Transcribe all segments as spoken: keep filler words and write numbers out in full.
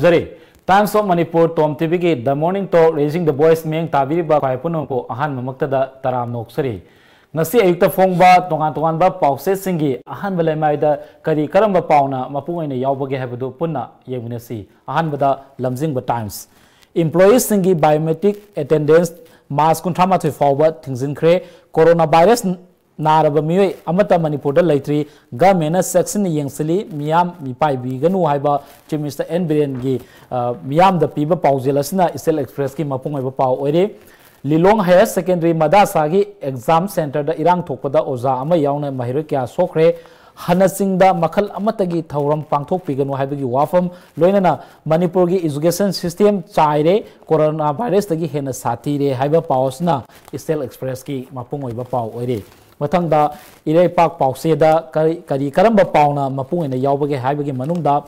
ꯊꯝꯖꯔꯤ꯫ Times of Manipur Tom ꯇꯤꯚꯤꯒꯤ The Morning Talk, Raising the Voice ꯃꯤꯠꯌꯦꯡ ꯇꯥꯕꯤꯔꯤꯕ ꯈ꯭ꯋꯥꯏ ꯄꯨꯝꯅꯃꯛꯄꯨ ꯑꯍꯥꯟꯕꯃꯛꯇꯗ ꯇꯔꯥꯝꯅ ꯑꯣꯛꯆꯔꯤ꯫ ꯉꯁꯤ ꯑꯌꯨꯛꯇ ꯐꯣꯡꯕ ꯇꯣꯉꯥꯟ ꯇꯣꯉꯥꯟꯕ ꯄꯥꯎꯆꯦꯁꯤꯡꯒꯤ ꯑꯍꯥꯟꯕ ꯂꯩꯃꯥꯏꯗ ꯀꯔꯤ ꯀꯔꯝꯕ ꯄꯥꯎꯅ ꯃꯄꯨꯡ ꯑꯣꯏꯅ ꯌꯥꯎꯕꯒꯦ ꯍꯥꯏꯕꯗꯨ ꯄꯨꯟꯅ ꯌꯦꯡꯃꯤꯟꯅꯁꯤ꯫ ꯑꯍꯥꯟꯕꯗ ꯂꯝꯖꯤꯡꯕ Times꯫ Employeeꯁꯤꯡꯒꯤ biometric attendance March ꯀꯨꯟꯊ꯭ꯔꯥ ꯃꯥꯊꯣꯏ ꯐꯥꯎꯕ ꯊꯤꯡꯖꯤꯟꯈ꯭ꯔꯦ꯫ Corona virus ꯅꯥꯔꯕ ꯃꯤꯑꯣꯏ ꯑꯃꯠꯇ ꯃꯅꯤꯄꯨꯔꯗ ꯂꯩꯇ꯭ꯔꯤ꯫ Governmentꯅ ꯆꯦꯛꯁꯤꯟꯅ ꯌꯦꯡꯁꯤꯜꯂꯤ, ꯃꯤꯌꯥꯝ ꯃꯤꯄꯥꯏꯕꯤꯒꯅꯨ ꯍꯥꯏꯕ Chief Minister ꯑꯦꯟ ꯕꯤꯔꯦꯟꯒꯤ, ꯑ, ꯃꯤꯌꯥꯝꯗ ꯄꯤꯕ ꯄꯥꯎꯖꯦꯜ ꯑꯁꯤꯅ East Expressꯀꯤ ꯃꯄꯨꯡ ꯑꯣꯏꯕ ꯄꯥꯎ ꯑꯣꯏꯔꯤ꯫ ꯂꯤꯂꯣꯡ Higher Secondary ꯃꯗ꯭ꯔꯁꯥꯒꯤ exam centreꯗ ꯏꯔꯥꯡ ꯊꯣꯛꯄꯗ ꯑꯣꯖꯥ ꯑꯃ ꯌꯥꯎꯅ ꯃꯍꯩꯔꯣꯏ ꯀꯌꯥ ꯁꯣꯛꯈ꯭ꯔꯦ꯫ ꯍꯅꯆꯤꯡꯗ ꯃꯈꯜ ꯑꯃꯠꯇꯒꯤ ꯊꯧꯔꯝ ꯄꯥꯡꯊꯣꯛꯄꯤꯒꯅꯨ ꯍꯥꯏꯕꯒꯤ ꯋꯥꯐꯝ, ꯂꯣꯏꯅꯅ ꯃꯅꯤꯄꯨꯔꯒꯤ education system ꯆꯥꯏꯔꯦ, corona virusꯇꯒꯤ ꯍꯦꯟꯅ ꯁꯥꯊꯤꯔꯦ ꯍꯥꯏꯕ ꯄꯥꯎ ꯑꯁꯤꯅ East Expressꯀꯤ ꯃꯄꯨꯡ ꯑꯣꯏꯕ ꯄꯥꯎ ꯑꯣꯏꯔꯤ꯫ ꯃꯊꯪꯗ ꯏꯔꯩꯄꯥꯛ ꯄꯥꯎꯆꯦꯗ ꯀꯔꯤ, ꯀꯔꯤ ꯀꯔꯝꯕ ꯄꯥꯎꯅ ꯃꯄꯨꯡ ꯑꯣꯏꯅ ꯌꯥꯎꯕꯒꯦ ꯍꯥꯏꯕꯒꯤ ꯃꯅꯨꯡꯗ,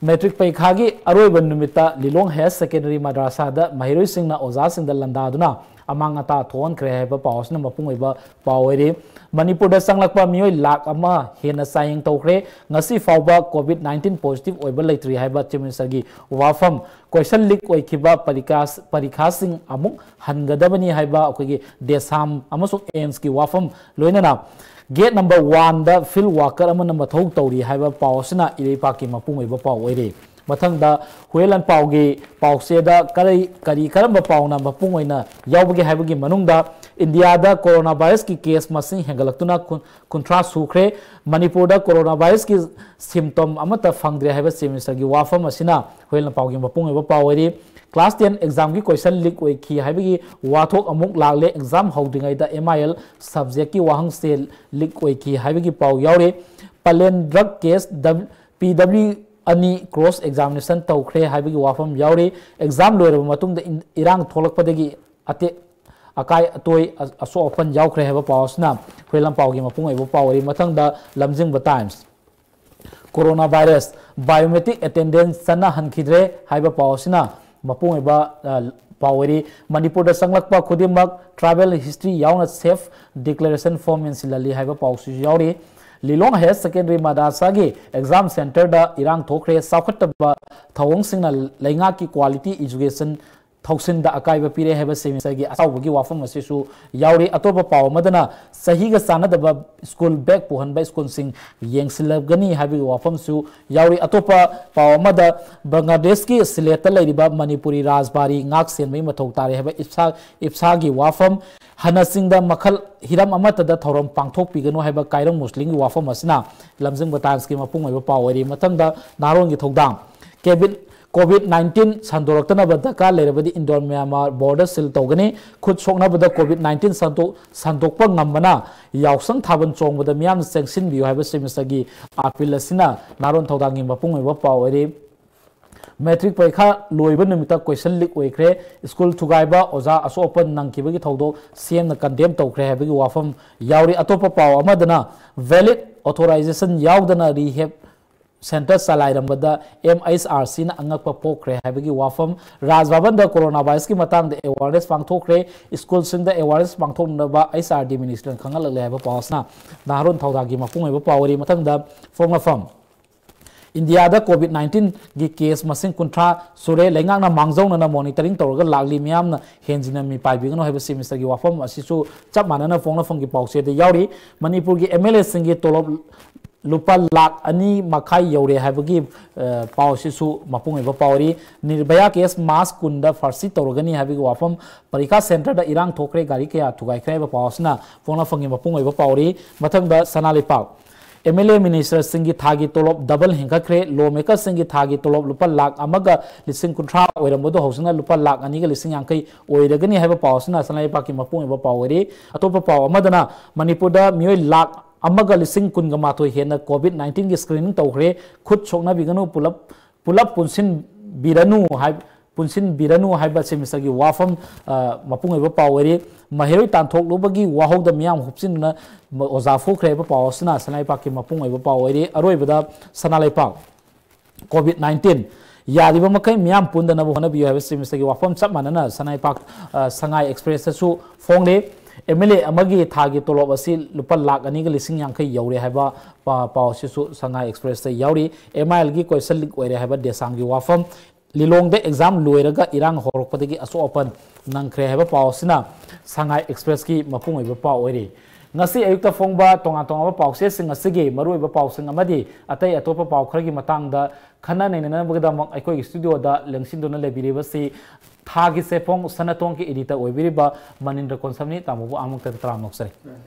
ꯃꯦꯇ꯭ꯔꯤꯛ ꯄꯔꯤꯈꯥꯒꯤ ꯑꯔꯣꯏꯕ ꯅꯨꯃꯤꯠꯇ ꯂꯤꯂꯣꯡ Higher Secondary ꯃꯗ꯭ꯔꯁꯥꯗ ꯃꯍꯩꯔꯣꯏꯁꯤꯡꯅ ꯑꯣꯖꯥꯁꯤꯡꯗ ꯂꯥꯟꯗꯥꯗꯨꯅ ꯑꯃꯥꯡ ꯑꯇꯥ ꯊꯣꯛꯍꯟꯈ꯭ꯔꯦ ꯍꯥꯏꯕ ꯄꯥꯎ ꯑꯁꯤꯅ ꯃꯄꯨꯡ ꯑꯣꯏꯕ ꯄꯥꯎ ꯑꯣꯏꯔꯤ꯫ ꯃꯅꯤꯄꯨꯔꯗ ꯆꯪꯂꯛꯄ ꯃꯤꯑꯣꯏ ꯂꯥꯈ ꯑꯃ ꯍꯦꯟꯅ ꯆꯥꯌꯦꯡ ꯇꯧꯈ꯭ꯔꯦ꯫ ꯉꯁꯤ ꯐꯥꯎꯕ COVID nineteen positive ꯑꯣꯏꯕ ꯂꯩꯇ꯭ꯔꯤ ꯍꯥꯏꯕ Chief Ministerꯒꯤ ꯋꯥꯐꯝ꯫ Question leak ꯑꯣꯏꯈꯤꯕ ꯄꯔꯤꯈꯥ-, ꯄꯔꯤꯈꯥꯁꯤꯡ ꯑꯃꯨꯛ ꯍꯟꯒꯗꯕꯅꯤ ꯍꯥꯏꯕ ꯑꯩꯈꯣꯏꯒꯤ ꯗꯦꯁꯥꯝ ꯑꯃꯁꯨꯡ AIIMSꯀꯤ ꯋꯥꯐꯝ, ꯂꯣꯏꯅꯅ gate number oneꯗ field worker ꯑꯃꯅ ꯃꯊꯧ ꯇꯧꯔꯤ ꯍꯥꯏꯕ ꯄꯥꯎ ꯑꯁꯤꯅ ꯏꯔꯩꯄꯥꯛꯀꯤ ꯃꯄꯨꯡ ꯑꯣꯏꯕ ꯄꯥꯎ ꯑꯣꯏꯔꯤ꯫ ꯃꯊꯪꯗ ꯍꯨꯏꯌꯦꯟ ꯂꯥꯟꯄꯥꯎꯒꯤ ꯄꯥꯎꯆꯦꯗ ꯀꯔꯤ, ꯀꯔꯤ ꯀꯔꯝꯕ ꯄꯥꯎꯅ ꯃꯄꯨꯡ ꯑꯣꯏꯅ ꯌꯥꯎꯕꯒꯦ ꯍꯥꯏꯕꯒꯤ ꯃꯅꯨꯡꯗ, ꯏꯟꯗꯤꯌꯥꯗ corona virusꯀꯤ case ꯃꯁꯤꯡ ꯍꯦꯟꯒꯠꯂꯛꯇꯨꯅ ꯀꯨꯟ-, ꯀꯨꯟꯊ꯭ꯔꯥ ꯁꯨꯈ꯭ꯔꯦ꯫ ꯃꯅꯤꯄꯨꯔꯗ corona virusꯀꯤ symptom ꯑꯃꯠꯇ ꯐꯪꯗ꯭ꯔꯦ ꯍꯥꯏꯕ Chief Ministerꯒꯤ ꯋꯥꯐꯝ ꯑꯁꯤꯅ ꯍꯨꯏꯌꯦꯟ ꯂꯥꯟꯄꯥꯎꯒꯤ ꯃꯄꯨꯡ ꯑꯣꯏꯕ ꯄꯥꯎ ꯑꯣꯏꯔꯤ꯫ Class ten examꯒꯤ question leak ꯑꯣꯏꯈꯤ ꯍꯥꯏꯕꯒꯤ ꯋꯥꯊꯣꯛ ꯑꯃꯨꯛ ꯂꯥꯛꯂꯦ꯫ Exam ꯍꯧꯗ꯭ꯔꯤꯉꯩꯗ MIL subjectꯀꯤ ꯋꯥꯍꯪꯁꯦ leak ꯑꯣꯏꯈꯤ ꯍꯥꯏꯕꯒꯤ ꯄꯥꯎ ꯌꯥꯎꯔꯤ꯫ ꯄꯂꯦꯟ drug case, ꯗꯕ-, PW ꯑꯅꯤ cross examination ꯇꯧꯈ꯭ꯔꯦ ꯍꯥꯏꯕꯒꯤ ꯋꯥꯐꯝ ꯌꯥꯎꯔꯤ꯫ Exam ꯂꯣꯏꯔꯕ ꯃꯇꯨꯡꯗ ꯏꯟ-, ꯏꯔꯥꯡ ꯊꯣꯛꯂꯛꯄꯗꯒꯤ ꯑꯇꯦꯛ ꯑꯀꯥꯏ ꯑꯇꯣꯏ ꯑ-, ꯑꯁꯣꯛ ꯑꯄꯟ ꯌꯥꯎꯈ꯭ꯔꯦ ꯍꯥꯏꯕ ꯄꯥꯎ ꯑꯁꯤꯅ ꯍꯨꯏꯌꯦꯟ ꯂꯥꯟꯄꯥꯎꯒꯤ ꯃꯄꯨꯡ ꯑꯣꯏꯕ ꯄꯥꯎ ꯑꯣꯏꯔꯤ꯫ ꯃꯊꯪꯗ ꯂꯝꯖꯤꯡꯕ Times꯫ Corona virus, biometric attendance ꯆꯠꯅꯍꯟꯈꯤꯗ꯭ꯔꯦ ꯍꯥꯏꯕ ꯄꯥꯎ ꯑꯁꯤꯅ ꯃꯄꯨꯡ ꯑꯣꯏꯕ, ꯑ, ꯄꯥꯎ ꯑꯣꯏꯔꯤ꯫ ꯃꯅꯤꯄꯨꯔꯗ ꯆꯪꯂꯛꯄ ꯈꯨꯗꯤꯡꯃꯛ travel history ꯌꯥꯎꯅ self declaration form ꯃꯦꯟꯁꯤꯜꯍꯜꯂꯤ ꯍꯥꯏꯕ ꯄꯥꯎꯁꯤꯁꯨ ꯌꯥꯎꯔꯤ꯫ ꯂꯤꯂꯣꯡ ꯍꯥꯌꯔ ꯁꯦꯀꯦꯟꯗꯔꯤ ꯃꯗ꯭ꯔꯁꯥꯒꯤ ꯑꯦꯛꯖꯥꯝ ꯁꯦꯟꯇꯔꯗ ꯏꯔꯥꯡ ꯊꯣꯛꯈ꯭ꯔꯦ꯫ ꯆꯥꯎꯈꯠꯇꯕ ꯊꯧꯑꯣꯡꯁꯤꯡꯅ ꯂꯩꯉꯥꯛꯀꯤ ꯀ꯭ꯋꯥꯂꯤꯇꯤ ꯏꯖꯨꯀꯦꯁꯟ ꯊꯧꯁꯤꯟꯗ ꯑꯀꯥꯏꯕ ꯄꯤꯔꯦ ꯍꯥꯏꯕ ꯁꯦꯃꯤꯁꯇꯔꯒꯤ ꯑꯆꯧꯕꯒꯤ ꯋꯥꯐꯝ ꯑꯁꯤꯁꯨ ꯌꯥꯎꯔꯤ꯫ ꯑꯇꯣꯞꯄ ꯄꯥꯎ ꯑꯃꯗꯅ ꯆꯍꯤꯒ ꯆꯥꯟꯅꯗꯕ ꯁ꯭ꯀꯨꯜ ꯕꯦꯒ ꯄꯨꯍꯟꯕ ꯁ꯭ꯀꯨꯜꯁꯤꯡ ꯌꯦꯡꯁꯤꯜꯂꯒꯅꯤ ꯍꯥꯏꯕꯒꯤ ꯋꯥꯐꯝꯁꯨ ꯌꯥꯎꯔꯤ꯫ ꯑꯇꯣꯞꯄ ꯄꯥꯎ ꯑꯃꯗ ꯕꯪꯒ꯭ꯂꯥꯗꯦꯁꯀꯤ ꯁꯤꯂꯦꯠꯇ ꯂꯩꯔꯤꯕ ꯃꯅꯤꯄꯨꯔꯤ ꯔꯥꯖꯕꯥꯔꯤ ꯉꯥꯛ ꯁꯦꯟꯕꯒꯤ ꯃꯊꯧ ꯇꯥꯔꯦ ꯍꯥꯏꯕ ꯏꯞꯁꯥ ꯏꯞꯁꯥꯒꯤ ꯋꯥꯐꯝ, ꯍꯅꯆꯤꯡꯗ ꯃꯈꯜ ꯍꯤꯔꯝ ꯑꯃꯠꯇꯗ ꯊꯧꯔꯝ ꯄꯥꯡꯊꯣꯛꯄꯤꯒꯅꯨ ꯍꯥꯏꯕ ꯀꯥꯏꯔꯪ ꯃꯨꯁꯂꯤꯝꯒꯤ ꯋꯥꯐꯝ ꯑꯁꯤꯅ ꯂꯝꯖꯤꯡꯕ ꯇꯥꯏꯝꯁꯀꯤ ꯃꯄꯨꯡ ꯑꯣꯏꯕ ꯄꯥꯎ ꯑꯣꯏꯔꯤ꯫ ꯃꯊꯪꯗ ꯅꯍꯥꯔꯣꯟꯒꯤ ꯊꯧꯗꯥꯡ꯫ ꯀꯦꯕꯤꯟ ꯀꯣꯚꯤꯗ ꯅꯥꯏꯟꯇꯤꯟ ꯁꯟꯗꯣꯔꯛꯇꯅꯕ ꯗꯔꯀꯥꯔ ꯂꯩꯔꯕꯗꯤ ꯏꯟꯗꯣ ꯃ꯭ꯌꯥꯟꯃꯥꯔ ꯕꯣꯔꯗꯔ ꯁꯤꯜ ꯇꯧꯒꯅꯤ꯫ ꯈꯨꯠ ꯁꯣꯛꯅꯕꯗ ꯀꯣꯚꯤꯗ ꯅꯥꯏꯟꯇꯤꯟ ꯁꯟꯗꯣꯛ-, ꯁꯟꯗꯣꯛꯄ ꯉꯝꯕꯅ ꯌꯥꯎꯁꯪ ꯊꯥꯕꯜ ꯆꯣꯡꯕꯗ ꯃꯤꯌꯥꯝꯅ ꯆꯪꯁꯤꯟꯕꯤꯌꯨ ꯍꯥꯏꯕ ꯁꯦꯃꯤꯁꯇꯔꯒꯤ ꯑꯥꯄꯤꯜ ꯑꯁꯤꯅ ꯅꯍꯥꯔꯣꯟ ꯊꯧꯗꯥꯡꯒꯤ ꯃꯄꯨꯡ ꯑꯣꯏꯕ ꯄꯥꯎ ꯑꯣꯏꯔꯤ꯫ ꯃꯦꯇ꯭ꯔꯤꯛ ꯄꯔꯤꯈꯥ ꯂꯣꯏꯕ ꯅꯨꯃꯤꯠꯇ ꯀꯣꯏꯁꯟ ꯂꯤꯛ ꯑꯣꯏꯈ꯭ꯔꯦ꯫ ꯁ꯭ꯀꯨꯜ ꯊꯨꯒꯥꯏꯕ, ꯑꯣꯖꯥ ꯑꯁꯣꯛ ꯑꯄꯟ ꯅꯪꯈꯤꯕꯒꯤ ꯊꯧꯗꯣꯛ ꯁꯤ ꯑꯦꯝꯅ ꯀꯟꯗꯦꯝ ꯇꯧꯈ꯭ꯔꯦ ꯍꯥꯏꯕꯒꯤ ꯋꯥꯐꯝ ꯌꯥꯎꯔꯤ꯫ ꯑꯇꯣꯞꯄ ꯄꯥꯎ ꯑꯃꯗꯅ ꯚꯦꯂꯤꯗ ꯑꯣꯊꯣꯔꯥꯏꯖꯦꯁꯟ ꯌꯥꯎꯗꯅ ꯔꯤꯍꯦꯕ ꯁꯦꯟꯇꯔ ꯆꯂꯥꯏꯔꯝꯕꯗ ꯑꯦꯝ ꯑꯩꯆ ꯑꯥꯔ ꯁꯤꯅ ꯑꯉꯛꯄ ꯄꯣꯛꯈ꯭ꯔꯦ ꯍꯥꯏꯕꯒꯤ ꯋꯥꯐꯝ, ꯔꯥꯖ ꯚꯕꯟꯗ ꯀꯣꯔꯣꯅꯥ ꯚꯥꯏꯔꯁꯀꯤ ꯃꯇꯥꯡꯗ ꯑꯦꯋꯥꯔꯅꯦꯁ ꯄꯥꯡꯊꯣꯛꯈ꯭ꯔꯦ꯫ ꯁ꯭ꯀꯨꯜꯁꯤꯡꯗ ꯑꯦꯋꯥꯔꯅꯦꯁ ꯄꯥꯡꯊꯣꯛꯅꯕ ꯑꯩꯆ ꯑꯥꯔ ꯗꯤ ꯃꯤꯅꯤꯁꯇꯔꯅ ꯈꯪꯍꯜꯂꯛꯂꯦ ꯍꯥꯏꯕ ꯄꯥꯎ ꯑꯁꯤꯅ ꯅꯍꯥꯔꯣꯟ ꯊꯧꯗꯥꯡꯒꯤ ꯃꯄꯨꯡ ꯑꯣꯏꯕ ꯄꯥꯎ ꯑꯣꯏꯔꯤ꯫ ꯃꯊꯪꯗ ꯐꯣꯡꯅꯐꯝ꯫ ꯏꯟꯗꯤꯌꯥꯗ ꯀꯣꯚꯤꯗ ꯅꯥꯏꯟꯇꯤꯟꯒꯤ ꯀꯦꯁ ꯃꯁꯤꯡ ꯀꯨꯟꯊ꯭ꯔꯥ ꯁꯨꯔꯦ꯫ ꯂꯩꯉꯥꯛꯅ ꯃꯥꯡꯖꯧꯅꯅ ꯃꯣꯅꯤꯇꯔꯤꯡ ꯇꯧꯔꯒ ꯂꯥꯛꯂꯤ꯫ ꯃꯤꯌꯥꯝꯅ ꯍꯦꯟꯖꯤꯟꯅ ꯃꯤꯄꯥꯏꯕꯤꯒꯅꯨ ꯍꯥꯏꯕ ꯁꯦꯃꯤꯁꯇꯔꯒꯤ ꯋꯥꯐꯝ ꯑꯁꯤꯁꯨ ꯆꯞ ꯃꯥꯟꯅꯅ ꯐꯣꯡꯅꯐꯝꯒꯤ ꯄꯥꯎꯆꯦꯗ ꯌꯥꯎꯔꯤ꯫ ꯃꯅꯤꯄꯨꯔꯒꯤ ꯑꯦꯝ ꯑꯦꯜ ꯑꯦꯁꯤꯡꯒꯤ ꯇꯣꯂꯣꯞ ꯂꯨꯄꯥ ꯂꯥꯈ ꯑꯅꯤ ꯃꯈꯥꯏ ꯌꯧꯔꯦ ꯍꯥꯏꯕꯒꯤ, ꯑ, ꯄꯥꯎ ꯑꯁꯤꯁꯨ ꯃꯄꯨꯡ ꯑꯣꯏꯕ ꯄꯥꯎꯔꯤ꯫ ꯅꯤꯔꯚꯌꯥ ꯀꯦꯁ ꯃꯥꯔꯆ ꯀꯨꯟꯗ ꯐꯥꯔꯁꯤ ꯇꯧꯔꯒꯅꯤ ꯍꯥꯏꯕꯒꯤ ꯋꯥꯐꯝ, ꯄꯔꯤꯈꯥ ꯁꯦꯟꯇꯔꯗ ꯏꯔꯥꯡ ꯊꯣꯛꯈ꯭ꯔꯦ, ꯒꯥꯔꯤ ꯀꯌꯥ ꯊꯨꯒꯥꯏꯈ꯭ꯔꯦ ꯍꯥꯏꯕ ꯄꯥꯎ ꯑꯁꯤꯅ ꯐꯣꯡꯅꯐꯝꯒꯤ ꯃꯄꯨꯡ ꯑꯣꯏꯕ ꯄꯥꯎꯔꯤ꯫ ꯃꯊꯪꯗ ꯁꯅꯥ ꯂꯩꯄꯥꯛ꯫ ꯑꯦꯝ ꯑꯦꯜ ꯑꯦ ꯃꯤꯅꯤꯁꯇꯔꯁꯤꯡꯒꯤ ꯊꯥꯒꯤ ꯇꯣꯂꯣꯞ ꯗꯕꯜ ꯍꯦꯟꯒꯠꯈ꯭ꯔꯦ꯫ ꯂꯣ ꯃꯦꯀꯔꯁꯤꯡꯒꯤ ꯊꯥꯒꯤ ꯇꯣꯂꯣꯞ ꯂꯨꯄꯥ ꯂꯥꯈ ꯑꯃꯒ ꯂꯤꯁꯤꯡ ꯀꯨꯟꯊ꯭ꯔꯥ ꯑꯣꯏꯔꯝꯕꯗꯣ ꯍꯧꯖꯤꯛꯅ ꯂꯨꯄꯥ ꯂꯥꯈ ꯑꯅꯤꯒ ꯂꯤꯁꯤꯡ ꯌꯥꯡꯈꯩ ꯑꯣꯏꯔꯒꯅꯤ ꯍꯥꯏꯕ ꯄꯥꯎ ꯑꯁꯤꯅ ꯁꯅꯥ ꯂꯩꯄꯥꯛꯀꯤ ꯃꯄꯨꯡ ꯑꯣꯏꯕ ꯄꯥꯎ ꯑꯣꯏꯔꯤ꯫ ꯑꯇꯣꯞꯄ ꯄꯥꯎ ꯑꯃꯗꯅ ꯃꯅꯤꯄꯨꯔꯗ ꯃꯤꯑꯣꯏ ꯂꯥꯈ ꯑꯃꯒ ꯂꯤꯁꯤꯡ ꯀꯨꯟꯒ ꯃꯥꯊꯣꯏ ꯍꯦꯟꯅ ꯀꯣꯚꯤꯗ ꯅꯥꯏꯟꯇꯤꯟꯒꯤ ꯁ꯭ꯀ꯭ꯔꯤꯅꯤꯡ ꯇꯧꯈ꯭ꯔꯦ꯫ ꯈꯨꯠ ꯁꯣꯛꯅꯕꯤꯒꯅꯨ, ꯄꯨꯂꯞ, ꯄꯨꯂꯞ ꯄꯨꯟꯁꯤꯟꯕꯤꯔꯅꯨ ꯍꯥꯏ-, ꯄꯨꯟꯁꯤꯟꯕꯤꯔꯅꯨ ꯍꯥꯏꯕ ꯁꯦꯃꯤꯁꯇꯔꯒꯤ ꯋꯥꯐꯝ, ꯑ, ꯃꯄꯨꯡ ꯑꯣꯏꯕ ꯄꯥꯎ ꯑꯣꯏꯔꯤ꯫ ꯃꯍꯩꯔꯣꯏ ꯇꯥꯟꯊꯣꯛꯂꯨꯕꯒꯤ ꯋꯥꯍꯧꯗ ꯃꯤꯌꯥꯝ ꯍꯨꯞꯆꯤꯟꯗꯨꯅ ꯑꯣꯖꯥ ꯐꯨꯈ꯭ꯔꯦ ꯍꯥꯏꯕ ꯄꯥꯎ ꯑꯁꯤꯅ ꯁꯅꯥ ꯂꯩꯄꯥꯛꯀꯤ ꯃꯄꯨꯡ ꯑꯣꯏꯕ ꯄꯥꯎ ꯑꯣꯏꯔꯤ꯫ ꯑꯔꯣꯏꯕꯗ ꯁꯅꯥ ꯂꯩꯄꯥꯛ꯫ ꯀꯣꯚꯤꯗ ꯅꯥꯏꯟꯇꯤꯟ ꯌꯥꯔꯤꯕ ꯃꯈꯩ ꯃꯤꯌꯥꯝ ꯄꯨꯟꯗꯅꯕ ꯍꯣꯠꯅꯕꯤꯌꯨ ꯍꯥꯏꯕ ꯁꯦꯃꯤꯁꯇꯔꯒꯤ ꯋꯥꯐꯝ ꯆꯞ ꯃꯥꯟꯅꯅ ꯁꯅꯥ ꯂꯩꯄꯥꯛ, ꯑ, ꯁꯉꯥꯏ ꯑꯦꯛꯁꯄ꯭ꯔꯦꯁꯇꯁꯨ ꯐꯣꯡꯂꯤ꯫ ꯑꯦꯝ ꯑꯦꯜ ꯑꯦ ꯑꯃꯒꯤ ꯊꯥꯒꯤ ꯇꯣꯂꯣꯞ ꯑꯁꯤ ꯂꯨꯄꯥ ꯂꯥꯈ ꯑꯅꯤꯒ ꯂꯤꯁꯤꯡ ꯌꯥꯡꯈꯩ ꯌꯧꯔꯦ ꯍꯥꯏꯕ ꯄꯥ-, ꯄꯥꯎ ꯑꯁꯤꯁꯨ ꯁꯉꯥꯏ ꯑꯦꯛꯁꯄ꯭ꯔꯦꯁꯇ ꯌꯥꯎꯔꯤ꯫ ꯑꯦꯝ ꯑꯥꯏ ꯑꯦꯜꯒꯤ ꯀꯣꯏꯁꯟ ꯂꯤꯛ ꯑꯣꯏꯔꯦ ꯍꯥꯏꯕ ꯗꯦꯁꯥꯝꯒꯤ ꯋꯥꯐꯝ, ꯂꯤꯂꯣꯡꯗ ꯑꯦꯛꯖꯥꯝ ꯂꯣꯏꯔꯒ ꯏꯔꯥꯡ ꯍꯧꯔꯛꯄꯗꯒꯤ ꯑꯁꯣꯛ ꯑꯄꯟ ꯅꯪꯈ꯭ꯔꯦ ꯍꯥꯏꯕ ꯄꯥꯎ ꯑꯁꯤꯅ ꯁꯉꯥꯏ ꯑꯦꯛꯁꯄ꯭ꯔꯦꯁꯀꯤ ꯃꯄꯨꯡ ꯑꯣꯏꯕ ꯄꯥꯎ ꯑꯣꯏꯔꯤ꯫ ꯉꯁꯤ ꯑꯌꯨꯛꯇ ꯐꯣꯡꯕ ꯇꯣꯉꯥꯟ ꯇꯣꯉꯥꯟꯕ ꯄꯥꯎꯆꯦꯁꯤꯡ ꯑꯁꯤꯒꯤ ꯃꯔꯨꯑꯣꯏꯕ ꯄꯥꯎꯁꯤꯡ ꯑꯃꯗꯤ ꯑꯇꯩ ꯑꯇꯣꯞꯄ ꯄꯥꯎ ꯈꯔꯒꯤ ꯃꯇꯥꯡꯗ ꯈꯟꯅ ꯅꯩꯅꯅꯕꯒꯤꯗꯃꯛ ꯑꯩꯈꯣꯏꯒꯤ ꯁ꯭ꯇꯨꯗꯤꯑꯣꯗ ꯂꯦꯡꯁꯤꯟꯗꯨꯅ ꯂꯩꯕꯤꯔꯤꯕꯁꯤ ꯊꯥꯒꯤ ꯆꯦꯐꯣꯡ ꯁꯅꯥꯇꯣꯟꯒꯤ ꯏꯗꯤꯇꯔ ꯑꯣꯏꯕꯤꯔꯤꯕ ꯃꯅꯤꯟꯗ꯭ꯔ ꯀꯣꯟꯁꯝꯅꯤ꯫ ꯇꯥꯃꯣꯕꯨ ꯑꯃꯨꯛꯇ ꯇꯔꯥꯝꯅ ꯑꯣꯛꯆꯔꯤ꯫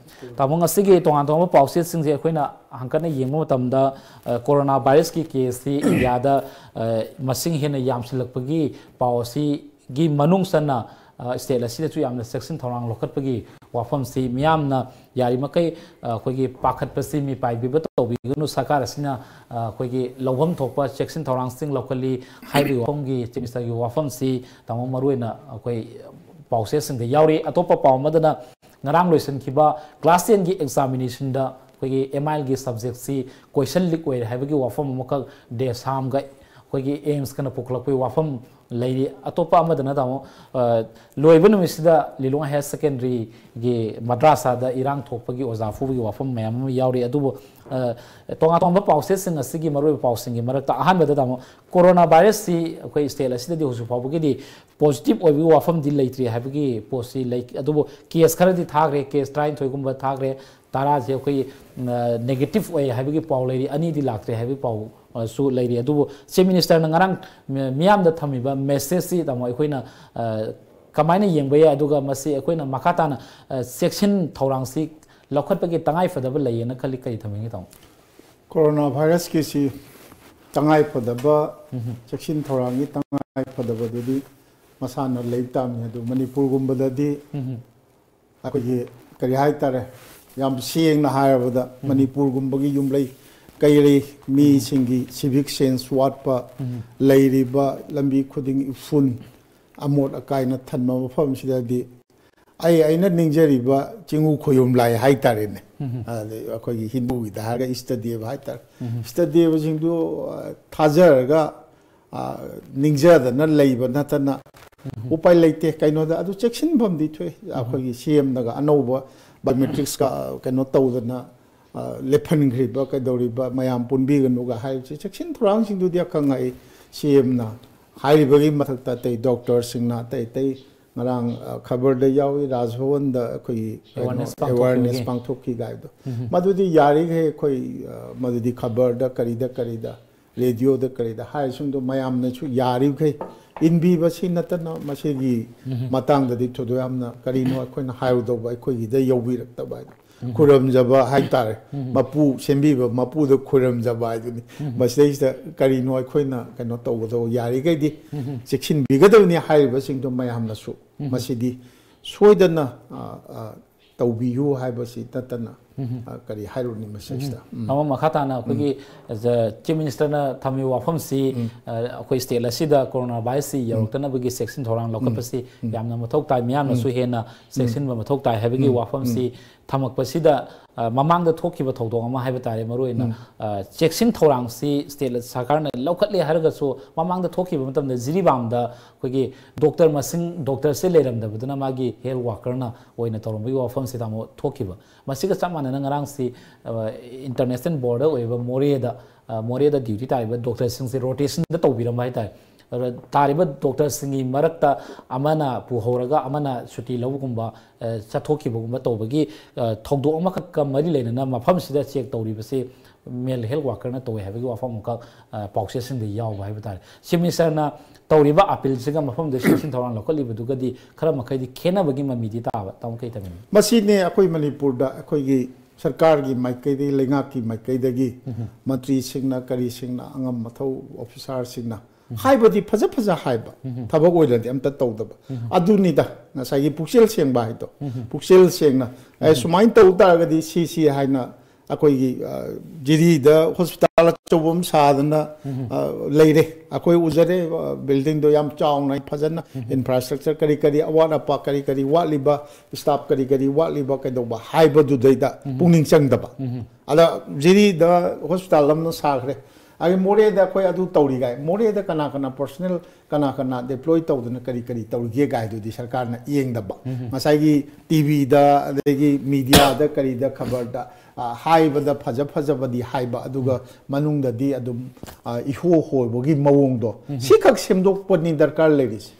ꯇꯥꯃꯣ, ꯉꯁꯤꯒꯤ ꯇꯣꯉꯥꯟ ꯇꯣꯉꯥꯟꯕ ꯄꯥꯎꯆꯦꯁꯤꯡꯁꯦ ꯑꯩꯈꯣꯏꯅ ꯍꯪꯀꯠꯅ ꯌꯦꯡꯕ ꯃꯇꯝꯗ, ꯑ, ꯀꯣꯔꯣꯅꯥ ꯚꯥꯏꯔꯁꯀꯤ ꯀꯦꯁꯁꯤ ꯏꯟꯗꯤꯌꯥꯗ, ꯑ, ꯃꯁꯤꯡ ꯍꯦꯟꯅ ꯌꯥꯝꯁꯤꯜꯂꯛꯄꯒꯤ ꯄꯥꯎ ꯑꯁꯤꯒꯤ ꯃꯅꯨꯡ ꯆꯟꯅ, ꯑ, ꯁ꯭ꯇꯦꯠ ꯑꯁꯤꯗꯁꯨ ꯌꯥꯝꯅ ꯆꯦꯛꯁꯤꯟ ꯊꯧꯔꯥꯡ ꯂꯧꯈꯠꯄꯒꯤ ꯋꯥꯐꯝꯁꯤ ꯃꯤꯌꯥꯝꯅ ꯌꯥꯔꯤꯃꯈꯩ, ꯑ, ꯑꯩꯈꯣꯏꯒꯤ ꯄꯥꯈꯠꯄꯁꯤ ꯃꯤꯄꯥꯏꯕꯤꯕ ꯇꯧꯕꯤꯒꯅꯨ, ꯁꯔꯀꯥꯔ ꯑꯁꯤꯅ, ꯑ, ꯑꯩꯈꯣꯏꯒꯤ ꯂꯧꯐꯝ ꯊꯣꯛꯄ ꯆꯦꯛꯁꯤꯟ ꯊꯧꯔꯥꯡꯁꯤꯡ ꯂꯧꯈꯠꯂꯤ ꯍꯥꯏꯕꯒꯤ ꯋꯥꯐꯝꯒꯤ ꯆꯤꯐ ꯃꯤꯅꯤꯁꯇꯔꯒꯤ ꯋꯥꯐꯝꯁꯤ, ꯇꯥꯃꯣ, ꯃꯔꯨꯑꯣꯏꯅ ꯑꯩꯈꯣꯏ ꯄꯥꯎꯆꯦꯁꯤꯡꯗ ꯌꯥꯎꯔꯤ꯫ ꯑꯇꯣꯞꯄ ꯄꯥꯎ ꯑꯃꯗꯅ ꯉꯔꯥꯡ ꯂꯣꯏꯁꯤꯟꯈꯤꯕ ꯀ꯭ꯂꯥꯁ ꯇꯦꯟꯒꯤ ꯑꯦꯛꯖꯥꯃꯤꯅꯦꯁꯟꯗ ꯑꯩꯈꯣꯏꯒꯤ ꯑꯦꯝ ꯑꯥꯏ ꯑꯦꯜꯒꯤ ꯁꯕꯖꯦꯛꯁꯤ ꯀꯣꯏꯁꯟ ꯂꯤꯛ ꯑꯣꯏꯔꯦ ꯍꯥꯏꯕꯒꯤ ꯋꯥꯐꯝ ꯑꯃꯈꯛ ꯗꯦꯁꯥꯝꯒ ꯑꯩꯈꯣꯏꯒꯤ ꯑꯦꯝꯁꯀꯅ ꯄꯨꯈꯠꯂꯛꯄꯒꯤ ꯋꯥꯐꯝ ꯂꯩꯔꯤ꯫ ꯑꯇꯣꯞꯄ ꯑꯃꯗꯅ, ꯇꯥꯃꯣ, ꯑ, ꯂꯣꯏꯕ ꯅꯨꯃꯤꯠꯁꯤꯗ ꯂꯤꯂꯣꯡ ꯍꯥꯌꯔ ꯁꯦꯀꯦꯟꯗꯔꯤꯒꯤ ꯃꯗ꯭ꯔꯥꯁꯥꯗ ꯏꯔꯥꯡ ꯊꯣꯛꯄꯒꯤ ꯑꯣꯖꯥ ꯐꯨꯕꯒꯤ ꯋꯥꯐꯝ ꯃꯌꯥꯝ ꯑꯃ ꯌꯥꯎꯔꯤ꯫ ꯑꯗꯨꯕꯨ, ꯑ, ꯇꯣꯉꯥꯟ ꯇꯣꯉꯥꯟꯕ ꯄꯥꯎꯆꯦꯁꯤꯡ ꯑꯁꯤꯒꯤ ꯃꯔꯨꯑꯣꯏꯕ ꯄꯥꯎꯁꯤꯡꯒꯤ ꯃꯔꯛꯇ ꯑꯍꯥꯟꯕꯗ, ꯇꯥꯃꯣ, ꯀꯣꯔꯣꯅꯥ ꯚꯥꯏꯔꯁꯁꯤ ꯑꯩꯈꯣꯏ ꯁ꯭ꯇꯦꯠ ꯑꯁꯤꯗꯗꯤ ꯍꯧꯖꯤꯛ ꯐꯥꯎꯕꯒꯤꯗꯤ ꯄꯣꯖꯤꯇꯤꯚ ꯑꯣꯏꯕꯒꯤ ꯋꯥꯐꯝꯗꯤ ꯂꯩꯇ꯭ꯔꯤ ꯍꯥꯏꯕꯒꯤ ꯄꯣꯠꯁꯤ ꯂꯩ, ꯑꯗꯨꯕꯨ ꯀꯦꯁ ꯈꯔꯗꯤ ꯊꯥꯈ꯭ꯔꯦ, ꯀꯦꯁ ꯇꯔꯥꯅꯤꯊꯣꯏꯒꯨꯝꯕ ꯊꯥꯈ꯭ꯔꯦ, ꯇꯔꯥꯁꯦ ꯑꯩꯈꯣꯏꯒꯤ, ꯑ, ꯅꯦꯒꯦꯇꯤꯚ ꯑꯣꯏ ꯍꯥꯏꯕꯒꯤ ꯄꯥꯎ ꯂꯩꯔꯤ, ꯑꯅꯤꯗꯤ ꯂꯥꯛꯇ꯭ꯔꯦ ꯍꯥꯏꯕꯒꯤ ꯄꯥꯎ, ꯑ, ꯁꯨ ꯂꯩꯔꯤ꯫ ꯑꯗꯨꯕꯨ ꯆꯤꯐ ꯃꯤꯅꯤꯁꯇꯔꯅ ꯉꯔꯥꯡ ꯃꯤ-, ꯃꯤꯌꯥꯝꯗ ꯊꯝꯃꯤꯕ ꯃꯦꯁꯦꯖꯁꯤ, ꯇꯥꯃꯣ, ꯑꯩꯈꯣꯏꯅ, ꯑ, ꯀꯃꯥꯏꯅ ꯌꯦꯡꯕ ꯌꯥꯏ? ꯑꯗꯨꯒ ꯃꯁꯤ ꯑꯩꯈꯣꯏꯅ ꯃꯈꯥ ꯇꯥꯅ, ꯑ, ꯆꯦꯛꯁꯤꯟ ꯊꯧꯔꯥꯡꯁꯤ ꯂꯧꯈꯠꯄꯒꯤ ꯇꯉꯥꯏ ꯐꯗꯕ ꯂꯩꯌꯦꯅ ꯈꯜꯂꯤ, ꯀꯔꯤ ꯊꯝꯕꯤꯅꯤꯡꯉꯤ, ꯇꯥꯃꯣ? ꯀꯣꯔꯣꯅꯥ ꯚꯥꯏꯔꯁꯀꯤꯁꯤ ꯇꯉꯥꯏ ꯐꯗꯕ, ꯎꯝ꯫ ꯆꯦꯛꯁꯤꯟ ꯊꯧꯔꯥꯡꯒꯤ ꯇꯉꯥꯏ ꯐꯗꯕꯗꯨꯗꯤ ꯃꯁꯥꯅ ꯂꯩ ꯇꯥꯕꯅꯤ꯫ ꯑꯗꯨ ꯃꯅꯤꯄꯨꯔꯒꯨꯝꯕꯗꯗꯤ ꯎꯝ꯫ ꯑꯩꯈꯣꯏꯒꯤ, ꯀꯔꯤ ꯍꯥꯏꯇꯥꯔꯦ, ꯌꯥꯝ ꯁꯦꯡꯅ ꯍꯥꯏꯔꯕꯗ, ꯎꯝ꯫ ꯃꯅꯤꯄꯨꯔꯒꯨꯝꯕꯒꯤ ꯌꯨꯝꯂꯩ ꯀꯩꯔꯩ ꯃꯤꯁꯤꯡꯒꯤ ꯁꯤꯚꯤꯛ ꯁꯦꯟꯁ ꯋꯥꯠꯄ, ꯎꯝ꯫ ꯂꯩꯔꯤꯕ ꯂꯝꯕꯤ ꯈꯨꯗꯤꯡ ꯏꯐꯨꯟ ꯑꯃꯣꯠ ꯑꯀꯥꯏꯅ ꯊꯟꯕ ꯃꯐꯝꯁꯤꯗꯗꯤ ꯑꯩ, ꯑꯩꯅ ꯅꯤꯡꯖꯔꯤꯕ ꯆꯤꯡꯎ ꯈꯣꯌꯨꯝ ꯂꯥꯏ ꯍꯥꯏꯇꯥꯔꯦꯅꯦ꯫ ꯎꯝ꯫ ꯑꯗꯩ ꯑꯩꯈꯣꯏꯒꯤ ꯍꯤꯟꯗꯨꯒꯤꯗ ꯍꯥꯏꯔꯒ ꯏꯁꯇꯗꯦꯕ ꯍꯥꯏꯇꯥꯔꯦ꯫ ꯎꯝ꯫ ꯏꯁꯇꯗꯦꯕꯁꯤꯡꯗꯨ, ꯑ, ꯊꯥꯖꯔꯒ, ꯑ, ꯅꯤꯡꯖꯗꯅ ꯂꯩꯕ ꯅꯠꯇꯅ ꯎꯄꯥꯏ ꯂꯩꯇꯦ꯫ ꯀꯩꯅꯣꯗ ꯑꯗꯨ ꯆꯦꯛꯁꯤꯟꯐꯝꯗꯤ ꯊꯣꯛꯏ꯫ ꯑꯩꯈꯣꯏꯒꯤ ꯁꯤ ꯑꯦꯝꯅꯒ ꯑꯅꯧꯕ ꯕꯥꯏꯑꯣꯃꯦꯇ꯭ꯔꯤꯛꯁꯀ ꯀꯩꯅꯣ ꯇꯧꯗꯅ, ꯑ, ꯂꯦꯞꯍꯟꯈ꯭ꯔꯤꯕ, ꯀꯩꯗꯧꯔꯤꯕ, ꯃꯌꯥꯝ ꯄꯨꯟꯕꯤꯒꯅꯨꯒ ꯍꯥꯏꯕꯁꯦ, ꯆꯦꯛꯁꯤꯟ ꯊꯧꯔꯥꯡꯁꯤꯡꯗꯨꯗꯤ ꯑꯈꯪ ꯑꯍꯩ ꯁꯤ ꯑꯦꯝꯅ ꯍꯥꯏꯔꯤꯕꯒꯤ ꯃꯊꯛꯇ ꯑꯇꯩ ꯗꯣꯛꯇꯔꯁꯤꯡꯅ, ꯑꯇꯩ ꯑꯇꯩ ꯉꯔꯥꯡ, ꯑ, ꯈꯕꯔꯗ ꯌꯥꯎꯏ, ꯔꯥꯖꯚꯋꯟꯗ ꯑꯩꯈꯣꯏꯒꯤ ꯀꯩꯅꯣ, ꯑꯦꯋꯥꯔꯅꯦꯁ ꯄꯥꯡꯊꯣꯛꯈꯤꯕꯒꯤ꯫ ꯑꯦꯋꯥꯔꯅꯦꯁ ꯄꯥꯡꯊꯣꯛꯈꯤ ꯀꯥꯏꯗꯣ꯫ ꯃꯗꯨꯗꯤ ꯌꯥꯔꯤꯈꯩ ꯑꯩꯈꯣꯏ, ꯑ, ꯃꯗꯨꯗꯤ ꯈꯕꯔꯗ ꯀꯔꯤꯗ ꯀꯔꯤꯗ, ꯔꯦꯗꯤꯑꯣꯗ ꯀꯔꯤꯗ ꯍꯥꯏꯔꯤꯁꯤꯡꯗꯣ ꯃꯌꯥꯝꯅꯁꯨ ꯌꯥꯔꯤꯈꯩ ꯏꯟꯕꯤꯕꯁꯤ ꯅꯠꯇꯅ ꯃꯁꯤꯒꯤ ꯃꯇꯥꯡꯗꯗꯤ ꯊꯣꯏꯗꯣꯛ ꯌꯥꯝꯅ ꯀꯔꯤꯅꯣ ꯑꯩꯈꯣꯏꯅ ꯍꯥꯏꯔꯨꯗꯧꯕ, ꯑꯩꯈꯣꯏꯒꯤꯗ ꯌꯧꯕꯤꯔꯛꯇꯕ ꯍꯥꯏꯗꯣ꯫ ꯈꯨꯔꯨꯝꯖꯕ ꯍꯥꯏꯇꯥꯔꯦ꯫ ꯃꯄꯨ ꯁꯦꯝꯕꯤꯕ ꯃꯄꯨꯗ ꯈꯨꯔꯨꯝꯖꯕ ꯍꯥꯏꯗꯨꯅꯤ꯫ ꯃꯁꯤꯗꯩꯁꯤꯗ ꯀꯔꯤꯅꯣ ꯑꯩꯈꯣꯏꯅ ꯀꯩꯅꯣ ꯇꯧꯒꯗꯧꯕ, ꯌꯥꯔꯤꯈꯩꯗꯤ ꯆꯦꯛꯁꯤꯟꯕꯤꯒꯗꯕꯅꯤ ꯍꯥꯏꯔꯤꯕꯁꯤꯡꯗꯣ ꯃꯌꯥꯝꯅꯁꯨ ꯃꯁꯤꯗꯤ ꯁꯣꯏꯗꯅ, ꯑ, ꯑ, ꯇꯧꯕꯤꯌꯨ ꯍꯥꯏꯕꯁꯤ ꯅꯠꯇꯅ, ꯑ, ꯀꯔꯤ ꯍꯥꯏꯔꯨꯅꯤ ꯃꯁꯤꯁꯤꯗ? ꯎꯝ꯫ ꯑꯃ ꯃꯈꯥ ꯇꯥꯅ ꯑꯩꯈꯣꯏꯒꯤ, ꯑ, ꯆꯤꯐ ꯃꯤꯅꯤꯁꯇꯔꯅ ꯊꯝꯃꯤꯕ ꯋꯥꯐꯝꯁꯤ, ꯑ, ꯑꯩꯈꯣꯏ ꯁ꯭ꯇꯦꯠ ꯑꯁꯤꯗ ꯀꯣꯔꯣꯅꯥ ꯚꯥꯏꯔꯁꯁꯤ ꯌꯧꯔꯛꯇꯅꯕꯒꯤ ꯆꯦꯛꯁꯤꯟ ꯊꯧꯔꯥꯡ ꯂꯧꯈꯠꯄꯁꯤ ꯌꯥꯝꯅ ꯃꯊꯧ ꯇꯥꯏ, ꯃꯤꯌꯥꯝꯅꯁꯨ ꯍꯦꯟꯅ ꯆꯦꯛꯁꯤꯟꯕ ꯃꯊꯧ ꯇꯥꯏ ꯍꯥꯏꯕꯒꯤ ꯋꯥꯐꯝꯁꯤ ꯊꯝꯃꯛꯄꯁꯤꯗ, ꯑ, ꯃꯃꯥꯡꯗ ꯊꯣꯛꯈꯤꯕ ꯊꯧꯗꯣꯛ ꯑꯃ ꯍꯥꯏꯕ ꯇꯥꯔꯦ, ꯃꯔꯨꯑꯣꯏꯅ, ꯑ, ꯆꯦꯛꯁꯤꯟ ꯊꯧꯔꯥꯡꯁꯤ ꯁ꯭ꯇꯦꯠ ꯁꯔꯀꯥꯔꯅ ꯂꯧꯈꯠꯂꯦ ꯍꯥꯏꯔꯒꯁꯨ, ꯃꯃꯥꯡꯗ ꯊꯣꯛꯈꯤꯕ ꯃꯇꯝꯗ ꯖꯤꯔꯤꯕꯥꯝꯗ ꯑꯩꯈꯣꯏꯒꯤ ꯗꯣꯛꯇꯔ ꯃꯁꯤꯡ, ꯗꯣꯛꯇꯔꯁꯦ ꯂꯩꯔꯝꯗꯕꯗꯨꯅ ꯃꯥꯒꯤ ꯍꯦꯜꯊ ꯋꯥꯔꯀꯔꯅ ꯑꯣꯏꯅ ꯇꯧꯔꯝꯕꯒꯤ ꯋꯥꯐꯝꯁꯤ ꯇꯥꯃꯣ ꯊꯣꯛꯈꯤꯕ꯫ ꯃꯁꯤꯒ ꯆꯞ ꯃꯥꯟꯅꯅ ꯉꯔꯥꯡꯁꯤ, ꯑ, ꯏꯟꯇꯔꯅꯦꯁꯅꯦꯜ ꯕꯣꯔꯗꯔ ꯑꯣꯏꯔꯤꯕ ꯃꯣꯔꯦꯗ, ꯑ, ꯃꯣꯔꯦꯗ ꯗ꯭ꯌꯨꯇꯤ ꯇꯥꯔꯤꯕ ꯗꯣꯛꯇꯔꯁꯤꯡꯁꯦ ꯔꯣꯇꯦꯁꯟꯗ ꯇꯧꯕꯤꯔꯝꯕ ꯍꯥꯏꯇꯥꯔꯦ꯫ ꯑꯗ ꯇꯥꯔꯤꯕ ꯗꯣꯛꯇꯔꯁꯤꯡꯒꯤ ꯃꯔꯛꯇ ꯑꯃꯅ ꯄꯨꯍꯧꯔꯒ ꯑꯃꯅ ꯁꯨꯇꯤ ꯂꯧꯕꯒꯨꯝꯕ, ꯑ, ꯆꯠꯊꯣꯛꯈꯤꯕꯒꯨꯝꯕ ꯇꯧꯕꯒꯤ, ꯑ, ꯊꯧꯗꯣꯛ ꯑꯃꯈꯛꯀ ꯃꯔꯤ ꯂꯩꯅꯅ ꯃꯐꯝꯁꯤꯗ ꯆꯦꯛ ꯇꯧꯔꯤꯕꯁꯤ ꯃꯦꯜ ꯍꯦꯜꯊ ꯋꯥꯔꯀꯔꯅ ꯇꯧꯋꯦ ꯍꯥꯏꯕꯒꯤ ꯋꯥꯐꯝ ꯑꯃꯈꯛ, ꯑ, ꯄꯥꯎꯆꯦꯁꯤꯡꯗ ꯌꯥꯎꯕ ꯍꯥꯏꯕ ꯇꯥꯔꯦ꯫ ꯆꯤꯐ ꯃꯤꯅꯤꯁꯇꯔꯅ ꯇꯧꯔꯤꯕ ꯑꯄꯤꯜꯁꯤꯒ ꯃꯐꯝꯗꯨꯗ ꯆꯦꯛꯁꯤꯟ ꯊꯧꯔꯥꯡ ꯂꯧꯈꯠꯂꯤꯕꯗꯨꯒꯗꯤ ꯈꯔ ꯃꯈꯩꯗꯤ ꯈꯦꯠꯅꯕꯒꯤ ꯃꯃꯤꯗꯤ ꯇꯥꯕ꯫ ꯇꯥꯃꯣ ꯀꯩ ꯊꯝꯕꯤꯅꯤ? ꯃꯁꯤꯅꯦ ꯑꯩꯈꯣꯏ ꯃꯅꯤꯄꯨꯔꯗ ꯑꯩꯈꯣꯏꯒꯤ ꯁꯔꯀꯥꯔꯒꯤ ꯃꯥꯏꯀꯩꯗꯒꯤ, ꯂꯩꯉꯥꯛꯀꯤ ꯃꯥꯏꯀꯩꯗꯒꯤ ꯃꯟꯇ꯭ꯔꯤꯁꯤꯡꯅ, ꯀꯔꯤꯁꯤꯡꯅ, ꯑꯉꯝ ꯑꯊꯧ ꯑꯣꯐꯤꯁꯥꯔꯁꯤꯡꯅ ꯍꯥꯏꯕꯗꯤ ꯐꯖ ꯐꯖ ꯍꯥꯏꯕ, ꯊꯕꯛ ꯑꯣꯏꯅꯗꯤ ꯑꯝꯇ ꯇꯧꯗꯕ꯫ ꯑꯗꯨꯅꯤꯗ ꯉꯁꯥꯏꯒꯤ ꯄꯨꯛꯆꯦꯜ ꯁꯦꯡꯕ ꯍꯥꯏꯗꯣ꯫ ꯄꯨꯛꯆꯦꯜ ꯁꯦꯡꯅ, "ꯑꯦ, ꯁꯨꯃꯥꯏꯅ ꯇꯧ ꯇꯥꯔꯒꯗꯤ ꯁꯤ, ꯁꯤ" ꯍꯥꯏꯅ ꯑꯩꯈꯣꯏꯒꯤ, ꯑ, ꯖꯤꯔꯤꯗ ꯍꯣꯁꯄꯤꯇꯥꯜ ꯑꯆꯧꯕ ꯑꯃ ꯁꯥꯗꯅ, ꯑ, ꯂꯩꯔꯦ꯫ ꯑꯩꯈꯣꯏ ꯎꯖꯔꯦ, ꯑ, ꯕꯤꯜꯗꯤꯡꯗꯣ ꯌꯥꯝ ꯆꯥꯎꯅ, ꯐꯖꯅ, ꯏꯟꯐ꯭ꯔꯥꯁ꯭ꯇ꯭ꯔꯛꯆꯔ ꯀꯔꯤ ꯀꯔꯤ, ꯑꯋꯥꯠ ꯑꯄꯥ ꯀꯔꯤ ꯀꯔꯤ ꯋꯥꯠꯂꯤꯕ, ꯁ꯭ꯇꯥꯐ ꯀꯔꯤ ꯀꯔꯤ ꯋꯥꯠꯂꯤꯕ, ꯀꯩꯗꯧꯕ ꯍꯥꯏꯕꯗꯨꯗꯩꯗ ꯄꯨꯛꯅꯤꯡ ꯆꯪꯗꯕ꯫ ꯑꯗ ꯖꯤꯔꯤꯗ ꯍꯣꯁꯄꯤꯇꯥꯜ ꯑꯃ ꯁꯥꯈ꯭ꯔꯦ꯫ ꯑꯩ ꯃꯣꯔꯦꯗ ꯑꯩꯈꯣꯏ ꯑꯗꯨ ꯇꯧꯔꯤ ꯒꯥꯏ, ꯃꯣꯔꯦꯗ ꯀꯅꯥ ꯀꯅꯥ ꯄꯔꯁꯣꯅꯦꯜ, ꯀꯅꯥ ꯀꯅꯥ ꯗꯤꯄ꯭ꯂꯣꯏ ꯇꯧꯗꯅ ꯀꯔꯤ ꯀꯔꯤ ꯇꯧꯔꯤꯒꯦ ꯒꯥꯏꯗꯨꯗꯤ ꯁꯔꯀꯥꯔꯅ ꯌꯦꯡꯗꯕ꯫ ꯉꯁꯥꯏꯒꯤ ꯇꯤꯚꯤꯗ, ꯑꯗꯒꯤ ꯃꯤꯗꯤꯌꯥꯗ, ꯀꯔꯤꯗ, ꯈꯕꯔꯗ, ꯑ, ꯍꯥꯏꯕꯗ ꯐꯖ ꯐꯖꯕꯗꯤ ꯍꯥꯏꯕ, ꯑꯗꯨꯒ ꯃꯅꯨꯡꯗꯗꯤ ꯑꯗꯨꯝ, ꯑ, ꯏꯍꯣ ꯍꯣꯕꯒꯤ ꯃꯑꯣꯡꯗꯣ, ꯁꯤꯈꯛ ꯁꯦꯝꯗꯣꯛꯄꯅꯤ ꯗꯔꯀꯥꯔ ꯂꯩꯔꯤꯁꯦ꯫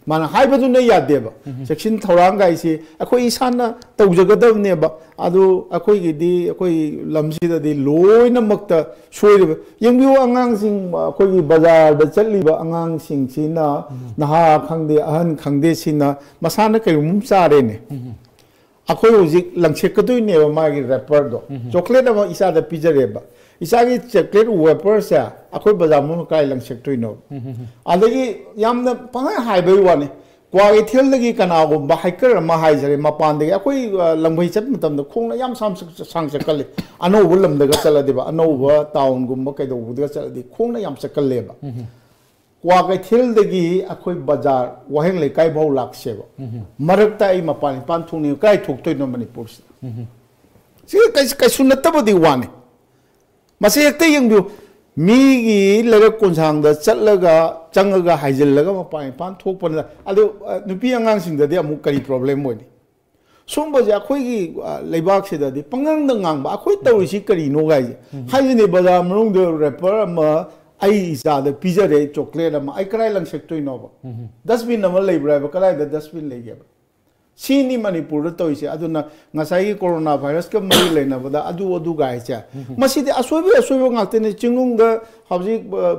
ꯃꯥꯅ ꯍꯥꯏꯕꯗꯨꯅ ꯌꯥꯗꯦꯕ꯫ ꯆꯦꯛꯁꯤꯟ ꯊꯧꯔꯥꯡ ꯀꯥꯏꯁꯦ ꯑꯩꯈꯣꯏ ꯏꯁꯥꯅ ꯇꯧꯖꯒꯗꯕꯅꯦꯕ꯫ ꯑꯗꯨ ꯑꯩꯈꯣꯏꯒꯤꯗꯤ, ꯑꯩꯈꯣꯏ ꯂꯝꯁꯤꯗꯗꯤ ꯂꯣꯏꯅꯃꯛꯇ ꯁꯣꯏꯔꯤꯕ꯫ ꯌꯦꯡꯕꯤꯌꯨ, ꯑꯉꯥꯡꯁꯤꯡ, ꯑꯩꯈꯣꯏꯒꯤ ꯕꯖꯥꯔꯗ ꯆꯠꯂꯤꯕ ꯑꯉꯥꯡꯁꯤꯡꯁꯤꯅ, ꯅꯍꯥ ꯈꯪꯗꯦ, ꯑꯍꯟ ꯈꯪꯗꯦ, ꯁꯤꯅ ꯃꯁꯥꯅ ꯀꯩꯒꯨꯝꯕ ꯑꯃ ꯆꯥꯔꯦꯅꯦ꯫ ꯑꯩꯈꯣꯏ ꯍꯧꯖꯤꯛ ꯂꯪꯁꯦꯛꯀꯗꯣꯏꯅꯦꯕ ꯃꯥꯒꯤ ꯔꯦꯄꯔꯗꯣ꯫ ꯆꯣꯀ꯭ꯂꯦꯠ ꯑꯃ ꯏꯆꯥꯗ ꯄꯤꯖꯔꯦꯕ꯫ ꯏꯆꯥꯒꯤ ꯆꯣꯀ꯭ꯂꯦꯠ ꯋꯦꯄꯔꯁꯦ ꯑꯩꯈꯣꯏ ꯕꯖꯥꯔ ꯃꯅꯨꯡꯗ ꯀꯥꯏ ꯂꯪꯁꯦꯛꯇꯣꯏꯅꯣ? ꯑꯗꯒꯤ ꯌꯥꯝꯅ ꯄꯪꯍꯥꯏ ꯍꯥꯏꯕꯩ ꯋꯥꯅꯤ꯫ ꯀ꯭ꯋꯥꯀꯩꯊꯦꯜꯗꯒꯤ ꯀꯅꯥꯒꯨꯝꯕ ꯍꯥꯏꯀꯔ ꯑꯃ ꯍꯥꯏꯖꯔꯦ, ꯃꯄꯥꯟꯗꯒꯤ ꯑꯩꯈꯣꯏ, ꯑ, ꯂꯝꯕꯩ ꯆꯠꯄ ꯃꯇꯝꯗ ꯈꯣꯡꯅ ꯌꯥꯝ ꯁꯥꯡ ꯆꯠ-, ꯁꯥꯡ ꯆꯠꯀꯜꯂꯤ꯫ ꯑꯅꯧꯕ ꯂꯝꯗꯒ ꯆꯠꯂꯗꯤꯕ, ꯑꯅꯧꯕ ꯇꯥꯎꯟꯒꯨꯝꯕ ꯀꯩꯗꯧꯕꯗꯒ ꯆꯠꯂꯗꯤ ꯈꯣꯡꯅ ꯌꯥꯝ ꯆꯠꯀꯜꯂꯦꯕ꯫ ꯀ꯭ꯋꯥꯀꯩꯊꯦꯜꯗꯒꯤ ꯑꯩꯈꯣꯏ ꯕꯖꯥꯔ ꯋꯥꯍꯦꯡ ꯂꯩꯀꯥꯏ ꯐꯥꯎ ꯂꯥꯛꯁꯦꯕ꯫ ꯃꯔꯛꯇ ꯑꯩ ꯃꯄꯥꯟ ꯏꯄꯥꯟ ꯊꯣꯛꯅꯤꯡꯉꯦ, ꯀꯥꯏ ꯊꯣꯛꯇꯣꯏꯅꯣ ꯃꯅꯤꯄꯨꯔꯁꯤꯗ? ꯁꯤ ꯀꯩ-, ꯀꯩꯁꯨ ꯅꯠꯇꯕꯗꯤ ꯋꯥꯅꯤ꯫ ꯃꯁꯤ ꯍꯦꯛꯇ ꯌꯦꯡꯕꯤꯌꯨ꯫ ꯃꯤꯒꯤ ꯂꯩꯔꯛ ꯀꯣꯟꯁꯥꯡꯗ ꯆꯠꯂꯒ, ꯆꯪꯉꯒ, ꯍꯥꯏꯖꯤꯜꯂꯒ ꯃꯄꯥꯟ ꯏꯄꯥꯟ ꯊꯣꯛꯄꯅꯤꯅ, ꯑꯗꯨ, ꯑ, ꯅꯨꯄꯤ ꯑꯉꯥꯡꯁꯤꯡꯗꯗꯤ ꯑꯃꯨꯛ ꯀꯔꯤ ꯄ꯭ꯔꯣꯕ꯭ꯂꯦꯝ ꯑꯣꯏꯅꯤ? ꯁꯨꯝꯕꯁꯦ ꯑꯩꯈꯣꯏꯒꯤ, ꯑ, ꯂꯩꯕꯥꯛꯁꯤꯗꯗꯤ ꯄꯪꯉꯥꯡꯗ ꯉꯥꯡꯕ, ꯑꯩꯈꯣꯏ ꯇꯧꯔꯤꯁꯤ ꯀꯔꯤꯅꯣ ꯒꯥꯏꯁꯦ꯫ ꯍꯥꯏꯁꯤꯅꯦ, ꯕꯖꯥꯔ ꯃꯅꯨꯡꯗ ꯔꯦꯄꯔ ꯑꯃ ꯑꯩ ꯏꯆꯥꯗ ꯄꯤꯖꯔꯦ, ꯆꯣꯀ꯭ꯂꯦꯠ ꯑꯃ, ꯑꯩ ꯀꯗꯥꯏ ꯂꯪꯁꯦꯛꯇꯣꯏꯅꯣꯕ? ꯗꯁꯕꯤꯟ ꯑꯃ ꯂꯩꯕ꯭ꯔꯥ ꯍꯥꯏꯕ? ꯀꯗꯥꯏꯗ ꯗꯁꯕꯤꯟ ꯂꯩꯒꯦꯕ? ꯁꯤꯅꯤ ꯃꯅꯤꯄꯨꯔꯗ ꯇꯧꯔꯤꯁꯦ꯫ ꯑꯗꯨꯅ ꯉꯁꯥꯏꯒꯤ ꯀꯣꯔꯣꯅꯥ ꯚꯥꯏꯔꯁꯀ ꯃꯔꯤ ꯂꯩꯅꯕꯗ ꯑꯗꯨ ꯑꯗꯨ ꯒꯥꯏꯁꯦ, ꯃꯁꯤꯗꯤ ꯑꯁꯣꯏꯕ ꯑꯁꯣꯏꯕ ꯉꯥꯛꯇꯅꯤ꯫ ꯆꯤꯡꯅꯨꯡꯗ ꯍꯧꯖꯤꯛ, ꯑ, ꯑ,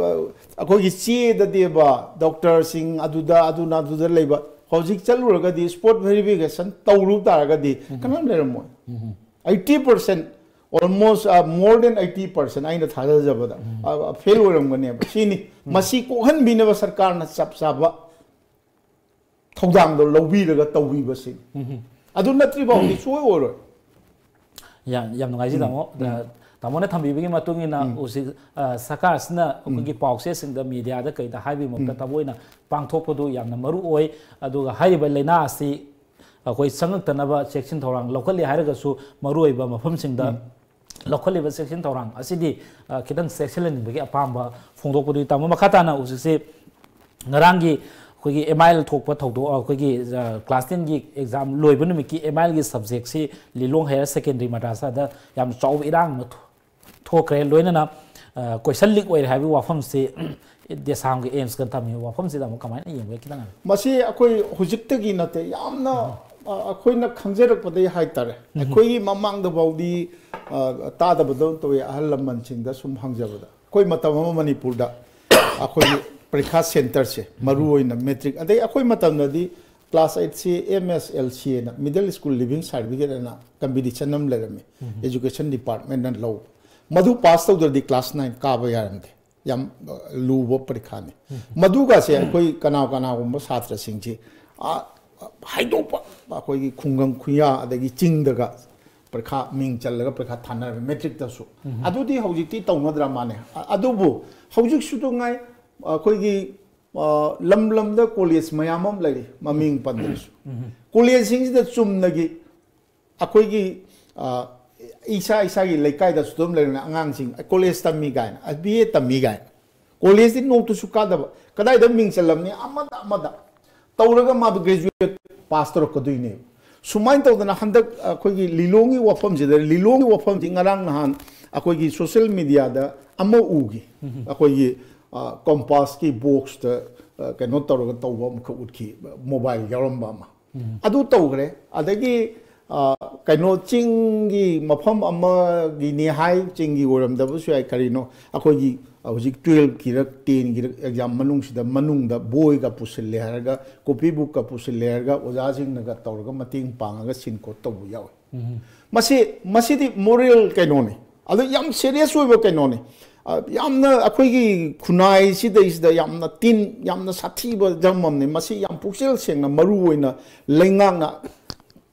ꯑ, ꯑꯩꯈꯣꯏꯒꯤ ꯆꯦꯗꯗꯤꯕ ꯗꯣꯛꯇꯔꯁꯤꯡ ꯑꯗꯨꯗ, ꯑꯗꯨꯅ ꯑꯗꯨꯗ ꯂꯩꯕ, ꯍꯧꯖꯤꯛ ꯆꯠꯂꯨꯔꯒꯗꯤ ꯁ꯭ꯄꯣꯠ ꯚꯦꯔꯤꯐꯤꯀꯦꯁꯟ ꯇꯧꯔꯨ ꯇꯥꯔꯒꯗꯤ ꯀꯅꯥꯝ ꯂꯩꯔꯝꯃꯣꯏ꯫ ꯑꯩꯠꯇꯤ ꯄꯥꯔꯁꯦꯟ, almost, ꯑ, more than eighty percent ꯑꯩꯅ ꯊꯥꯖꯖꯕꯗ, ꯑ, ꯐꯦꯜ ꯑꯣꯏꯔꯝꯒꯅꯦꯕ꯫ ꯁꯤꯅꯤ꯫ ꯃꯁꯤ ꯀꯣꯛꯍꯟꯕꯤꯅꯕ ꯁꯔꯀꯥꯔꯅ ꯆꯞ ꯆꯥꯕ ꯊꯧꯗꯥꯡꯗꯣ ꯂꯧꯕꯤꯔꯒ ꯇꯧꯕꯤꯕꯁꯤꯅꯤ꯫ ꯑꯗꯨ ꯅꯠꯇ꯭ꯔꯤ ꯐꯥꯎꯗꯤ ꯁꯨꯡꯑꯣꯏ ꯑꯣꯏꯔꯣꯏ꯫ ꯌꯥꯝ, ꯌꯥꯝ ꯅꯨꯡꯉꯥꯏꯖꯩ, ꯇꯥꯃꯣ꯫ ꯑ, ꯇꯥꯃꯣꯅ ꯊꯝꯕꯤꯕꯒꯤ ꯃꯇꯨꯡ ꯏꯟꯅ ꯍꯧꯖꯤꯛ, ꯑ, ꯁꯔꯀꯥꯔꯁꯤꯅ ꯑꯩꯈꯣꯏꯒꯤ ꯄꯥꯎꯆꯦꯁꯤꯡꯗ, ꯃꯤꯗꯤꯌꯥꯗ ꯀꯩꯗ ꯍꯥꯏꯕꯒꯤ ꯃꯍꯨꯠꯇ ꯊꯕꯛ ꯑꯣꯏꯅ ꯄꯥꯡꯊꯣꯛꯄꯗꯨ ꯌꯥꯝꯅ ꯃꯔꯨ ꯑꯣꯏ꯫ ꯑꯗꯨꯒ ꯍꯥꯏꯔꯤꯕ ꯂꯥꯏꯅꯥ ꯑꯁꯤ ꯑꯩꯈꯣꯏ ꯆꯪꯉꯛꯇꯅꯕ ꯆꯦꯛꯁꯤꯟ ꯊꯧꯔꯥꯡ ꯂꯧꯈꯠꯂꯤ ꯍꯥꯏꯔꯒꯁꯨ, ꯃꯔꯨꯑꯣꯏꯕ ꯃꯐꯝꯁꯤꯡꯗ ꯂꯧꯈꯠꯂꯤꯕ ꯆꯦꯛꯁꯤꯟ ꯊꯧꯔꯥꯡ ꯑꯁꯤꯗꯤ, ꯑ, ꯈꯤꯇꯪ ꯆꯦꯛꯁꯤꯜꯍꯟꯅꯤꯡꯕꯒꯤ ꯑꯄꯥꯝꯕ ꯐꯣꯡꯗꯣꯛꯄꯗꯨꯒꯤ ꯇꯥꯃꯣ꯫ ꯃꯈꯥ ꯇꯥꯅ ꯍꯧꯖꯤꯛꯁꯤ ꯉꯔꯥꯡꯒꯤ ꯑꯩꯈꯣꯏꯒꯤ ꯑꯦꯝ ꯑꯥꯏ ꯑꯦꯜ ꯊꯣꯛꯄ ꯊꯧꯗꯣꯛ, ꯑꯩꯈꯣꯏꯒꯤ, ꯑ, ꯀ꯭ꯂꯥꯁ ꯇꯦꯟꯒꯤ ꯑꯦꯛꯖꯥꯝ ꯂꯣꯏꯕ ꯅꯨꯃꯤꯠꯀꯤ ꯑꯦꯝ ꯑꯥꯏ ꯑꯦꯜꯒꯤ ꯁꯕꯖꯦꯛꯁꯤ ꯂꯤꯂꯣꯡ ꯍꯥꯏꯌꯔ ꯁꯦꯀꯦꯟꯗꯔꯤ ꯃꯗ꯭ꯔꯁꯥꯗ ꯌꯥꯝ ꯆꯥꯎꯕ ꯏꯔꯥꯡ ꯑꯃ ꯊꯣꯛ-, ꯊꯣꯛꯈ꯭ꯔꯦ꯫ ꯂꯣꯏꯅꯅ, ꯑ, ꯀꯣꯏꯁꯟ ꯂꯤꯛ ꯑꯣꯏꯔꯦ ꯍꯥꯏꯕꯒꯤ ꯋꯥꯐꯝꯁꯤ ꯗꯦꯁꯥꯝꯒꯤ ꯑꯦꯝꯁꯀ ꯊꯝꯃꯤ ꯋꯥꯐꯝꯁꯤꯗ ꯑꯃꯨꯛ ꯀꯃꯥꯏꯅ ꯌꯦꯡꯕꯒꯦ? ꯈꯤꯇꯪ ꯍꯥꯏꯕꯤꯌꯨ꯫ ꯃꯁꯤ ꯑꯩꯈꯣꯏ ꯍꯧꯖꯤꯛꯇꯒꯤ ꯅꯠꯇꯦ, ꯌꯥꯝꯅ, ꯑ, ꯑꯩꯈꯣꯏꯅ ꯈꯪꯖꯔꯛꯄꯗꯒꯤ ꯍꯥꯏꯇꯥꯔꯦ꯫ ꯑꯩꯈꯣꯏꯒꯤ ꯃꯃꯥꯡꯗ ꯐꯥꯎꯗꯤ, ꯑ, ꯇꯥꯗꯕꯗꯧꯅ ꯇꯧꯋꯤ, ꯑꯍꯜ ꯂꯃꯟꯁꯤꯡꯗ ꯁꯨꯝ ꯍꯪꯖꯕꯗ꯫ ꯑꯩꯈꯣꯏ ꯃꯇꯝ ꯑꯃ ꯃꯅꯤꯄꯨꯔꯗ ꯑꯩꯈꯣꯏꯒꯤ ꯄꯔꯤꯈꯥ ꯁꯦꯟꯇꯔꯁꯦ, ꯃꯔꯨ ꯑꯣꯏꯅ ꯃꯦꯇ꯭ꯔꯤꯛ, ꯑꯗꯩ ꯑꯩꯈꯣꯏ ꯃꯇꯝꯗꯗꯤ ꯀ꯭ꯂꯥꯁ ꯑꯩꯠꯁꯤ ꯑꯦꯝ ꯑꯦꯁ ꯑꯦꯜ ꯁꯤ ꯑꯅ, ꯃꯤꯗꯜ ꯁ꯭ꯀꯨꯜ ꯂꯤꯚꯤꯡ ꯁꯥꯔꯇꯤꯐꯤꯀꯦꯠ ꯑꯅ ꯀꯝꯄꯤꯇꯤꯁꯟ ꯑꯃ ꯂꯩꯔꯝꯃꯤ, ꯎꯝ꯫ ꯑꯦꯖꯨꯀꯦꯁꯟ ꯗꯤꯄꯥꯔꯠꯃꯦꯟꯅ ꯂꯧꯕ꯫ ꯃꯗꯨ ꯄꯥꯁ ꯇꯧꯗ꯭ꯔꯗꯤ ꯀ꯭ꯂꯥꯁ ꯅꯥꯏꯟ ꯀꯥꯕ ꯌꯥꯔꯝꯗꯦ꯫ ꯌꯥꯝ, ꯑ, ꯂꯨꯕ ꯄꯔꯤꯈꯥꯅꯤ꯫ ꯎꯝ꯫ ꯃꯗꯨꯒꯁꯦ ꯑꯩꯈꯣꯏ ꯀꯅꯥ ꯀꯅꯥꯒꯨꯝꯕ ꯁꯥꯇ꯭ꯔꯁꯤꯡꯁꯤ, ꯑ, ꯍꯥꯏꯗꯣꯛꯄ, ꯑꯩꯈꯣꯏꯒꯤ ꯈꯨꯡꯒꯪ ꯈꯨꯌꯥ ꯑꯗꯒꯤ ꯆꯤꯡꯗꯒ ꯄꯔꯤꯈꯥ ꯃꯤꯡ ꯆꯜꯂꯒ ꯄꯔꯤꯈꯥ ꯊꯥꯅꯔꯝꯃꯤ ꯃꯦꯇ꯭ꯔꯤꯛꯇꯁꯨ꯫ ꯎꯝ꯫ ꯑꯗꯨꯗꯤ ꯍꯧꯖꯤꯛꯇꯤ ꯇꯧꯅꯗ꯭ꯔ ꯃꯥꯜꯂꯦ꯫ ꯑ-, ꯑꯗꯨꯕꯨ ꯍꯧꯖꯤꯛꯁꯨ ꯉꯥꯏ ꯑꯩꯈꯣꯏꯒꯤ, ꯑ, ꯂꯝ ꯂꯝꯗ ꯀꯣꯂꯦꯖ ꯃꯌꯥꯝ ꯑꯃ ꯂꯩꯔꯤ, ꯃꯃꯤꯡ ꯄꯟꯗ꯭ꯔꯁꯨ꯫ ꯎꯝ꯫ ꯀꯣꯂꯦꯖꯁꯤꯡꯁꯤꯗ ꯆꯨꯝꯅꯒꯤ ꯑꯩꯈꯣꯏꯒꯤ, ꯑ, ꯏꯁꯥ ꯏꯁꯥꯒꯤ ꯂꯩꯀꯥꯏꯗꯁꯨ ꯑꯗꯨꯝ ꯂꯩꯔꯝꯃꯤ ꯑꯉꯥꯡꯁꯤꯡ, ꯀꯣꯂꯦꯖ ꯇꯝꯃꯤ ꯀꯥꯏꯅ, ꯕꯤ ꯑꯦ ꯇꯝꯃꯤ ꯀꯥꯏꯅ꯫ ꯀꯣꯂꯦꯖꯇꯤ ꯅꯣꯡꯇꯁꯨ ꯀꯥꯗꯕ, ꯀꯗꯥꯏꯗ ꯃꯤꯡ ꯆꯜꯂꯝꯅꯤ? ꯑꯃꯗ ꯑꯃꯗ ꯇꯧꯔꯒ ꯃꯥꯗꯣ ꯒ꯭ꯔꯦꯖꯨꯑꯦꯠ ꯄꯥꯁ ꯇꯧꯔꯛꯀꯗꯣꯏꯅꯦ꯫ ꯁꯨꯃꯥꯏꯅ ꯇꯧꯗꯅ ꯍꯟꯗꯛ ꯑꯩꯈꯣꯏꯒꯤ ꯂꯤꯂꯣꯡꯒꯤ ꯋꯥꯐꯝꯁꯤꯗ, ꯂꯤꯂꯣꯡꯒꯤ ꯋꯥꯐꯝꯁꯤ ꯉꯔꯥꯡ ꯅꯍꯥꯟ ꯑꯩꯈꯣꯏꯒꯤ ꯁꯣꯁꯤꯌꯦꯜ ꯃꯦꯗꯤꯌꯥꯗ ꯑꯃ ꯎꯈꯤ꯫ ꯎꯝ꯫ ꯑꯩꯈꯣꯏꯒꯤ, ꯑ, ꯀꯣꯝꯄꯥꯁꯀꯤ ꯕꯣꯛꯁꯇ, ꯑ, ꯀꯩꯅꯣ ꯇꯧꯔꯒ ꯇꯧꯕ ꯑꯃꯈꯛ ꯎꯠꯈꯤ, ꯃꯣꯕꯥꯏꯜ ꯌꯥꯎꯔꯝꯕ ꯑꯃ꯫ ꯎꯝ꯫ ꯑꯗꯨ ꯇꯧꯈ꯭ꯔꯦ꯫ ꯑꯗꯒꯤ, ꯑ, ꯀꯩꯅꯣ, ꯆꯤꯡꯒꯤ ꯃꯐꯝ ꯑꯃꯒꯤꯅꯤ ꯍꯥꯏ, ꯆꯤꯡꯒꯤ ꯑꯣꯏꯔꯝꯗꯕꯁꯨ ꯌꯥꯏ, ꯀꯔꯤꯅꯣ, ꯑꯩꯈꯣꯏꯒꯤ ꯍꯧꯖꯤꯛ ꯇꯨꯌꯦꯜꯞꯀꯤꯔ ꯇꯦꯟꯒꯤꯔ ꯑꯦꯛꯖꯥꯝ ꯃꯅꯨꯡꯁꯤꯗ, ꯃꯅꯨꯡꯗ ꯕꯣꯏꯒ ꯄꯨꯁꯤꯜꯂꯦ ꯍꯥꯏꯔꯒ, ꯀꯣꯄꯤ ꯕꯨꯛꯀ ꯄꯨꯁꯤꯜꯂꯦ ꯍꯥꯏꯔꯒ, ꯑꯣꯖꯥꯁꯤꯡꯅꯒ ꯇꯧꯔꯒ ꯃꯇꯦꯡ ꯄꯥꯡꯉꯒ ꯁꯤꯟ ꯈꯣꯠ ꯇꯧꯕ ꯌꯥꯎꯋꯤ꯫ ꯎꯝ꯫ ꯃꯁꯤ, ꯃꯁꯤꯗꯤ ꯃꯣꯔꯦꯜ ꯀꯩꯅꯣꯅꯤ, ꯑꯗꯨ ꯌꯥꯝ ꯁꯦꯔꯤꯌꯁ ꯑꯣꯏꯕ ꯀꯩꯅꯣꯅꯤ꯫ ꯑ, ꯌꯥꯝꯅ ꯑꯩꯈꯣꯏꯒꯤ ꯈꯨꯟꯅꯥꯏꯁꯤꯗꯩꯁꯤꯗ ꯌꯥꯝꯅ ꯇꯤꯟ, ꯌꯥꯝꯅ ꯁꯥꯊꯤꯕ ꯙꯔꯃ ꯑꯃꯅꯤ꯫ ꯃꯁꯤ ꯌꯥꯝ ꯄꯨꯛꯆꯦꯜ ꯁꯦꯡꯅ, ꯃꯔꯨ ꯑꯣꯏꯅ ꯂꯩꯉꯥꯛꯅ,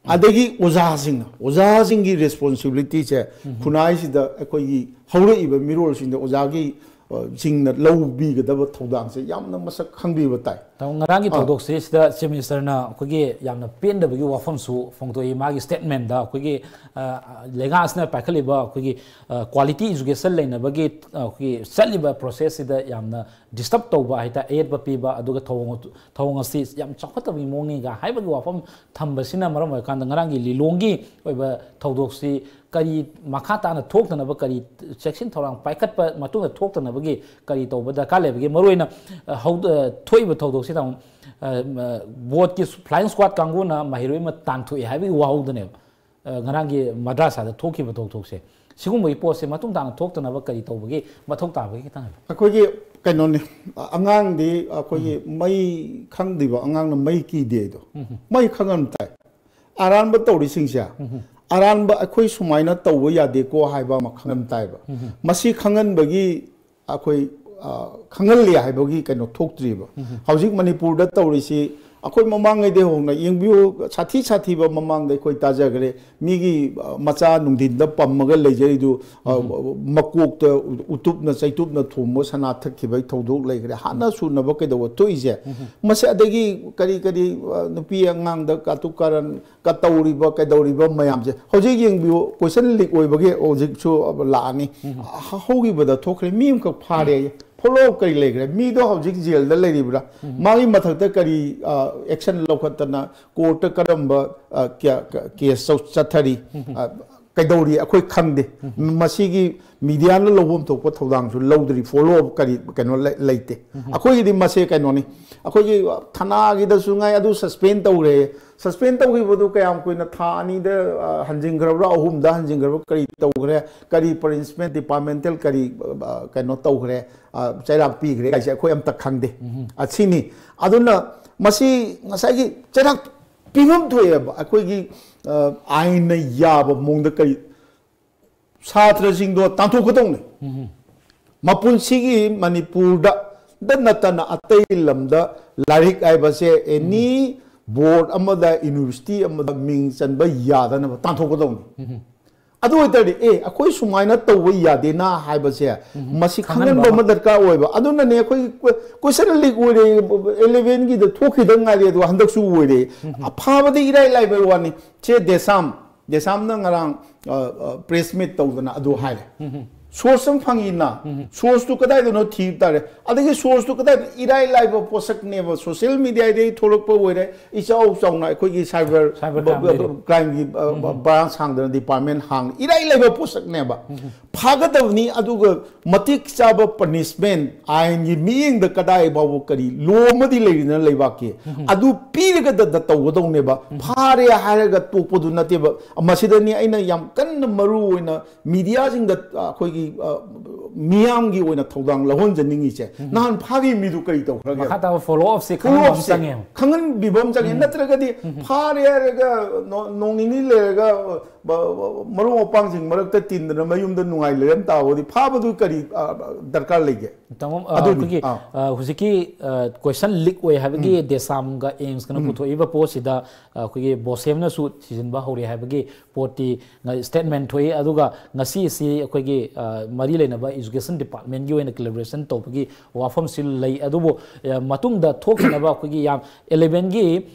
ꯑꯗꯒꯤ ꯑꯣꯖꯥꯁꯤꯡꯅ, ꯑꯣꯖꯥꯁꯤꯡꯒꯤ ꯔꯦꯁꯄꯣꯟꯁꯤꯕꯤꯂꯤꯇꯤꯁꯦ, ꯎꯝ꯫ ꯈꯨꯟꯅꯥꯏꯁꯤꯗ ꯑꯩꯈꯣꯏꯒꯤ ꯍꯧꯔꯛꯏꯕ ꯃꯤꯔꯣꯜꯁꯤꯡꯗ ꯑꯣꯖꯥꯒꯤ, ꯑ, ꯁꯤꯡꯅ ꯂꯧꯕꯤꯒꯗꯕ ꯊꯧꯗꯥꯡꯁꯦ ꯌꯥꯝꯅ ꯃꯁꯛ ꯈꯪꯕꯤꯕ ꯇꯥꯏ꯫ ꯉꯔꯥꯡꯒꯤ ꯊꯧꯗꯣꯛꯁꯤ ꯁꯤꯗ Chief Minister ꯅ ꯑꯩꯈꯣꯏꯒꯤ ꯌꯥꯝꯅ ꯄꯦꯟꯗꯕꯒꯤ ꯋꯥꯐꯝꯁꯨ ꯐꯣꯡꯗꯣꯛꯏ꯫ ꯃꯥꯒꯤ statement ꯗ ꯑꯩꯈꯣꯏꯒꯤ, ꯑ, ꯂꯩꯉꯥꯛ ꯑꯁꯤꯅ ꯄꯥꯏꯈꯠꯂꯤꯕ ꯑꯩꯈꯣꯏꯒꯤ, ꯑ, quality education ꯂꯩꯅꯕꯒꯤ, ꯑ, ꯑꯩꯈꯣꯏꯒꯤ ꯆꯠꯂꯤꯕ process ꯁꯤꯗ ꯌꯥꯝꯅ disturb ꯇꯧꯕ ꯍꯥꯏꯇꯥꯔꯦ, ꯑꯌꯦꯠꯄ ꯄꯤꯕ, ꯑꯗꯨꯒ ꯊꯧꯑꯣꯡ, ꯊꯧꯑꯣꯡ ꯑꯁꯤ ꯌꯥꯝ ꯆꯥꯎꯈꯠꯇꯕꯒꯤ ꯃꯑꯣꯡꯅꯤꯒ ꯍꯥꯏꯕꯒꯤ ꯋꯥꯐꯝ ꯊꯝꯕꯁꯤꯅ ꯃꯔꯝ ꯑꯣꯏꯔꯀꯥꯟꯗ ꯉꯔꯥꯡꯒꯤ ꯂꯤꯂꯣꯡꯒꯤ ꯑꯣꯏꯕ ꯊꯧꯗꯣꯛꯁꯤ ꯀꯔꯤ ꯃꯈꯥ ꯇꯥꯅ ꯊꯣꯛꯇꯅꯕ, ꯀꯔꯤ ꯆꯦꯛꯁꯤꯟ ꯊꯧꯔꯥꯡ ꯄꯥꯏꯈꯠꯄ ꯃꯇꯨꯡꯗ ꯊꯣꯛꯇꯅꯕꯒꯤ ꯀꯔꯤ ꯇꯧꯕ ꯗꯔꯀꯥꯔ ꯂꯩꯕꯒꯦ? ꯃꯔꯨꯑꯣꯏꯅ, ꯑ, ꯍꯧ-, ꯑ, ꯊꯣꯛꯏꯕ ꯊꯧꯗꯣꯛꯁꯤꯗ ꯑꯃꯨꯛ, ꯑ, ꯃ-, ꯕꯣꯠꯀꯤ flying squad ꯀꯥꯡꯕꯨꯅ ꯃꯍꯩꯔꯣꯏ ꯑꯃ ꯇꯥꯟꯊꯣꯛꯑꯦ ꯍꯥꯏꯕꯒꯤ ꯋꯥꯍꯧꯗꯨꯅꯦꯕ, ꯑ, ꯉꯔꯥꯡꯒꯤ ꯃꯗ꯭ꯔꯥꯁꯥꯗ ꯊꯣꯛꯈꯤꯕ ꯊꯧꯗꯣꯛꯁꯦ꯫ ꯁꯤꯒꯨꯝꯕꯒꯤ ꯄꯣꯠꯁꯦ ꯃꯇꯨꯡ ꯇꯥꯅ ꯊꯣꯛꯇꯅꯕ ꯀꯔꯤ ꯇꯧꯕꯒꯤ ꯃꯊꯧ ꯇꯥꯕꯒꯦ ꯈꯤꯇꯪ ꯍꯥꯏꯕꯤꯌꯨ꯫ ꯑꯩꯈꯣꯏꯒꯤ ꯀꯩꯅꯣꯅꯤ, ꯑꯉꯥꯡꯗꯤ ꯑꯩꯈꯣꯏꯒꯤ ꯃꯩ ꯈꯪꯗ꯭ꯔꯤꯕ ꯑꯉꯥꯡꯅ ꯃꯩ ꯀꯤꯗꯦ ꯍꯥꯏꯗꯣ꯫ ꯃꯩ ꯈꯪꯉꯝ ꯇꯥꯏ꯫ ꯑꯔꯥꯟꯕ ꯇꯧꯔꯤꯁꯤꯡꯁꯦ, ꯑꯔꯥꯟꯕ ꯑꯩꯈꯣꯏ ꯁꯨꯃꯥꯏꯅ ꯇꯧꯕ ꯌꯥꯗꯦꯀꯣ ꯍꯥꯏꯕ ꯑꯃ ꯈꯪꯍꯟ ꯇꯥꯏꯕ꯫ ꯃꯁꯤ ꯈꯪꯍꯟꯕꯒꯤ ꯑꯩꯈꯣꯏ, ꯑ, ꯈꯪꯍꯜꯂꯤ ꯍꯥꯏꯕꯒꯤ ꯀꯩꯅꯣ ꯊꯣꯛꯇ꯭ꯔꯤꯕ꯫ ꯍꯧꯖꯤꯛ ꯃꯅꯤꯄꯨꯔꯗ ꯇꯧꯔꯤꯁꯤ ꯑꯩꯈꯣꯏ ꯃꯃꯥꯡꯉꯩꯗꯩ ꯍꯧꯅ ꯌꯦꯡꯕꯤꯌꯨ, ꯁꯥꯊꯤ ꯁꯥꯊꯤꯕ ꯃꯃꯥꯡꯗ ꯑꯩꯈꯣꯏ ꯇꯥꯖꯈ꯭ꯔꯦ꯫ ꯃꯤꯒꯤ, ꯑ, ꯃꯆꯥ ꯅꯨꯡꯊꯤꯟꯗ ꯄꯝꯃꯒ ꯂꯩꯖꯔꯤꯗꯨ, ꯑ, ꯃꯀꯣꯛꯇ ꯎꯇꯨꯞꯅ ꯆꯩꯇꯨꯞꯅ ꯊꯣꯝꯕ ꯁꯅꯥ ꯊꯛꯈꯤꯕꯒꯤ ꯊꯧꯗꯣꯛ ꯂꯩꯈ꯭ꯔꯦ꯫ ꯍꯥꯠꯅ ꯁꯨꯅꯕ ꯀꯩꯗꯧꯕ ꯊꯣꯛꯏꯁꯦ? ꯃꯁꯤ ꯑꯗꯒꯤ ꯀꯔꯤ ꯀꯔꯤ, ꯑ, ꯅꯨꯄꯤ ꯑꯉꯥꯡꯗ ꯀꯥꯇꯨ ꯀꯥꯔꯟ ꯀ ꯇꯧꯔꯤꯕ, ꯀꯩꯗꯧꯔꯤꯕ ꯃꯌꯥꯝꯁꯦ ꯍꯧꯖꯤꯛ ꯌꯦꯡꯕꯤꯌꯨ, question leak ꯑꯣꯏꯕꯒꯤ ꯍꯧꯖꯤꯛꯁꯨ ꯂꯥꯛꯑꯅꯤ꯫ ꯍ-, ꯍꯧꯈꯤꯕꯗ ꯊꯣꯛꯈ꯭ꯔꯦ, ꯃꯤ ꯑꯃꯈꯛ ꯐꯥꯔꯦ꯫ Follow up ꯀꯔꯤ ꯂꯩꯈ꯭ꯔꯦ? ꯃꯤꯗꯣ ꯍꯧꯖꯤꯛ ꯖꯦꯜꯗ ꯂꯩꯔꯤꯕ꯭ꯔꯥ? ꯃꯥꯒꯤ ꯃꯊꯛꯇ ꯀꯔꯤ, ꯑ, action ꯂꯧꯈꯠꯇꯅ, court ꯇ ꯀꯔꯝꯕ, ꯑ, ꯀꯌꯥ-, ꯀ-, case ꯆꯧ-, ꯆꯠꯊꯔꯤ? ꯑ, ꯀꯩꯗꯧꯔꯤ? ꯑꯩꯈꯣꯏ ꯈꯪꯗꯦ꯫ ꯃꯁꯤꯒꯤ media ꯅ ꯂꯧꯐꯝ ꯊꯣꯛꯄ ꯊꯧꯗꯥꯡꯁꯨ ꯂꯧꯗ꯭ꯔꯤ, follow up ꯀꯔꯤ ꯀꯩꯅꯣ ꯂꯩ-, ꯂꯩꯇꯦ꯫ ꯑꯩꯈꯣꯏꯒꯤꯗꯤ ꯃꯁꯦ ꯀꯩꯅꯣꯅꯤ, ꯑꯩꯈꯣꯏꯒꯤ ꯊꯅꯥꯒꯤꯗꯁꯨ ꯉꯥꯏ ꯑꯗꯨ suspend ꯇꯧꯔꯦ꯫ Suspend ꯇꯧꯈꯤꯕꯗꯨ ꯀꯌꯥꯝ ꯀꯨꯏꯅ, ꯊꯥ ꯑꯅꯤꯗ, ꯑ, ꯍꯟꯖꯤꯟꯈ꯭ꯔꯕ꯭ꯔꯥ, ꯑꯍꯨꯝꯗ ꯍꯟꯖꯤꯟꯈ꯭ꯔꯕ꯭ꯔꯥ, ꯀꯔꯤ ꯇꯧꯈ꯭ꯔꯦ, ꯀꯔꯤ punishment, departmental ꯀꯔꯤ, ꯑ, ꯀꯩꯅꯣ ꯇꯧꯈ꯭ꯔꯦ, ꯑ, ꯆꯩꯔꯥꯛ ꯄꯤꯈ꯭ꯔꯦ ꯍꯥꯏꯁꯦ ꯑꯩꯈꯣꯏ ꯑꯝꯇ ꯈꯪꯗꯦ꯫ ꯑꯁꯤꯅꯤ꯫ ꯑꯗꯨꯅ ꯃꯁꯤ ꯉꯁꯥꯏꯒꯤ ꯆꯩꯔꯥꯛ ꯄꯤꯐꯝ ꯊꯣꯛꯑꯦꯕ꯫ ꯑꯩꯈꯣꯏꯒꯤ, ꯑ, ꯑꯥꯏꯟꯅ ꯌꯥꯕ ꯃꯑꯣꯡꯗ ꯀꯔꯤ ꯁꯥꯇ꯭ꯔꯁꯤꯡꯗꯣ ꯇꯥꯟꯊꯣꯛꯀꯗꯧꯅꯤ꯫ ꯃꯄꯨꯟꯁꯤꯒꯤ ꯃꯅꯤꯄꯨꯔꯗ ꯗ ꯅꯠꯇꯅ ꯑꯇꯩ ꯂꯝꯗ ꯂꯥꯏꯔꯤꯛ ꯍꯥꯏꯕꯁꯦ any board ꯑꯃꯗ, university ꯑꯃꯗ ꯃꯤꯡ ꯆꯟꯕ ꯌꯥꯗꯅꯕ ꯇꯥꯟꯊꯣꯛꯀꯗꯧꯅꯤ꯫ ꯑꯗꯨ ꯑꯣꯏꯇꯥꯔꯗꯤ, ꯑꯦ, ꯑꯩꯈꯣꯏ ꯁꯨꯃꯥꯏꯅ ꯇꯧꯕ ꯌꯥꯗꯦꯅ ꯍꯥꯏꯕꯁꯦ, ꯃꯁꯤ ꯈꯪꯍꯟꯕ ꯑꯃ ꯗꯔꯀꯥꯔ ꯑꯣꯏꯕ꯫ ꯑꯗꯨꯅꯅꯦ ꯑꯩꯈꯣꯏꯒꯤ question leak ꯑꯣꯏꯔꯦ, eleven ꯒꯤꯗ ꯊꯣꯛꯈꯤꯗ ꯉꯥꯏꯔꯤ, ꯑꯗꯨꯒ ꯍꯟꯗꯛꯁꯨ ꯑꯣꯏꯔꯦ꯫ ꯑꯐꯕꯗꯤ ꯏꯔꯥꯏ ꯂꯥꯏꯕ ꯋꯥꯅꯤ꯫ ꯁꯦ ꯗꯦꯁꯥꯝ, ꯗꯦꯁꯥꯝꯅ ꯉꯔꯥꯡ, ꯑ, ꯑ, press meet ꯇꯧꯗꯅ ꯑꯗꯨ ꯍꯥꯏꯔꯦ꯫ Source ꯑꯃ ꯐꯪꯉꯤꯅ, source ꯇꯨ ꯀꯗꯥꯏꯗꯅꯣ ꯊꯤꯕ ꯇꯥꯔꯦ꯫ ꯑꯗꯒꯤ source ꯇꯨ ꯀꯗꯥꯏꯗ? ꯏꯔꯥꯏ ꯂꯥꯏꯕ ꯄꯣꯠꯁꯛꯅꯦꯕ, social media ꯗꯒꯤ ꯊꯣꯛꯂꯛꯄ ꯑꯣꯏꯔꯦ, ꯏꯆꯥꯎ ꯆꯥꯎꯅ ꯑꯩꯈꯣꯏꯒꯤ cyber, cyber ꯕ-, crime ꯕ-, ꯗꯒꯤ꯫ Crime ꯒꯤ, ꯑ, ꯕ-, branch ꯍꯥꯡꯗꯅ, department ꯍꯥꯡ, ꯏꯔꯥꯏ ꯂꯥꯏꯕ ꯄꯣꯠꯁꯛꯅꯦꯕ꯫ ꯐꯥꯒꯗꯕꯅꯤ, ꯑꯗꯨꯒ ꯃꯇꯤꯛ ꯆꯥꯕ punishment, ꯑꯥꯏꯟꯒꯤ ꯃꯤꯠꯌꯦꯡꯗ ꯀꯗꯥꯏ ꯐꯥꯎꯕ ꯀꯔꯤ law ꯑꯃꯗꯤ ꯂꯩꯔꯤꯅ ꯂꯩꯕꯥꯛꯀꯤ, ꯑꯗꯨ ꯄꯤꯔꯒꯗ ꯇꯧꯒꯗꯧꯅꯦꯕ꯫ ꯐꯥꯔꯦ ꯍꯥꯏꯔꯒ ꯇꯣꯛꯄꯗꯨ ꯅꯠꯇꯦꯕ꯫ ꯃꯁꯤꯗꯅꯤ ꯑꯩꯅ ꯌꯥꯝ ꯀꯟꯅ ꯃꯔꯨ ꯑꯣꯏꯅ media ꯁꯤꯡꯗ, ꯑ, ꯑꯩꯈꯣꯏꯒꯤ, ꯑ, ꯃꯤꯌꯥꯝꯒꯤ ꯑꯣꯏꯅ ꯊꯧꯗꯥꯡ ꯂꯧꯍꯟꯖꯅꯤꯡꯉꯤꯁꯦ꯫ ꯅꯍꯥꯟ ꯐꯥꯈꯤꯕ ꯃꯤꯗꯨ ꯀꯔꯤ ꯇꯧꯈ꯭ꯔꯒꯦ? ꯃꯈꯥ ꯇꯥꯕ follow up ꯁꯦ ꯈꯪꯍꯟꯕ ꯑꯃ ꯆꯪꯉꯦ꯫ ꯈꯪꯍꯟꯕꯤꯕ ꯑꯃ ꯆꯪꯉꯦ꯫ ꯅꯠꯇ꯭ꯔꯒꯗꯤ ꯐꯥꯔꯦ ꯍꯥꯏꯔꯒ ꯅꯣ-, ꯅꯣꯡ ꯅꯤꯅꯤ ꯂꯩꯔꯒ, ꯑ, ꯕ-, ꯕ-, ꯃꯔꯨꯞ ꯃꯄꯥꯡꯁꯤꯡ ꯃꯔꯛꯇ ꯇꯤꯟꯗꯅ ꯃꯌꯨꯝꯗ ꯅꯨꯡꯉꯥꯏ ꯂꯩꯔꯝ ꯇꯥꯔꯒꯗꯤ ꯐꯥꯕꯗꯨ ꯀꯔꯤ, ꯑ, ꯗꯔꯀꯥꯔ ꯂꯩꯒꯦ? ꯇꯥꯃꯣ, ꯑ, ꯑꯗꯨꯅꯤ꯫ ꯑꯩꯈꯣꯏꯒꯤ, ꯑꯥ꯫ ꯑ, ꯍꯧꯖꯤꯛꯀꯤ, ꯑ, question leak ꯑꯣꯏ ꯍꯥꯏꯕꯒꯤ ꯗꯦꯁꯥꯝꯒ ꯑꯦꯝꯁꯀꯅ ꯄꯨꯊꯣꯛꯏꯕ ꯄꯣꯠꯁꯤꯗ, ꯑ, ꯑꯩꯈꯣꯏꯒꯤ ꯕꯣꯁꯦꯝꯅꯁꯨ ꯊꯤꯖꯤꯟꯕ ꯍꯧꯔꯦ ꯍꯥꯏꯕꯒꯤ ꯄꯣꯠꯇꯤ ꯉ-, statement ꯊꯣꯛꯏ꯫ ꯑꯗꯨꯒ ꯉꯁꯤ ꯑꯁꯤ ꯑꯩꯈꯣꯏꯒꯤ, ꯑ, ꯃꯔꯤ ꯂꯩꯅꯕ education department ꯀꯤ ꯑꯣꯏꯅ collaboration ꯇꯧꯕꯒꯤ ꯋꯥꯐꯝꯁꯤ ꯂꯩ꯫ ꯑꯗꯨꯕꯨ, ꯑ, ꯃꯇꯨꯡꯗ ꯊꯣꯛꯇꯅꯕ ꯑꯩꯈꯣꯏꯒꯤ ꯌꯥꯝ eleven ꯒꯤ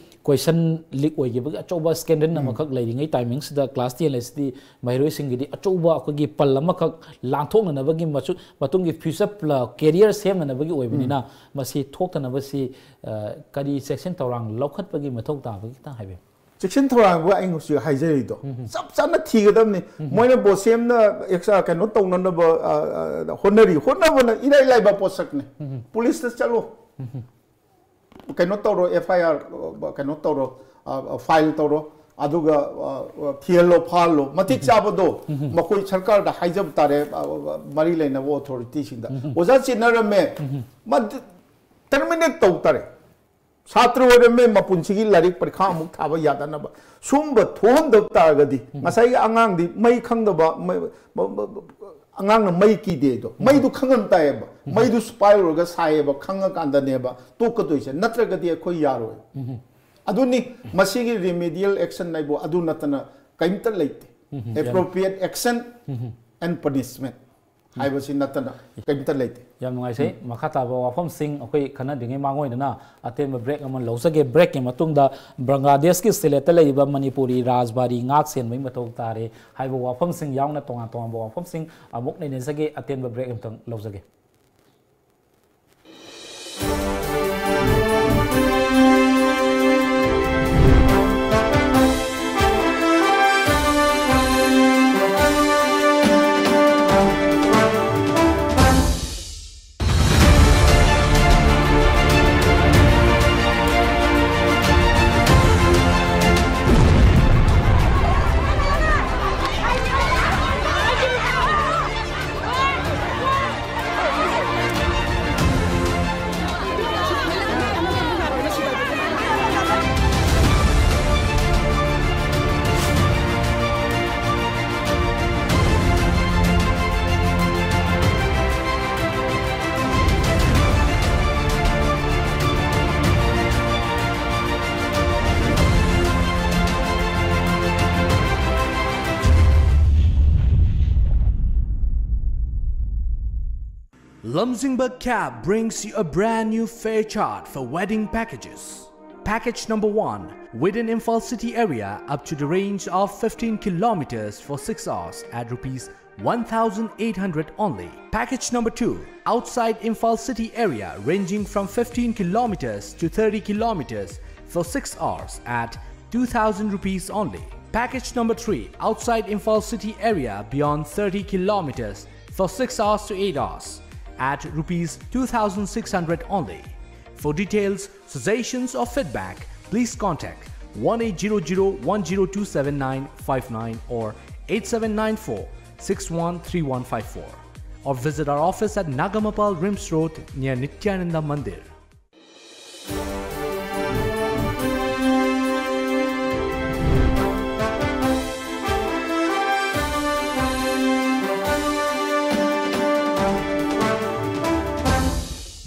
question leak ꯑꯣꯏꯈꯤꯕꯒꯤ ꯑꯆꯧꯕ scandal ꯑꯃꯈꯛ ꯂꯩꯔꯤꯉꯩ timing ꯁꯤꯗ class ten ꯂꯩꯁꯤꯗꯤ ꯃꯍꯩꯔꯣꯏꯁꯤꯡꯒꯤꯗꯤ ꯑꯆꯧꯕ ꯑꯩꯈꯣꯏꯒꯤ ꯄꯜ ꯑꯃꯈꯛ ꯂꯥꯟꯊꯣꯛꯅꯅꯕꯒꯤ ꯃꯆꯨ-, ꯃꯇꯨꯡꯒꯤ future pla-, career ꯁꯦꯝꯅꯅꯕꯒꯤ ꯑꯣꯏꯕꯅꯤꯅ ꯃꯁꯤ ꯊꯣꯛꯇꯅꯕꯁꯤ, ꯑ, ꯀꯔꯤ ꯆꯦꯛꯁꯤꯟ ꯊꯧꯔꯥꯡ ꯂꯧꯈꯠꯄꯒꯤ ꯃꯊꯧ ꯇꯥꯕꯒꯦ ꯈꯤꯇꯪ ꯍꯥꯏꯕꯤꯌꯨ꯫ ꯆꯦꯛꯁꯤꯟ ꯊꯧꯔꯥꯡꯕꯨ ꯑꯩ ꯍꯧꯖꯤꯛ ꯍꯥꯏꯖꯔꯤꯗꯣ ꯆꯞ ꯆꯥꯅ ꯊꯤꯒꯗꯕꯅꯤ꯫ ꯃꯣꯏꯅ ꯕꯣꯁꯦꯝꯅ ꯑꯦꯛꯁ-, ꯀꯩꯅꯣ ꯇꯧꯅꯅꯕ, ꯑ, ꯑ, ꯍꯣꯠꯅꯔꯤ꯫ ꯍꯣꯠꯅꯕꯅ ꯏꯔꯥꯏ ꯂꯥꯏꯕ ꯄꯣꯠꯁꯛꯅꯤ꯫ ꯄꯨꯂꯤꯁꯇ ꯆꯠꯂꯣ꯫ ꯀꯩꯅꯣ ꯇꯧꯔꯣ, F I R, ꯑ, ꯀꯩꯅꯣ ꯇꯧꯔꯣ, ꯑ, ꯑ, file ꯇꯧꯔꯣ, ꯑꯗꯨꯒ, ꯑ, ꯑ, ꯊꯤꯍꯜꯂꯣ, ꯐꯥꯍꯜꯂꯣ꯫ ꯃꯇꯤꯛ ꯆꯥꯕꯗꯣ ꯃꯈꯣꯏ ꯁꯔꯀꯥꯔꯗ ꯍꯥꯏꯖꯕ ꯇꯥꯔꯦ, ꯑ, ꯑ, ꯃꯔꯤ ꯂꯩꯅꯕ authority ꯁꯤꯡꯗ꯫ ꯑꯣꯖꯥ ꯆꯦꯟꯅꯔꯝꯃꯦ, ꯃꯗꯨ terminate ꯇꯧ ꯇꯥꯔꯦ꯫ ꯁꯥꯇ꯭ꯔ ꯑꯣꯏꯔꯝꯃꯦ, ꯃꯄꯨꯟꯁꯤꯒꯤ ꯂꯥꯏꯔꯤꯛ ꯄꯔꯤꯈꯥ ꯑꯃꯨꯛ ꯊꯥꯕ ꯌꯥꯗꯅꯕ꯫ ꯁꯨꯝꯕ ꯊꯣꯛꯍꯟꯗꯕ ꯇꯥꯔꯒꯗꯤ ꯉꯁꯥꯏꯒꯤ ꯑꯉꯥꯡꯗꯤ ꯃꯩ ꯈꯪꯗꯕ, ꯃ-, ꯃ-, ꯃ-, ꯑꯉꯥꯡꯅ ꯃꯩ ꯀꯤꯗꯦꯗꯣ, ꯃꯩꯗꯨ ꯈꯪꯍꯟ ꯇꯥꯏꯌꯦꯕ꯫ ꯃꯩꯗꯨ ꯁꯤꯐꯥꯏ ꯑꯣꯏꯔꯒ ꯁꯥꯏꯌꯦꯕ, ꯈꯪꯉꯀꯥꯟꯗꯅꯦꯕ ꯇꯣꯛꯀꯗꯣꯏꯁꯦ, ꯅꯠꯇ꯭ꯔꯒꯗꯤ ꯑꯩꯈꯣꯏ ꯌꯥꯔꯣꯏ꯫ ꯑꯗꯨꯅꯤ ꯃꯁꯤꯒꯤ remedial action ꯍꯥꯏꯕꯨ ꯑꯗꯨ ꯅꯠꯇꯅ ꯀꯔꯤꯝꯇ ꯂꯩꯇꯦ꯫ Appropriate action and punishment ꯍꯥꯏꯕꯁꯤ ꯅꯠꯇꯅ ꯀꯔꯤꯝꯇ ꯂꯩꯇꯦ꯫ ꯌꯥꯝ ꯅꯨꯡꯉꯥꯏꯖꯩ꯫ ꯃꯈꯥ ꯇꯥꯕ ꯋꯥꯐꯝꯁꯤꯡ ꯑꯩꯈꯣꯏ ꯈꯟꯅꯗ꯭ꯔꯤꯉꯩ ꯃꯥꯡꯑꯣꯏꯗꯅ ꯑꯇꯦꯟꯕ break ꯑꯃ ꯂꯧꯖꯒꯦ꯫ Breakꯀꯤ ꯃꯇꯨꯡꯗ ꯕꯪꯒ꯭ꯂꯥꯗꯦꯁꯀꯤ ꯁꯤꯂꯦꯠꯇ ꯂꯩꯔꯤꯕ ꯃꯅꯤꯄꯨꯔꯤ ꯔꯥꯖꯕꯥꯔꯤ ꯉꯥꯛ ꯁꯦꯟꯕꯒꯤ ꯃꯊꯧ ꯇꯥꯔꯦ ꯍꯥꯏꯕ ꯋꯥꯐꯝꯁꯤꯡ ꯌꯥꯎꯅ ꯇꯣꯉꯥꯟ ꯇꯣꯉꯥꯟꯕ ꯋꯥꯐꯝꯁꯤꯡ ꯑꯃꯨꯛ ꯅꯩꯅꯖꯒꯦ꯫ ꯑꯇꯦꯟꯕ break ꯑꯃꯇꯪ ꯂꯧꯖꯒꯦ꯫ Lamjingba Cab brings you a brand new fare chart for wedding packages. Package number one, within Imphal city area up to the range of fifteen kilometers for six hours at rupees one thousand eight hundred only. Package number two, outside Imphal city area ranging from fifteen kilometers to thirty kilometers for six hours at two thousand rupees only. Package number three, outside Imphal city area beyond thirty kilometers for six hours to eight hours at rupees two thousand six hundred only. For details, suggestions or feedback, please contact one eight zero zero one zero two seven nine five nine or eight seven nine four six one three one five four, or visit our office at Nagamapal Rims Road near Nityananda Mandir.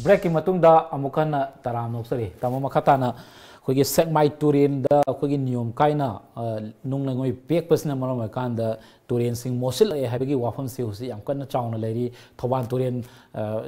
Breakꯀꯤ ꯃꯇꯨꯡꯗ ꯑꯃꯨꯛ ꯍꯟꯅ ꯇꯔꯥꯝꯅ ꯑꯣꯛꯆꯔꯤ꯫ ꯇꯥꯃꯣ, ꯃꯈꯥ ꯇꯥꯅ ꯑꯩꯈꯣꯏꯒꯤ ꯁꯦꯛꯃꯥꯏ ꯇꯨꯔꯦꯟꯗ ꯑꯩꯈꯣꯏꯒꯤ ꯅꯤꯌꯣꯝ ꯀꯥꯏꯅ, ꯑ, ꯅꯨꯡ ꯂꯩꯉꯣꯏ ꯄꯦꯛꯄꯁꯤꯅ ꯃꯔꯝ ꯑꯣꯏꯔꯀꯥꯟꯗ ꯇꯨꯔꯦꯟꯁꯤꯡ ꯃꯣꯠꯁꯤꯜꯂꯛꯑꯦ ꯍꯥꯏꯕꯒꯤ ꯋꯥꯐꯝꯁꯤ ꯍꯧꯖꯤꯛ ꯌꯥꯝ ꯀꯟꯅ ꯆꯥꯎꯅ ꯂꯩꯔꯤ꯫ ꯊꯧꯕꯥꯜ ꯇꯨꯔꯦꯟ, ꯑ,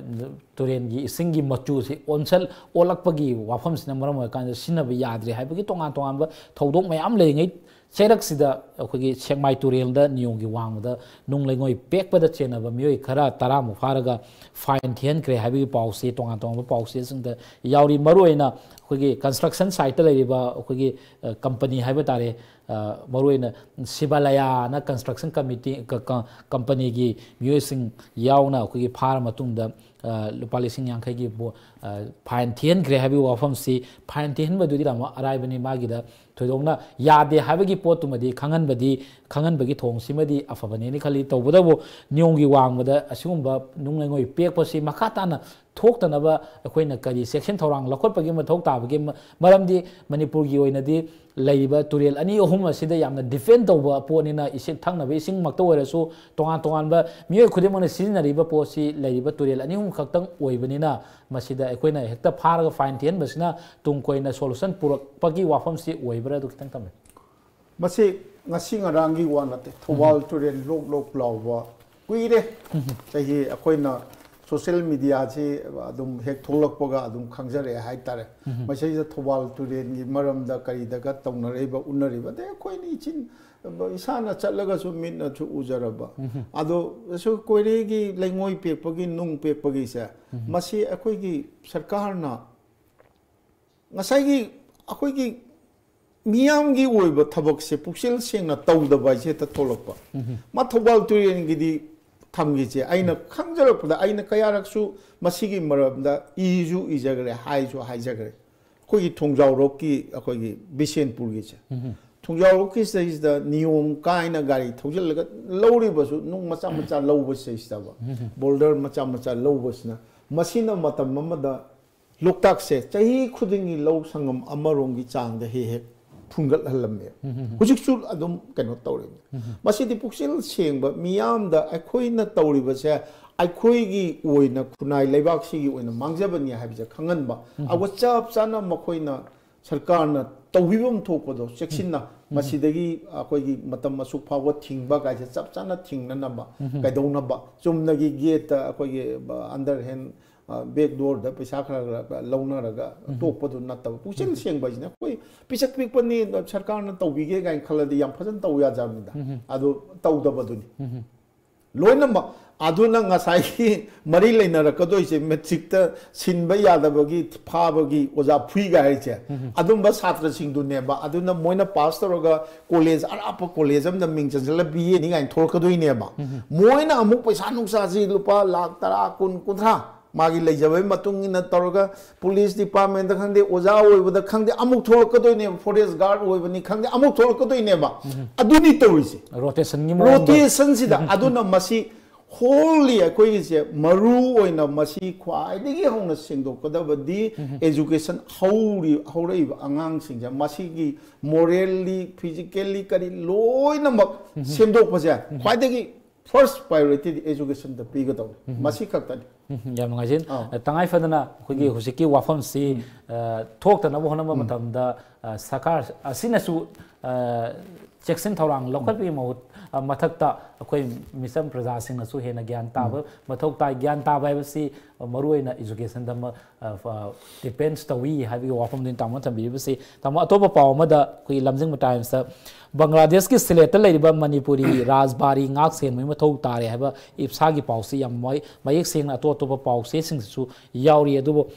ꯇꯨꯔꯦꯟꯒꯤ ꯏꯁꯤꯡꯒꯤ ꯃꯆꯨꯁꯤ ꯑꯣꯟꯁꯜ-, ꯑꯣꯜꯂꯛꯄꯒꯤ ꯋꯥꯐꯝꯁꯤꯅ ꯃꯔꯝ ꯑꯣꯏꯔꯀꯥꯟꯗ ꯁꯤꯖꯤꯟꯅꯕ ꯌꯥꯗ꯭ꯔꯦ ꯍꯥꯏꯕꯒꯤ ꯇꯣꯉꯥꯟ ꯇꯣꯉꯥꯟꯕ ꯊꯧꯗꯣꯛ ꯃꯌꯥꯝ ꯂꯩꯔꯤꯉꯩ ꯆꯩꯔꯛꯁꯤꯗ ꯑꯩꯈꯣꯏꯒꯤ ꯁꯦꯛꯃꯥꯏ ꯇꯨꯔꯦꯜꯗ ꯅꯤꯌꯣꯝꯒꯤ ꯋꯥꯡꯃꯗ ꯅꯨꯡ ꯂꯩꯉꯣꯏ ꯄꯦꯛꯄꯗ ꯆꯦꯟꯅꯕ ꯃꯤꯑꯣꯏ ꯈꯔ ꯇꯔꯥꯃꯨꯛ ꯐꯥꯔꯒ fine ꯊꯤꯍꯟꯈ꯭ꯔꯦ ꯍꯥꯏꯕꯒꯤ ꯄꯥꯎꯁꯤ ꯇꯣꯉꯥꯟ ꯇꯣꯉꯥꯟꯕ ꯄꯥꯎꯆꯦꯁꯤꯡꯗ ꯌꯥꯎꯔꯤ꯫ ꯃꯔꯨꯑꯣꯏꯅ ꯑꯩꯈꯣꯏꯒꯤ construction siteꯇ ꯂꯩꯔꯤꯕ ꯑꯩꯈꯣꯏꯒꯤ, ꯑ, company ꯍꯥꯏꯕ ꯇꯥꯔꯦ, ꯑ, ꯃꯔꯨꯑꯣꯏꯅ ꯁꯤꯕꯥꯂꯌꯥꯅ construction committee, ꯀ-, ꯀ-, companyꯒꯤ ꯃꯤꯑꯣꯏꯁꯤꯡ ꯌꯥꯎꯅ ꯑꯩꯈꯣꯏꯒꯤ ꯐꯥꯔ ꯃꯇꯨꯡꯗ, ꯑ, ꯂꯨꯄꯥ ꯂꯤꯁꯤꯡ ꯌꯥꯡꯈꯩꯒꯤ ꯕꯣ-, ꯑ, fine ꯊꯤꯍꯟꯈ꯭ꯔꯦ ꯍꯥꯏꯕꯒꯤ ꯋꯥꯐꯝꯁꯤ꯫ Fine ꯊꯤꯍꯟꯕꯗꯨꯗꯤ ꯇꯥꯃꯣ ꯑꯔꯥꯏꯕꯅꯤ, ꯃꯥꯒꯤꯗ ꯊꯣꯏꯗꯣꯛꯅ ꯌꯥꯗꯦ ꯍꯥꯏꯕꯒꯤ ꯄꯣꯠꯇꯨꯃꯗꯤ ꯈꯪꯍꯟꯕꯗꯤ, ꯈꯪꯍꯟꯕꯒꯤ ꯊꯧꯑꯣꯡꯁꯤꯃꯗꯤ ꯑꯐꯕꯅꯦꯅ ꯈꯜꯂꯤ꯫ ꯇꯧꯕꯇꯕꯨ ꯅꯤꯌꯣꯝꯒꯤ ꯋꯥꯡꯃꯗ ꯑꯁꯤꯒꯨꯝꯕ ꯅꯨꯡ ꯂꯩꯉꯣꯏ ꯄꯦꯛꯄꯁꯤ ꯃꯈꯥ ꯇꯥꯅ ꯊꯣꯛꯇꯅꯕ ꯑꯩꯈꯣꯏꯅ ꯀꯔꯤ ꯆꯦꯛꯁꯤꯟ ꯊꯧꯔꯥꯡ ꯂꯧꯈꯠꯄꯒꯤ ꯃꯊꯧ ꯇꯥꯕꯒꯦ? ꯃ-, ꯃꯔꯝꯗꯤ ꯃꯅꯤꯄꯨꯔꯒꯤ ꯑꯣꯏꯅꯗꯤ ꯂꯩꯔꯤꯕ ꯇꯨꯔꯦꯜ ꯑꯅꯤ ꯑꯍꯨꯝ ꯑꯁꯤꯗ ꯌꯥꯝꯅ depend ꯇꯧꯕ ꯄꯣꯠꯅꯤꯅ, ꯏꯁꯤꯡ ꯊꯛꯅꯕ ꯏꯁꯤꯡꯃꯛꯇ ꯑꯣꯏꯔꯁꯨ, ꯇꯣꯉꯥꯟ ꯇꯣꯉꯥꯟꯕ ꯃꯤꯑꯣꯏ ꯈꯨꯗꯤꯡꯃꯛꯅ ꯁꯤꯖꯤꯟꯅꯔꯤꯕ ꯄꯣꯠꯁꯤ ꯂꯩꯔꯤꯕ ꯇꯨꯔꯦꯜ ꯑꯅꯤ ꯑꯍꯨꯝ ꯈꯛꯇꯪ ꯑꯣꯏꯕꯅꯤꯅ, ꯃꯁꯤꯗ ꯑꯩꯈꯣꯏꯅ ꯍꯦꯛꯇ ꯐꯥꯔꯒ fine ꯊꯤꯍꯟꯕꯁꯤꯅ ꯇꯨꯡ ꯀꯣꯏꯅ solution ꯄꯨꯔꯛꯄꯒꯤ ꯋꯥꯐꯝꯁꯤ ꯑꯣꯏꯕ꯭ꯔꯥ? ꯑꯗꯨ ꯈꯤꯇꯪ ꯊꯝꯕꯤꯌꯨ꯫ ꯃꯁꯤ ꯉꯁꯤ ꯉꯔꯥꯡꯒꯤ ꯋꯥ ꯅꯠꯇꯦ꯫ ꯊꯧꯕꯥꯜ ꯇꯨꯔꯦꯜ ꯂꯣꯛ ꯂꯣꯛ ꯂꯥꯎꯕ ꯀꯨꯏꯔꯦ꯫ ꯆꯍꯤ ꯑꯩꯈꯣꯏꯅ social mediaꯁꯤ ꯑꯗꯨꯝ ꯍꯦꯛ ꯊꯣꯛꯂꯛꯄꯒ ꯑꯗꯨꯝ ꯈꯪꯖꯔꯛꯑꯦ ꯍꯥꯏꯇꯥꯔꯦ꯫ ꯃꯁꯤꯗ ꯊꯧꯕꯥꯜ ꯇꯨꯔꯦꯜꯒꯤ ꯃꯔꯝꯗ ꯀꯔꯤꯗꯒ ꯇꯧꯅꯔꯛꯏꯕ, ꯎꯅꯔꯤꯕ, ꯑꯗꯩ ꯑꯩꯈꯣꯏꯅ ꯏꯆꯤꯟ, ꯏꯁꯥꯅ ꯆꯠꯂꯒꯁꯨ ꯃꯤꯠꯅꯁꯨ ꯎꯖꯔꯕ꯫ ꯑꯗꯣ ꯁꯨ ꯀꯣꯏꯔꯦꯒꯤ ꯂꯩꯉꯣꯏ ꯄꯦꯛꯄꯒꯤ, ꯅꯨꯡ ꯄꯦꯛꯄꯒꯤꯁꯦ, ꯃꯁꯤ ꯑꯩꯈꯣꯏꯒꯤ ꯁꯔꯀꯥꯔꯅ ꯉꯁꯥꯏꯒꯤ ꯑꯩꯈꯣꯏꯒꯤ ꯃꯤꯌꯥꯝꯒꯤ ꯑꯣꯏꯕ ꯊꯕꯛꯁꯦ ꯄꯨꯛꯆꯦꯜ ꯁꯦꯡꯅ ꯇꯧꯗꯕ ꯍꯥꯏꯁꯦ ꯍꯦꯛꯇ ꯊꯣꯛꯂꯛꯄ꯫ ꯃꯥ ꯊꯧꯕꯥꯜ ꯇꯨꯔꯦꯜꯒꯤꯗꯤ ꯊꯝꯈꯤꯁꯦ, ꯑꯩꯅ ꯈꯪꯖꯔꯛꯄꯗ, ꯑꯩꯅ ꯀꯌꯥꯔꯛꯁꯨ ꯃꯁꯤꯒꯤ ꯃꯔꯝꯗ ꯏꯁꯨ ꯏꯖꯈ꯭ꯔꯦ, ꯍꯥꯏꯁꯨ ꯍꯥꯏꯖꯈ꯭ꯔꯦ꯫ ꯑꯩꯈꯣꯏꯒꯤ ꯊꯣꯡꯖꯥꯎꯔꯣꯛꯀꯤ, ꯑꯩꯈꯣꯏꯒꯤ ꯕꯤꯁꯦꯟꯄꯨꯔꯒꯤꯁꯦ, ꯊꯣꯡꯖꯥꯎꯔꯣꯛꯀꯤ ꯁꯤꯗꯩꯁꯤꯗ ꯅꯤꯌꯣꯝ ꯀꯥꯏꯅ ꯒꯥꯔꯤ ꯊꯧꯖꯤꯜꯂꯒ ꯂꯧꯔꯤꯕꯁꯨ, ꯅꯨꯡ ꯃꯆꯥ ꯃꯆꯥ ꯂꯧꯕꯁꯤꯗꯩꯁꯤꯗꯕ, boulder ꯃꯆꯥ ꯃꯆꯥ ꯂꯧꯕꯁꯤꯅ, ꯃꯁꯤꯅ ꯃꯇꯝ ꯑꯃꯗ ꯂꯣꯛꯇꯥꯛꯁꯦ ꯆꯍꯤ ꯈꯨꯗꯤꯡꯒꯤ ꯂꯧ ꯁꯪꯒꯝ ꯑꯃꯔꯣꯝꯒꯤ ꯆꯥꯡꯗ ꯍꯦꯛ ꯍꯦꯛ ꯊꯨꯡꯒꯠꯍꯜꯂꯝꯃꯦ꯫ ꯍꯧꯖꯤꯛꯁꯨ ꯑꯗꯨꯝ ꯀꯩꯅꯣ ꯇꯧꯔꯤꯅꯤ꯫ ꯃꯁꯤꯗꯤ ꯄꯨꯛꯆꯦꯜ ꯁꯦꯡꯕ ꯃꯤꯌꯥꯝꯗ ꯑꯩꯈꯣꯏꯅ ꯇꯧꯔꯤꯕꯁꯦ ꯑꯩꯈꯣꯏꯒꯤ ꯑꯣꯏꯅ, ꯈꯨꯟꯅꯥꯏ ꯂꯩꯕꯥꯛꯁꯤꯒꯤ ꯑꯣꯏꯅ ꯃꯥꯡꯖꯕꯅꯤ ꯍꯥꯏꯕꯁꯦ ꯈꯪꯍꯟꯕ, ꯑꯗꯨꯒ ꯆꯞ ꯆꯥꯅ ꯃꯈꯣꯏꯅ ꯁꯔꯀꯥꯔꯅ ꯇꯧꯕꯤꯐꯝ ꯊꯣꯛꯄꯗꯣ ꯆꯦꯛꯁꯤꯟꯅ, ꯃꯁꯤꯗꯒꯤ ꯑꯩꯈꯣꯏꯒꯤ ꯃꯇꯝ ꯑꯁꯨꯛ ꯐꯥꯎꯕ ꯊꯤꯡꯕ ꯀꯥꯏꯁꯦ ꯆꯞ ꯆꯥꯅ ꯊꯤꯡꯅꯅꯕ, ꯀꯩꯗꯧꯅꯕ, ꯆꯨꯝꯅꯒꯤ ꯒꯦꯠꯇ ꯑꯩꯈꯣꯏꯒꯤ ꯑꯟꯗꯔ ꯍꯦꯟ, ꯕꯦꯛ ꯗꯣꯔꯗ ꯄꯩꯁꯥ ꯈꯔ ꯈꯔ ꯂꯧꯅꯔꯒ ꯇꯣꯛꯄꯗꯨ ꯅꯠꯇꯕ, ꯄꯨꯛꯆꯦꯜ ꯁꯦꯡꯕ ꯍꯥꯏꯁꯤꯅ ꯑꯩꯈꯣꯏ ꯄꯤꯁꯛ ꯄꯤꯛꯄꯅꯤ, ꯁꯔꯀꯥꯔꯅ ꯇꯧꯕꯤꯒꯦ ꯀꯥꯏꯅ ꯈꯜꯂꯗꯤ ꯌꯥꯝ ꯐꯖꯅ ꯇꯧ ꯌꯥꯖꯕꯅꯤꯗ꯫ ꯑꯗꯨ ꯇꯧꯗꯕꯗꯨꯅꯤ꯫ ꯂꯣꯏꯅꯃꯛ ꯑꯗꯨꯅ ꯉꯁꯥꯏꯒꯤ ꯃꯔꯤ ꯂꯩꯅꯔꯛꯀꯗꯣꯏꯁꯦ, ꯃꯦꯇ꯭ꯔꯤꯛꯇ ꯁꯤꯟꯕ ꯌꯥꯗꯕꯒꯤ ꯐꯥꯕꯒꯤ ꯑꯣꯖꯥ ꯐꯨꯏꯒ ꯍꯥꯏꯁꯦ, ꯑꯗꯨꯝꯕ ꯁꯥꯇ꯭ꯔꯁꯤꯡꯗꯨꯅꯦꯕ꯫ ꯑꯗꯨꯅ ꯃꯣꯏꯅ ꯄꯥꯁ ꯇꯧꯔꯒ ꯀꯣꯂꯦꯖ, ꯑꯔꯥꯞꯄ ꯀꯣꯂꯦꯖ ꯑꯃꯗ ꯃꯤꯡ ꯆꯟꯁꯤꯜꯂ ꯕꯤ ꯑꯦꯅꯤ ꯀꯥꯏꯅ ꯊꯣꯛꯂꯛꯀꯗꯣꯏꯅꯦꯕ꯫ ꯃꯣꯏꯅ ꯑꯃꯨꯛ ꯄꯩꯁꯥ ꯅꯨꯡꯁꯥꯁꯤ ꯂꯨꯄꯥ ꯂꯥꯛ ꯇꯔꯥ, ꯀꯨꯟ, ꯀꯨꯟꯊ꯭ꯔꯥ ꯃꯥꯒꯤ ꯂꯩꯖꯕꯒꯤ ꯃꯇꯨꯡ ꯏꯟꯅ ꯇꯧꯔꯒ ꯄꯨꯂꯤꯁ ꯗꯤꯄꯥꯔꯠꯃꯦꯟꯇ ꯈꯪꯗꯦ, ꯑꯣꯖꯥ ꯑꯣꯏꯕꯗ ꯈꯪꯗꯦ, ꯑꯃꯨꯛ ꯊꯣꯛꯂꯛꯀꯗꯣꯏꯅꯦꯕ, ꯐꯣꯔꯦꯁ ꯒꯥꯔꯗ ꯑꯣꯏꯕꯅꯤ ꯈꯪꯗꯦ, ꯑꯃꯨꯛ ꯊꯣꯛꯂꯛꯀꯗꯣꯏꯅꯦꯕ꯫ ꯑꯗꯨꯅꯤ ꯇꯧꯔꯤꯁꯦ꯫ ꯔꯣꯇꯦꯁꯟꯒꯤ ꯃꯑꯣꯡꯗ꯫ ꯔꯣꯇꯦꯁꯟꯁꯤꯗ꯫ ꯑꯗꯨꯅ ꯃꯁꯤ ꯍꯣꯜꯂꯤ ꯑꯩꯈꯣꯏꯒꯤꯁꯦ ꯃꯔꯨ ꯑꯣꯏꯅ ꯃꯁꯤ ꯈ꯭ꯋꯥꯏꯗꯒꯤ ꯍꯧꯅ ꯁꯦꯡꯗꯣꯛꯀꯗꯕꯗꯤ ꯑꯦꯖꯨꯀꯦꯁꯟ ꯍꯧꯔꯤ, ꯍꯧꯔꯛꯏꯕ ꯑꯉꯥꯡꯁꯤꯡꯁꯦ ꯃꯁꯤꯒꯤ ꯃꯣꯔꯦꯜꯂꯤ, ꯐꯤꯖꯤꯀꯦꯜꯂꯤ, ꯀꯔꯤ ꯂꯣꯏꯅꯃꯛ ꯁꯦꯝꯗꯣꯛꯄꯁꯦ ꯈ꯭ꯋꯥꯏꯗꯒꯤ ꯐꯥꯔꯁ ꯄ꯭ꯔꯥꯏꯌꯣꯔꯤꯇꯤꯗꯤ ꯑꯦꯖꯨꯀꯦꯁꯟꯗ ꯄꯤꯒꯗꯧꯕꯅꯤ꯫ ꯃꯁꯤ ꯈꯛꯇꯅꯤ꯫ ꯎꯝ, ꯌꯥꯝ ꯅꯨꯡꯉꯥꯏꯖꯩ꯫ ꯑꯥ꯫ ꯇꯉꯥꯏ ꯐꯗꯅ ꯑꯩꯈꯣꯏꯒꯤ ꯍꯧꯖꯤꯛꯀꯤ ꯋꯥꯐꯝꯁꯤ, ꯑ, ꯊꯣꯛꯇꯅꯕ ꯍꯣꯠꯅꯕ ꯃꯇꯝꯗ, ꯑ, ꯁꯔꯀꯥꯔ ꯑꯁꯤꯅꯁꯨ, ꯑ, ꯆꯦꯛꯁꯤꯟ ꯊꯧꯔꯥꯡ ꯂꯧꯈꯠꯄꯒꯤ ꯃꯍꯨꯠ, ꯑ, ꯃꯊꯛꯇ ꯑꯩꯈꯣꯏ ꯃꯤꯆꯝ ꯄ꯭ꯔꯖꯥꯁꯤꯡꯅꯁꯨ ꯍꯦꯟꯅ ꯒ꯭ꯌꯥꯟ ꯇꯥꯕ ꯃꯊꯧ ꯇꯥꯏ꯫ ꯒ꯭ꯌꯥꯟ ꯇꯥꯕ ꯍꯥꯏꯕꯁꯤ, ꯑ, ꯃꯔꯨꯑꯣꯏꯅ ꯏꯖꯨꯀꯦꯁꯟꯗ ꯑꯃ, ꯑ, ꯐ-, ꯗꯤꯄꯦꯟꯁ ꯇꯧꯏ ꯍꯥꯏꯕꯒꯤ ꯋꯥꯐꯝꯗꯨꯅꯤ ꯇꯥꯃꯣꯅ ꯊꯝꯕꯤꯔꯤꯕꯁꯤ꯫ ꯇꯥꯃꯣ, ꯑꯇꯣꯞꯄ ꯄꯥꯎ ꯑꯃꯗ ꯑꯩꯈꯣꯏꯒꯤ ꯂꯝꯖꯤꯡꯕ ꯇꯥꯏꯝꯁꯇ ꯕꯪꯒ꯭ꯂꯥꯗꯦꯁꯀꯤ ꯁꯤꯂꯦꯠꯇ ꯂꯩꯔꯤꯕ ꯃꯅꯤꯄꯨꯔꯤ ꯔꯥꯖꯕꯥꯔꯤ ꯉꯥꯛ ꯁꯦꯟꯕꯒꯤ ꯃꯊꯧ ꯇꯥꯔꯦ ꯍꯥꯏꯕ ꯏꯞꯁꯥꯒꯤ ꯄꯥꯎꯁꯤ ꯌꯥꯝ ꯃꯌꯦꯛ, ꯃꯌꯦꯛ ꯁꯦꯡꯅ ꯑꯇꯣꯞ ꯑꯇꯣꯞꯄ ꯄꯥꯎ ꯆꯦꯁꯤꯡꯁꯤꯁꯨ ꯌꯥꯎꯔꯤ꯫ ꯑꯗꯨꯕꯨ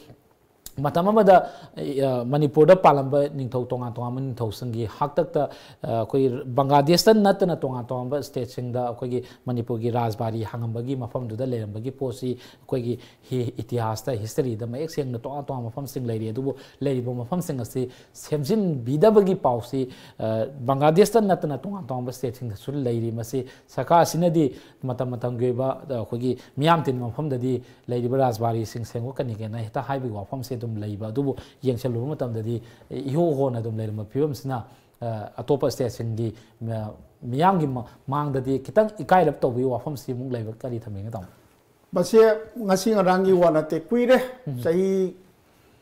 ꯃꯇꯝ ꯑꯃꯗ, ꯑ, ꯃꯅꯤꯄꯨꯔꯗ ꯄꯥꯜꯂꯝꯕ ꯅꯤꯡꯊꯧ, ꯇꯣꯉꯥꯟ ꯇꯣꯉꯥꯟꯕ ꯅꯤꯡꯊꯧꯁꯤꯡꯒꯤ ꯍꯥꯛꯇꯛꯇ, ꯑ, ꯑꯩꯈꯣꯏ ꯕꯪꯒ꯭ꯂꯥꯗꯦꯁꯇ ꯅꯠꯇꯅ ꯇꯣꯉꯥꯟ ꯇꯣꯉꯥꯟꯕ ꯁ꯭ꯇꯦꯠꯁꯤꯡꯗ ꯑꯩꯈꯣꯏꯒꯤ ꯃꯅꯤꯄꯨꯔꯒꯤ ꯔꯥꯖꯕꯥꯔꯤ ꯍꯥꯡꯉꯝꯕꯒꯤ ꯃꯐꯝꯗꯨꯗ ꯂꯩꯔꯝꯕꯒꯤ ꯄꯣꯠꯁꯤ ꯑꯩꯈꯣꯏꯒꯤ ꯍꯤ-, ꯏꯇꯤꯍꯥꯁꯇ, ꯍꯤꯁꯇꯔꯤꯗ ꯃꯌꯦꯛ ꯁꯦꯡꯅ ꯇꯣꯉꯥꯟ ꯇꯣꯉꯥꯟꯕ ꯃꯐꯝꯁꯤꯡ ꯂꯩꯔꯤ꯫ ꯑꯗꯨꯕꯨ ꯂꯩꯔꯤꯕ ꯃꯐꯝꯁꯤꯡ ꯑꯁꯤ ꯁꯦꯝꯖꯤꯟꯕꯤꯗꯕꯒꯤ ꯄꯥꯎꯁꯤ, ꯑ, ꯕꯪꯒ꯭ꯂꯥꯗꯦꯁꯇ ꯅꯠꯇꯅ ꯇꯣꯉꯥꯟ ꯇꯣꯉꯥꯟꯕ ꯁ꯭ꯇꯦꯠꯁꯤꯡꯗꯁꯨ ꯂꯩꯔꯤ꯫ ꯃꯁꯤ ꯁꯔꯀꯥꯔ ꯑꯁꯤꯅꯗꯤ ꯃꯇꯝ ꯃꯇꯝꯒꯤ ꯑꯣꯏꯕ, ꯑ, ꯑꯩꯈꯣꯏꯒꯤ ꯃꯤꯌꯥꯝ ꯇꯤꯟꯕ ꯃꯐꯝꯗꯗꯤ ꯂꯩꯔꯤꯕ ꯔꯥꯖꯕꯥꯔꯤꯁꯤꯡ ꯁꯦꯡꯗꯣꯛꯀꯅꯤ ꯀꯥꯏꯅ ꯍꯦꯛꯇ ꯍꯥꯏꯕꯒꯤ ꯋꯥꯐꯝꯁꯦ ꯑꯗꯨꯝ ꯂꯩꯕ꯫ ꯑꯗꯨꯕꯨ ꯌꯦꯡꯁꯤꯜꯂꯨꯕ ꯃꯇꯝꯗꯗꯤ ꯏꯍꯣ ꯍꯣꯅ ꯑꯗꯨꯝ ꯂꯩꯔꯝꯕ ꯐꯤꯕꯝꯁꯤꯅ, ꯑ, ꯑꯇꯣꯞꯄ ꯁ꯭ꯇꯦꯠꯁꯤꯡꯒꯤ, ꯑ, ꯃꯤꯌꯥꯝꯒꯤ ꯃ-, ꯃꯥꯡꯗꯗꯤ ꯈꯤꯇꯪ ꯏꯀꯥꯏꯔꯞ ꯇꯧꯕꯒꯤ ꯋꯥꯐꯝꯁꯤ ꯑꯃꯨꯛ ꯂꯩꯕ꯫ ꯀꯔꯤ ꯊꯝꯕꯤꯒꯦ, ꯇꯥꯃꯣ? ꯃꯁꯤ ꯉꯁꯤ ꯉꯔꯥꯡꯒꯤ ꯋꯥ ꯅꯠꯇꯦ, ꯀꯨꯏꯔꯦ꯫ ꯆꯍꯤ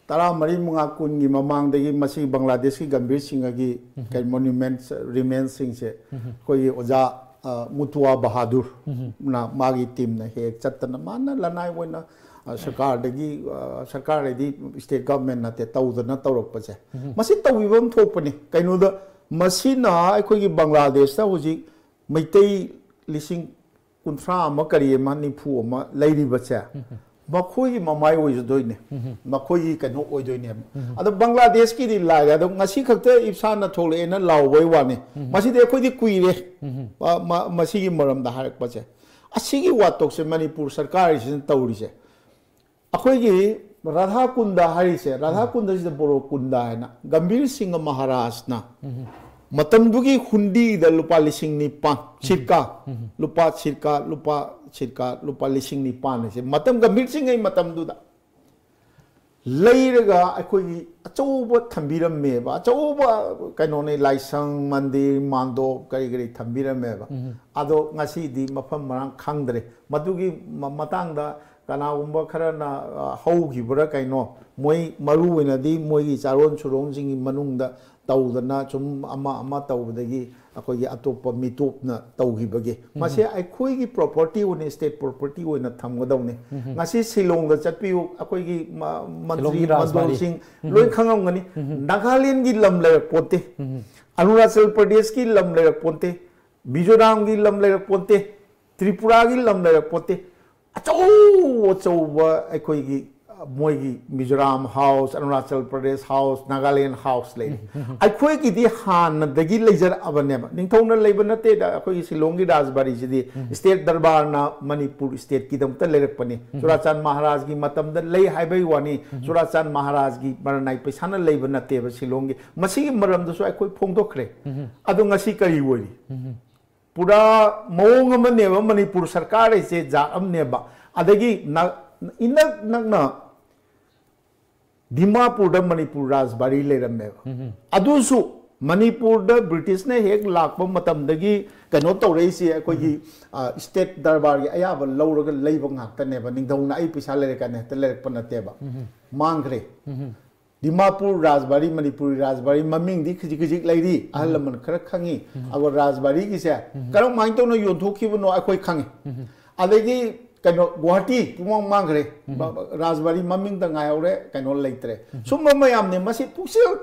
ꯇꯔꯥꯃꯔꯤ, ꯃꯉꯥ, ꯀꯨꯟꯒꯤ ꯃꯃꯥꯡꯗꯒꯤ ꯃꯁꯤ ꯕꯪꯒ꯭ꯂꯥꯗꯦꯁꯀꯤ ꯒꯝꯚꯤꯔ ꯁꯤꯡꯍꯒꯤ ꯀꯩ ꯃꯣꯅꯨꯃꯦꯟꯠꯁ, ꯔꯤꯃꯦꯟꯁꯤꯡꯁꯦ ꯑꯩꯈꯣꯏꯒꯤ ꯑꯣꯖꯥ, ꯑ, ꯃꯨꯇꯨꯋꯥ ꯕꯍꯥꯗꯨꯔꯅ ꯃꯥꯒꯤ ꯇꯤꯝꯅ ꯍꯦꯛ ꯆꯠꯇꯅ ꯃꯥꯅ ꯂꯅꯥꯏ ꯑꯣꯏꯅ, ꯑ, ꯁꯔꯀꯥꯔꯗꯒꯤ, ꯑ, ꯁꯔꯀꯥꯔ ꯍꯥꯏꯗꯤ ꯁ꯭ꯇꯦꯠ ꯒꯚꯔꯟꯃꯦꯟ ꯅꯠꯇꯦ, ꯇꯧꯗꯅ ꯇꯧꯔꯛꯄꯁꯦ, ꯃꯁꯤ ꯇꯧꯕꯤꯕ ꯑꯃ ꯊꯣꯛꯄꯅꯤ꯫ ꯀꯩꯅꯣꯗ ꯃꯁꯤꯅ ꯑꯩꯈꯣꯏꯒꯤ ꯕꯪꯒ꯭ꯂꯥꯗꯦꯁꯇ ꯍꯧꯖꯤꯛ ꯃꯩꯇꯩ ꯂꯤꯁꯤꯡ ꯀꯨꯟꯊ꯭ꯔꯥ ꯑꯃ ꯀꯔꯤ ꯑꯃ ꯅꯤꯐꯨ ꯑꯃ ꯂꯩꯔꯤꯕꯁꯦ, ꯃꯈꯣꯏꯒꯤ ꯃꯃꯥꯏ ꯑꯣꯏꯖꯗꯣꯏꯅꯦ, ꯃꯈꯣꯏꯒꯤ ꯀꯩꯅꯣ ꯑꯣꯏꯗꯣꯏꯅꯦꯕ꯫ ꯑꯗꯣ ꯕꯪꯒ꯭ꯂꯥꯗꯦꯁꯀꯤꯗꯤ ꯂꯥꯏꯔꯦ, ꯑꯗꯣ ꯉꯁꯤ ꯈꯛꯇ ꯏꯞꯁꯥꯅ ꯊꯣꯛꯂꯛꯑꯦꯅ ꯂꯥꯎꯕꯩ ꯋꯥꯅꯤ꯫ ꯃꯁꯤꯗꯤ ꯑꯩꯈꯣꯏꯗꯤ ꯀꯨꯏꯔꯦ꯫ ꯃ-, ꯃ-, ꯃꯁꯤꯒꯤ ꯃꯔꯝꯗ ꯍꯥꯏꯔꯛꯄꯁꯦ, ꯑꯁꯤꯒꯤ ꯋꯥꯊꯣꯛꯁꯦ ꯃꯅꯤꯄꯨꯔ ꯁꯔꯀꯥꯔꯁꯤꯅ ꯇꯧꯔꯤꯁꯦ, ꯑꯩꯈꯣꯏꯒꯤ ꯔꯥꯙꯥ ꯀꯨꯟꯗ ꯍꯥꯏꯔꯤꯁꯦ, ꯔꯥꯙꯥ ꯀꯨꯟꯗꯁꯤꯗ ꯕꯣꯔꯣ ꯀꯨꯟꯗ ꯍꯥꯏꯅ ꯒꯝꯚꯤꯔ ꯁꯤꯡꯍ ꯃꯍꯥꯔꯥꯖꯅ ꯃꯇꯝꯗꯨꯒꯤ ꯍꯨꯟꯗꯤꯗ ꯂꯨꯄꯥ ꯂꯤꯁꯤꯡ ꯅꯤꯄꯥꯟ, ꯁꯤꯔꯀꯥ, ꯂꯨꯄꯥ ꯁꯤꯔꯀꯥ, ꯂꯨꯄꯥ ꯁꯤꯔꯀꯥ, ꯂꯨꯄꯥ ꯂꯤꯁꯤꯡ ꯅꯤꯄꯥꯟ ꯍꯥꯏꯁꯦ, ꯃꯇꯝ ꯒꯝꯚꯤꯔ ꯁꯤꯡꯍꯒꯤ ꯃꯇꯝꯗꯨꯗ ꯂꯩꯔꯒ ꯑꯩꯈꯣꯏꯒꯤ ꯑꯆꯧꯕ ꯊꯝꯕꯤꯔꯝꯃꯦꯕ, ꯑꯆꯧꯕ ꯀꯩꯅꯣꯅꯦ, ꯂꯥꯏꯁꯪ, ꯃꯟꯗꯤꯔ, ꯃꯥꯟꯗꯣꯞ, ꯀꯔꯤ ꯀꯔꯤ ꯊꯝꯕꯤꯔꯝꯃꯦꯕ꯫ ꯑꯗꯣ ꯉꯁꯤꯗꯤ ꯃꯐꯝ ꯃꯔꯥꯡ ꯈꯪꯗ꯭ꯔꯦ꯫ ꯃꯗꯨꯒꯤ ꯃ-, ꯃꯇꯥꯡꯗ ꯀꯅꯥꯒꯨꯝꯕ ꯈꯔꯅ, ꯑ, ꯍꯧꯈꯤꯕ꯭ꯔꯥ ꯀꯩꯅꯣ, ꯃꯣꯏ ꯃꯔꯨ ꯑꯣꯏꯅꯗꯤ ꯃꯣꯏꯒꯤ ꯆꯥꯔꯣꯟ ꯁꯨꯔꯣꯟꯁꯤꯡꯒꯤ ꯃꯅꯨꯡꯗ ꯇꯧꯗꯅ ꯁꯨꯝ ꯑꯃ ꯑꯃ ꯇꯧꯕꯗꯒꯤ ꯑꯩꯈꯣꯏꯒꯤ ꯑꯇꯣꯞꯄ ꯃꯤꯇꯣꯞꯅ ꯇꯧꯈꯤꯕꯒꯤ, ꯃꯁꯤ ꯑꯩꯈꯣꯏꯒꯤ ꯄ꯭ꯔꯣꯄꯔꯇꯤ ꯑꯣꯏꯅ, ꯁ꯭ꯇꯦꯠ ꯄ꯭ꯔꯣꯄꯔꯇꯤ ꯑꯣꯏꯅ ꯊꯝꯒꯗꯧꯅꯤ꯫ ꯉꯁꯤ ꯁꯤꯂꯣꯡꯗ ꯆꯠꯄꯤꯌꯨ, ꯑꯩꯈꯣꯏꯒꯤ ꯃ-, ꯃꯟꯇ꯭ꯔꯤ ꯁꯤꯂꯣꯡꯒꯤ ꯔꯥꯖꯕꯥꯔꯤ꯫ ꯃꯟꯗꯣꯞꯁꯤꯡ ꯂꯣꯏ ꯈꯪꯉꯝꯒꯅꯤ꯫ ꯅꯥꯒꯥꯂꯦꯟꯒꯤ ꯂꯝ ꯂꯩꯔꯛ ꯄꯣꯠꯇꯦ, ꯑꯔꯨꯅꯥꯆꯜ ꯄ꯭ꯔꯗꯦꯁꯀꯤ ꯂꯝ ꯂꯩꯔꯛ ꯄꯣꯠꯇꯦ, ꯃꯤꯖꯣꯔꯥꯝꯒꯤ ꯂꯝ ꯂꯩꯔꯛ ꯄꯣꯠꯇꯦ, ꯇ꯭ꯔꯤꯄꯨꯔꯥꯒꯤ ꯂꯝ ꯂꯩꯔꯛ ꯄꯣꯠꯇꯦ꯫ ꯑꯆꯧ ꯑꯆꯧꯕ ꯑꯩꯈꯣꯏꯒꯤ, ꯑ, ꯃꯣꯏꯒꯤ Mizoram house, Arunachal Pradesh house, Nagaland house ꯂꯩꯔꯤ꯫ ꯑꯩꯈꯣꯏꯒꯤꯗꯤ ꯍꯥꯟꯅꯗꯒꯤ ꯂꯩꯖꯔꯛꯑꯕꯅꯦꯕ꯫ ꯅꯤꯡꯊꯧꯅ ꯂꯩꯕ ꯅꯠꯇꯦꯗ꯫ ꯑꯩꯈꯣꯏꯒꯤ ꯁꯤꯂꯣꯡꯒꯤ ꯔꯥꯖꯕꯥꯔꯤꯁꯤꯗꯤ ꯁ꯭ꯇꯦꯠ ꯗꯔꯕꯥꯔꯅ ꯃꯅꯤꯄꯨꯔ ꯁ꯭ꯇꯦꯠꯀꯤꯗꯃꯛꯇ ꯂꯩꯔꯛꯄꯅꯤ꯫ ꯆꯨꯔꯥꯆꯥꯟ ꯃꯍꯥꯔꯥꯖꯒꯤ ꯃꯇꯝꯗ ꯂꯩ ꯍꯥꯏꯕꯒꯤ ꯋꯥꯅꯤ꯫ ꯆꯨꯔꯥꯆꯥꯟ ꯃꯍꯥꯔꯥꯖꯒꯤ ꯃꯔꯅꯥꯏ ꯄꯩꯁꯥꯅ ꯂꯩꯕ ꯅꯠꯇꯦꯕ ꯁꯤꯂꯣꯡꯒꯤ꯫ ꯃꯁꯤꯒꯤ ꯃꯔꯝꯗꯁꯨ ꯑꯩꯈꯣꯏ ꯐꯣꯡꯗꯣꯛꯈ꯭ꯔꯦ꯫ ꯑꯗꯣ ꯉꯁꯤ ꯀꯔꯤ ꯑꯣꯏꯔꯤ? ꯄꯨꯔꯥ ꯃꯑꯣꯡ ꯑꯃꯅꯦꯕ ꯃꯅꯤꯄꯨꯔ ꯁꯔꯀꯥꯔ ꯍꯥꯏꯁꯦ, ꯖꯥꯠ ꯑꯃꯅꯦꯕ꯫ ꯑꯗꯒꯤ ꯅ-, ꯏꯅꯛ ꯅꯛꯅ ꯗꯤꯃꯥꯄꯨꯔꯗ ꯃꯅꯤꯄꯨꯔ ꯔꯥꯖꯕꯥꯔꯤ ꯂꯩꯔꯝꯃꯦꯕ꯫ ꯑꯗꯨꯁꯨ ꯃꯅꯤꯄꯨꯔꯗ ꯕ꯭ꯔꯤꯇꯤꯁꯅ ꯍꯦꯛ ꯂꯥꯛꯄ ꯃꯇꯝꯗꯒꯤ ꯀꯩꯅꯣ ꯇꯧꯔꯛꯏꯁꯦ, ꯑꯩꯈꯣꯏꯒꯤ ꯁ꯭ꯇꯦꯠ ꯗꯔꯕꯥꯔꯒꯤ ꯑꯌꯥꯕ ꯂꯧꯔꯒ ꯂꯩꯕ ꯉꯥꯛꯇꯅꯦꯕ꯫ ꯅꯤꯡꯊꯧꯅ "ꯑꯩ ꯄꯩꯁꯥ ꯂꯩꯔꯦ" ꯀꯥꯏꯅ ꯍꯦꯛꯇ ꯂꯩꯔꯛꯄ ꯅꯠꯇꯦꯕ꯫ ꯃꯥꯡꯈ꯭ꯔꯦ꯫ ꯗꯤꯃꯥꯄꯨꯔ ꯔꯥꯖꯕꯥꯔꯤ, ꯃꯅꯤꯄꯨꯔꯤ ꯔꯥꯖꯕꯥꯔꯤ ꯃꯃꯤꯡꯗꯤ ꯈꯖꯤꯛ ꯈꯖꯤꯛ ꯂꯩꯔꯤ, ꯑꯍꯜ ꯂꯃꯟ ꯈꯔ ꯈꯪꯉꯤ꯫ ꯑꯗꯣ ꯔꯥꯖꯕꯥꯔꯤꯒꯤꯁꯦ ꯀꯔꯝꯍꯥꯏꯅ ꯇꯧꯅ ꯌꯣꯟꯊꯣꯛꯈꯤꯕꯅꯣ ꯑꯩꯈꯣꯏ ꯈꯪꯉꯤ꯫ ꯑꯗꯒꯤ ꯀꯩꯅꯣ, ꯒꯨꯋꯥꯍꯥꯇꯤ ꯄꯨꯡꯃꯥꯡ ꯃꯥꯡꯈ꯭ꯔꯦ꯫ ꯔꯥꯖꯕꯥꯔꯤ ꯃꯃꯤꯡꯗ ꯉꯥꯏꯍꯧꯔꯦ, ꯀꯩꯅꯣ ꯂꯩꯇ꯭ꯔꯦ꯫ ꯁꯨꯝꯕ ꯃꯌꯥꯝꯅꯦ꯫ ꯃꯁꯤ ꯄꯨꯛꯆꯦꯜ,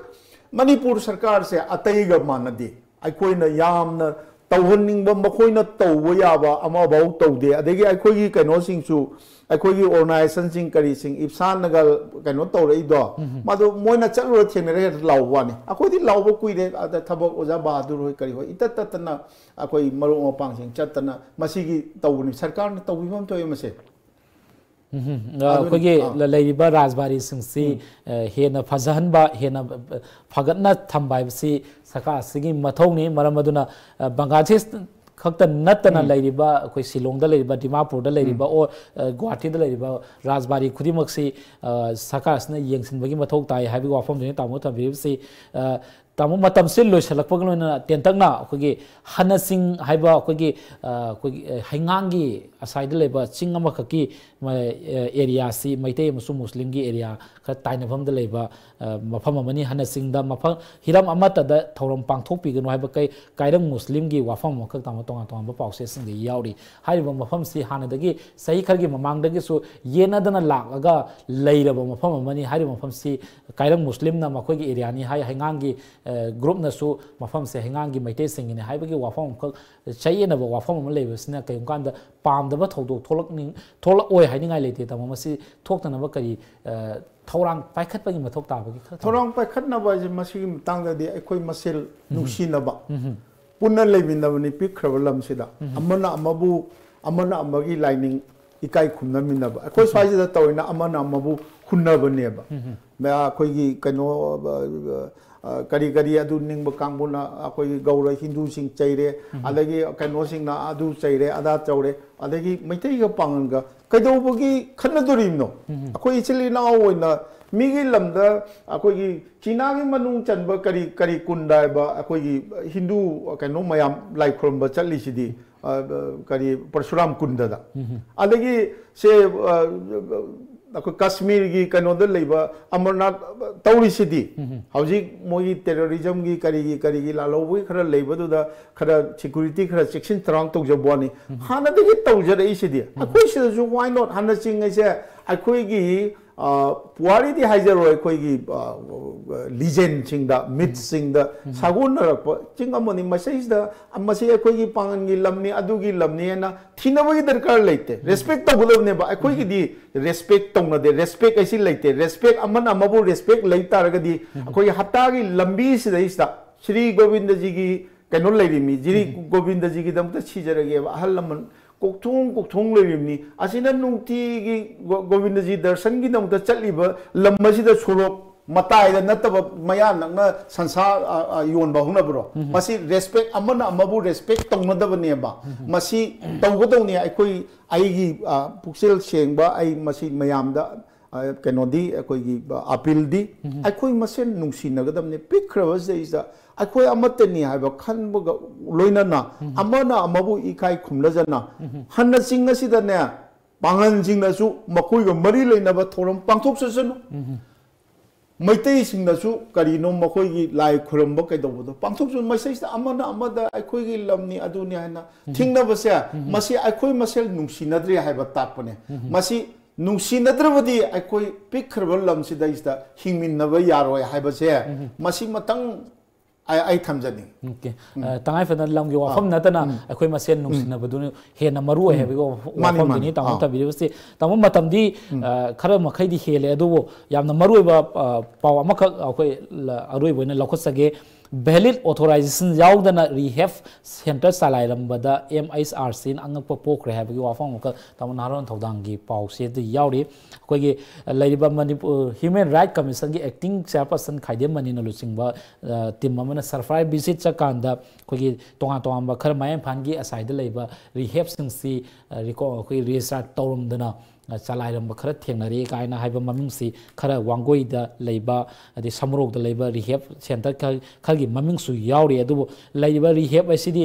ꯃꯅꯤꯄꯨꯔ ꯁꯔꯀꯥꯔꯁꯦ ꯑꯇꯩꯒ ꯃꯥꯟꯅꯗꯦ꯫ ꯑꯩꯈꯣꯏꯅ ꯌꯥꯝꯅ ꯇꯧꯍꯟꯅꯤꯡꯕ, ꯃꯈꯣꯏꯅ ꯇꯧꯕ ꯌꯥꯕ ꯑꯃꯐꯥꯎ ꯇꯧꯗꯦ꯫ ꯑꯗꯒꯤ ꯑꯩꯈꯣꯏꯒꯤ ꯀꯩꯅꯣꯁꯤꯡꯁꯨ, ꯑꯩꯈꯣꯏꯒꯤ ꯑꯣꯔꯒꯅꯥꯏꯖꯦꯁꯟꯁꯤꯡ ꯀꯔꯤꯁꯤꯡ, ꯏꯞꯁꯥꯟꯅꯒ ꯀꯩꯅꯣ ꯇꯧꯔꯛꯏꯗꯣ, ꯃꯗꯨ ꯃꯣꯏꯅ ꯆꯠꯂꯨꯔ ꯊꯦꯡꯅꯔ ꯍꯦꯛꯇ ꯂꯥꯎꯕ ꯋꯥꯅꯤ꯫ ꯑꯩꯈꯣꯏꯗꯤ ꯂꯥꯎꯕ ꯀꯨꯏꯔꯦ꯫ ꯑꯗ ꯊꯕꯛ ꯑꯣꯖꯥ ꯕꯍꯥꯗꯨꯔ ꯍꯣꯏ ꯀꯔꯤ ꯍꯣꯏ ꯏꯇꯠ ꯇꯠꯇꯅ ꯑꯩꯈꯣꯏ ꯃꯔꯨꯞ ꯃꯄꯥꯡꯁꯤꯡ ꯆꯠꯇꯅ ꯃꯁꯤꯒꯤ ꯇꯧꯕꯅꯤ꯫ ꯁꯔꯀꯥꯔꯅ ꯇꯧꯕꯤꯐꯝ ꯊꯣꯛꯑꯦ ꯃꯁꯦ꯫ ꯎꯝ, ꯑ, ꯑꯩꯈꯣꯏꯒꯤ ꯂ-, ꯂꯩꯔꯤꯕ ꯔꯥꯖꯕꯥꯔꯤꯁꯤꯡꯁꯤ, ꯑ, ꯍꯦꯟꯅ ꯐꯖꯍꯟꯕ, ꯍꯦꯟꯅ, ꯑ, ꯐꯒꯠꯅ ꯊꯝꯕ ꯍꯥꯏꯕꯁꯤ ꯁꯔꯀꯥꯔ ꯑꯁꯤꯒꯤ ꯃꯊꯧꯅꯤ꯫ ꯃꯔꯝ ꯑꯗꯨꯅ, ꯑ, ꯕꯪꯒ꯭ꯂꯥꯗꯦꯁ ꯈꯛꯇ ꯅꯠꯇꯅ ꯂꯩꯔꯤꯕ ꯑꯩꯈꯣꯏ ꯁꯤꯂꯣꯡꯗ ꯂꯩꯔꯤꯕ, ꯗꯤꯃꯥꯄꯨꯔꯗ ꯂꯩꯔꯤꯕ, ꯑꯣ, ꯑ, ꯒꯨꯋꯥꯍꯥꯇꯤꯗ ꯂꯩꯔꯤꯕ ꯔꯥꯖꯕꯥꯔꯤ ꯈꯨꯗꯤꯡꯃꯛꯁꯤ, ꯑ, ꯁꯔꯀꯥꯔ ꯑꯁꯤꯅ ꯌꯦꯡꯁꯤꯟꯕꯒꯤ ꯃꯊꯧ ꯇꯥꯏ ꯍꯥꯏꯕꯒꯤ ꯋꯥꯐꯝꯗꯨꯅꯤ ꯇꯥꯃꯣ ꯊꯝꯕꯤꯔꯤꯕꯁꯤ꯫ ꯑ, ꯇꯥꯃꯣ, ꯃꯇꯝꯁꯤ ꯂꯣꯏꯁꯤꯜꯂꯛꯄꯒ ꯂꯣꯏꯅꯅ ꯇꯦꯟꯇꯛꯅ ꯑꯩꯈꯣꯏꯒꯤ ꯍꯅꯁꯤꯡ ꯍꯥꯏꯕ ꯑꯩꯈꯣꯏꯒꯤ, ꯑ, ꯑꯩꯈꯣꯏꯒꯤ, ꯑ, ꯍꯩꯉꯥꯡꯒꯤ ꯑꯁꯥꯏꯗ ꯂꯩꯕ ꯆꯤꯡ ꯑꯃꯈꯛꯀꯤ ꯃ-, ꯑ, ꯑꯦꯔꯤꯌꯥꯁꯤ ꯃꯩꯇꯩ ꯑꯃꯁꯨꯡ ꯃꯨꯁꯂꯤꯝꯒꯤ ꯑꯦꯔꯤꯌꯥ ꯈꯔ ꯇꯥꯏꯅꯐꯝꯗ ꯂꯩꯕ, ꯑ, ꯃꯐꯝ ꯑꯃꯅꯤ꯫ ꯍꯅꯁꯤꯡꯗ ꯃꯐꯝ, ꯍꯤꯔꯝ ꯑꯃꯠꯇꯗ ꯊꯧꯔꯝ ꯄꯥꯡꯊꯣꯛꯄꯤꯒꯅꯨ ꯍꯥꯏꯕ ꯀꯩ-, ꯀꯥꯏꯔꯪ ꯃꯨꯁꯂꯤꯝꯒꯤ ꯋꯥꯐꯝ ꯑꯃꯈꯛ ꯇꯥꯃꯣ ꯇꯣꯉꯥꯟ ꯇꯣꯉꯥꯟꯕ ꯄꯥꯎꯆꯦꯁꯤꯡꯗ ꯌꯥꯎꯔꯤ꯫ ꯍꯥꯏꯔꯤꯕ ꯃꯐꯝꯁꯤ ꯍꯥꯟꯅꯗꯒꯤ ꯆꯍꯤ ꯈꯔꯒꯤ ꯃꯃꯥꯡꯗꯒꯤꯁꯨ ꯌꯦꯟꯅꯗꯅ ꯂꯥꯛꯂꯒ ꯂꯩꯔꯕ ꯃꯐꯝ ꯑꯃꯅꯤ꯫ ꯍꯥꯏꯔꯤꯕ ꯃꯐꯝꯁꯤ ꯀꯥꯏꯔꯪ ꯃꯨꯁꯂꯤꯝꯅ ꯃꯈꯣꯏꯒꯤ ꯑꯦꯔꯤꯌꯥꯅꯤ ꯍꯥꯏ, ꯍꯩꯉꯥꯡꯒꯤ, ꯑ, ꯒ꯭ꯔꯨꯞꯅꯁꯨ ꯃꯐꯝꯁꯦ ꯍꯩꯉꯥꯡꯒꯤ ꯃꯩꯇꯩꯁꯤꯡꯒꯤꯅꯤ ꯍꯥꯏꯕꯒꯤ ꯋꯥꯐꯝ ꯑꯃꯈꯛ, ꯆꯌꯦꯠꯅꯕ ꯋꯥꯐꯝ ꯑꯃ ꯂꯩꯕꯁꯤꯅ ꯀꯔꯤꯒꯨꯝꯕ ꯀꯥꯟꯗ ꯄꯥꯝꯗꯕ ꯊꯧꯗꯣꯛ ꯊꯣꯛꯂꯛꯅꯤꯡ-, ꯊꯣꯛꯂꯛꯑꯣꯏ ꯍꯥꯏꯅꯤꯡꯉꯥꯏ ꯂꯩꯇꯦ꯫ ꯇꯥꯃꯣ, ꯃꯁꯤ ꯊꯣꯛꯇꯅꯕ ꯀꯔꯤ, ꯑ, ꯊꯧꯔꯥꯡ ꯄꯥꯏꯈꯠꯄꯒꯤ ꯃꯊꯧ ꯇꯥꯕꯒꯦ ꯈꯔ ꯊꯝꯕꯤꯌꯨ꯫ ꯊꯧꯔꯥꯡ ꯄꯥꯏꯈꯠꯅꯕ ꯍꯥꯏꯁꯦ ꯃꯁꯤꯒꯤ ꯃꯇꯥꯡꯗꯗꯤ ꯑꯩꯈꯣꯏ ꯃꯁꯦꯜ ꯅꯨꯡꯁꯤꯅꯕ, ꯄꯨꯟꯅ ꯂꯩꯃꯤꯟꯅꯕꯅꯤ ꯄꯤꯛꯈ꯭ꯔꯕ ꯂꯝꯁꯤꯗ꯫ ꯑꯃꯅ ꯑꯃꯕꯨ, ꯑꯃꯅ ꯑꯃꯒꯤ ꯂꯥꯏꯅꯤꯡ ꯏꯀꯥꯏ ꯈꯨꯝꯅꯃꯤꯟꯅꯕ꯫ ꯑꯩꯈꯣꯏ ꯁ꯭ꯋꯥꯏꯁꯤꯗ ꯇꯧꯔꯤꯅ ꯑꯃꯅ ꯑꯃꯕꯨ ꯍꯨꯟꯅꯕꯅꯦꯕ꯫ ꯃꯌꯥ-, ꯑꯩꯈꯣꯏꯒꯤ ꯀꯩꯅꯣ, ꯑ, ꯑ, ꯀꯔꯤ ꯀꯔꯤ ꯑꯗꯨ ꯅꯤꯡꯕ ꯀꯥꯡꯕꯨꯅ ꯑꯩꯈꯣꯏꯒꯤ ꯒꯧꯔ ꯍꯤꯟꯗꯨꯁꯤꯡ ꯆꯩꯔꯦ, ꯑꯗꯒꯤ ꯀꯩꯅꯣꯁꯤꯡꯅ ꯑꯗꯨ ꯆꯩꯔꯦ, ꯑꯗꯥ ꯇꯧꯔꯦ, ꯑꯗꯒꯤ ꯃꯩꯇꯩꯒ ꯄꯥꯉꯜꯒ ꯀꯩꯗꯧꯕꯒꯤ ꯈꯠꯅꯗꯣꯔꯤꯕꯅꯣ? ꯑꯩꯈꯣꯏ ꯏꯆꯤꯜ ꯏꯅꯥꯎ ꯑꯣꯏꯅ ꯃꯤꯒꯤ ꯂꯝꯗ ꯑꯩꯈꯣꯏꯒꯤ ꯆꯤꯅꯥꯒꯤ ꯃꯅꯨꯡ ꯆꯟꯕ ꯀꯔꯤ ꯀꯔꯤ ꯀꯨꯟꯗ ꯍꯥꯏꯕ ꯑꯩꯈꯣꯏꯒꯤ ꯍꯤꯟꯗꯨ ꯀꯩꯅꯣ ꯃꯌꯥꯝ ꯂꯥꯏ ꯈꯨꯔꯨꯝꯕ ꯆꯠꯂꯤꯁꯤꯗꯤ, ꯑ, ꯀꯔꯤ ꯄꯔꯁꯨꯔꯥꯝ ꯀꯨꯟꯗꯗ, ꯑꯗꯒꯤ ꯁꯦ, ꯑ, ꯑꯩꯈꯣꯏ ꯀꯥꯁꯃꯤꯔꯒꯤ ꯀꯩꯅꯣꯗ ꯂꯩꯕ ꯑꯃꯔꯅꯥꯊ ꯇꯧꯔꯤꯁꯤꯗꯤ, ꯍꯧꯖꯤꯛ ꯃꯣꯏꯒꯤ ꯇꯦꯔꯣꯔꯤꯖꯝꯒꯤ ꯀꯔꯤꯒꯤ ꯀꯔꯤꯒꯤ ꯂꯥꯜꯍꯧꯕꯒꯤ ꯈꯔ ꯂꯩꯕꯗꯨꯗ ꯈꯔ ꯁꯦꯀ꯭ꯌꯨꯔꯤꯇꯤ ꯈꯔ ꯆꯦꯛꯁꯤꯟ ꯊꯧꯔꯥꯡ ꯇꯧꯖꯕ ꯋꯥꯅꯤ꯫ ꯍꯥꯟꯅꯗꯒꯤ ꯇꯧꯖꯔꯛꯏꯁꯤꯗꯤ ꯑꯩꯈꯣꯏ ꯁꯤꯗꯁꯨ why not ꯍꯥꯟꯅ ꯆꯤꯡꯉꯩꯁꯦ ꯑꯩꯈꯣꯏꯒꯤ, ꯑ, ꯄꯨꯋꯥꯔꯤꯗꯤ ꯍꯥꯏꯖꯔꯣꯏ, ꯑꯩꯈꯣꯏꯒꯤ, ꯑ, ꯂꯤꯖꯦꯟꯁꯤꯡꯗ, ꯃꯤꯠꯁꯤꯡꯗ ꯁꯥꯒꯣꯟꯅꯔꯛꯄ ꯆꯤꯡ ꯑꯃꯅꯤ꯫ ꯃꯁꯤꯁꯤꯗ ꯃꯁꯤ ꯑꯩꯈꯣꯏꯒꯤ ꯄꯥꯡꯒꯜꯒꯤ ꯂꯝꯅꯤ, ꯑꯗꯨꯒꯤ ꯂꯝꯅꯤ ꯍꯥꯏꯅ ꯊꯤꯅꯕꯒꯤ ꯗꯔꯀꯥꯔ ꯂꯩꯇꯦ꯫ ꯔꯦꯁꯄꯦꯛ ꯇꯧꯒꯗꯕꯅꯦꯕ꯫ ꯑꯩꯈꯣꯏꯒꯤꯗꯤ ꯔꯦꯁꯄꯦꯛ ꯇꯧꯅꯗꯦ꯫ ꯔꯦꯁꯄꯦꯛ ꯍꯥꯏꯁꯤ ꯂꯩꯇꯦ꯫ ꯔꯦꯁꯄꯦꯛ ꯑꯃꯅ ꯑꯃꯕꯨ ꯔꯦꯁꯄꯦꯛ ꯂꯩ ꯇꯥꯔꯒꯗꯤ ꯑꯩꯈꯣꯏꯒꯤ ꯍꯞꯇꯥꯒꯤ ꯂꯝꯕꯤꯁꯤꯗꯩꯁꯤꯗ ꯁ꯭ꯔꯤ ꯒꯣꯕꯤꯟꯗꯖꯤꯒꯤ ꯀꯩꯅꯣ ꯂꯩꯔꯤꯃꯤ, ꯁ꯭ꯔꯤ ꯒꯣꯕꯤꯟꯗꯖꯤꯒꯤꯗꯃꯛꯇ ꯁꯤꯖꯔꯒꯦꯕ꯫ ꯑꯍꯜ ꯂꯃꯟ ꯀꯣꯛꯊꯣꯡ ꯀꯣꯛꯊꯣꯡ ꯂꯩꯔꯤꯕꯅꯤ꯫ ꯑꯁꯤꯅ ꯅꯨꯡꯇꯤꯒꯤ ꯒꯣ-, ꯒꯣꯕꯤꯟꯗꯖꯤ ꯗꯔꯁꯟꯒꯤꯗꯃꯛꯇ ꯆꯠꯂꯤꯕ ꯂꯝ ꯑꯁꯤꯗ ꯁꯣꯔꯣꯛ ꯃꯇꯥꯏꯗ ꯅꯠꯇꯕ ꯃꯌꯥ ꯅꯛꯅ ꯁꯟꯁꯥ, ꯑ, ꯑ, ꯌꯣꯟꯕ ꯍꯧꯅꯕ꯭ꯔꯣ? ꯃꯁꯤ ꯔꯦꯁꯄꯦꯛ, ꯑꯃꯅ ꯑꯃꯕꯨ ꯔꯦꯁꯄꯦꯛ ꯇꯧꯅꯗꯕꯅꯦꯕ꯫ ꯃꯁꯤ ꯇꯧꯒꯗꯧꯅꯤ꯫ ꯑꯩꯈꯣꯏ, ꯑꯩꯒꯤ, ꯑ, ꯄꯨꯛꯆꯦꯜ ꯁꯦꯡꯕ, ꯑꯩ ꯃꯁꯤ ꯃꯌꯥꯝꯗ, ꯑ, ꯀꯩꯅꯣꯗꯤ, ꯑꯩꯈꯣꯏꯒꯤ, ꯑ, ꯑꯄꯤꯜꯗꯤ ꯑꯩꯈꯣꯏ ꯃꯁꯦꯟ ꯅꯨꯡꯁꯤꯅꯒꯗꯕꯅꯤ꯫ ꯄꯤꯛꯈ꯭ꯔꯕꯁꯤꯗꯩꯁꯤꯗ ꯑꯩꯈꯣꯏ ꯑꯃꯠꯇꯅꯤ ꯍꯥꯏꯕ ꯈꯟꯕꯒ ꯂꯣꯏꯅꯅ ꯑꯃꯅ ꯑꯃꯕꯨ ꯏꯀꯥꯏ ꯈꯨꯝꯅꯖꯅ ꯍꯟꯅ ꯆꯤꯡ ꯑꯁꯤꯗꯅꯦ ꯄꯥꯡꯒꯜꯁꯤꯡꯅꯁꯨ ꯃꯈꯣꯏꯒ ꯃꯔꯤ ꯂꯩꯅꯕ ꯊꯧꯔꯝ ꯄꯥꯡꯊꯣꯛꯆꯁꯅꯨ꯫ ꯃꯩꯇꯩꯁꯤꯡꯅꯁꯨ ꯀꯔꯤꯅꯣ ꯃꯈꯣꯏꯒꯤ ꯂꯥꯏ ꯈꯨꯔꯨꯝꯕ ꯀꯩꯗꯧꯕꯗꯣ ꯄꯥꯡꯊꯣꯛꯆꯁꯅꯨ꯫ ꯃꯁꯤꯗꯩꯁꯤꯗ ꯑꯃꯅ ꯑꯃꯗ ꯑꯩꯈꯣꯏꯒꯤ ꯂꯝꯅꯤ ꯑꯗꯨꯅꯤ ꯍꯥꯏꯅ ꯊꯤꯡꯅꯕꯁꯦ, ꯃꯁꯤ ꯑꯩꯈꯣꯏ ꯃꯁꯦꯜ ꯅꯨꯡꯁꯤꯅꯗ꯭ꯔꯦ ꯍꯥꯏꯕ ꯇꯥꯛꯄꯅꯦ꯫ ꯃꯁꯤ ꯅꯨꯡꯁꯤꯅꯗ꯭ꯔꯕꯗꯤ ꯑꯩꯈꯣꯏ ꯄꯤꯛꯈ꯭ꯔꯕ ꯂꯝꯁꯤꯗꯩꯁꯤꯗ ꯍꯤꯡꯃꯤꯟꯅꯕ ꯌꯥꯔꯣꯏ ꯍꯥꯏꯕꯁꯦ ꯃꯁꯤꯃꯇꯪ ꯑꯩ, ꯑꯩ ꯊꯝꯖꯅꯤꯡꯉꯤ꯫ ꯑꯣꯀꯦ꯫ ꯎꯝ꯫ ꯑ, ꯇꯉꯥꯏ ꯐꯗꯅ ꯂꯝꯒꯤ ꯋꯥꯐꯝ ꯑꯥ꯫ ꯅꯠꯇꯅ ꯎꯝ꯫ ꯑꯩꯈꯣꯏ ꯃꯁꯦꯟ ꯎꯝ꯫ ꯅꯨꯡꯁꯤꯅꯕꯗꯨꯅ ꯍꯦꯟꯅ ꯃꯔꯨ ꯑꯣꯏ ꯎꯝ꯫ ꯍꯥꯏꯕꯒꯤ ꯋꯥꯐ-, ꯃꯥꯅꯤ, ꯋꯥꯐꯝꯗꯨꯅꯤ ꯃꯥꯅꯤ꯫ ꯇꯥꯃꯣꯅ ꯑꯥ꯫ ꯊꯝꯕꯤꯔꯤꯕꯁꯤ꯫ ꯇꯥꯃꯣ, ꯃꯇꯝꯗꯤ, ꯎꯝ꯫ ꯑ, ꯈꯔ ꯃꯈꯩꯗꯤ ꯍꯦꯜꯂꯦ, ꯑꯗꯨꯕꯨ ꯌꯥꯝꯅ ꯃꯔꯨ ꯑꯣꯏꯕ, ꯑ, ꯄꯥꯎ ꯑꯃꯈꯛ ꯑꯩꯈꯣꯏ ꯂ-, ꯑꯔꯣꯏꯕ ꯑꯣꯏꯅ ꯂꯧꯈꯠꯆꯒꯦ꯫ Valid authorization ꯌꯥꯎꯗꯅ rehab center ꯆꯂꯥꯏꯔꯝꯕꯗ M H R Cꯅ ꯑꯉꯛꯄ ꯄꯣꯛꯈ꯭ꯔꯦ ꯍꯥꯏꯕꯒꯤ ꯋꯥꯐꯝ ꯑꯃꯈꯛ ꯇꯥꯃꯣ ꯅꯍꯥꯔꯣꯟ ꯊꯧꯗꯥꯡꯒꯤ ꯄꯥꯎꯆꯦꯗ ꯌꯥꯎꯔꯤ꯫ ꯑꯩꯈꯣꯏꯒꯤ ꯂꯩꯔꯤꯕ Manipur Human Right Commissionꯒꯤ acting chairperson ꯈꯥꯏꯗꯦꯝ ꯃꯅꯤꯅ ꯂꯨꯆꯤꯡꯕ, ꯑ, team ꯑꯃꯅ surprise visit ꯆꯠꯀꯥꯟꯗ ꯑꯩꯈꯣꯏꯒꯤ ꯇꯣꯉꯥꯟ ꯇꯣꯉꯥꯟꯕ ꯈꯔ ꯃꯌꯥꯏ ꯏꯝꯐꯥꯜꯒꯤ ꯑꯁꯥꯏꯗ ꯂꯩꯕ rehabꯁꯤꯡꯁꯤ, ꯑ, reco-, ꯑꯩꯈꯣꯏꯒꯤ register ꯇꯧꯔꯝꯗꯅ ꯆꯂꯥꯏꯔꯝꯕ ꯈꯔ ꯊꯦꯡꯅꯔꯦ ꯀꯥꯏꯅ ꯍꯥꯏꯕ ꯃꯃꯤꯡꯁꯤ ꯈꯔ ꯋꯥꯡꯒꯣꯏꯗ ꯂꯩꯕ, ꯑꯗꯩ ꯁꯃꯨꯔꯣꯛꯇ ꯂꯩꯕ ꯔꯤꯍꯦꯞ ꯁꯦꯟꯇꯔ ꯈꯔ, ꯈꯔꯒꯤ ꯃꯃꯤꯡꯁꯨ ꯌꯥꯎꯔꯤ꯫ ꯑꯗꯨꯕꯨ ꯂꯩꯔꯤꯕ ꯔꯤꯍꯦꯞ ꯑꯁꯤꯗꯤ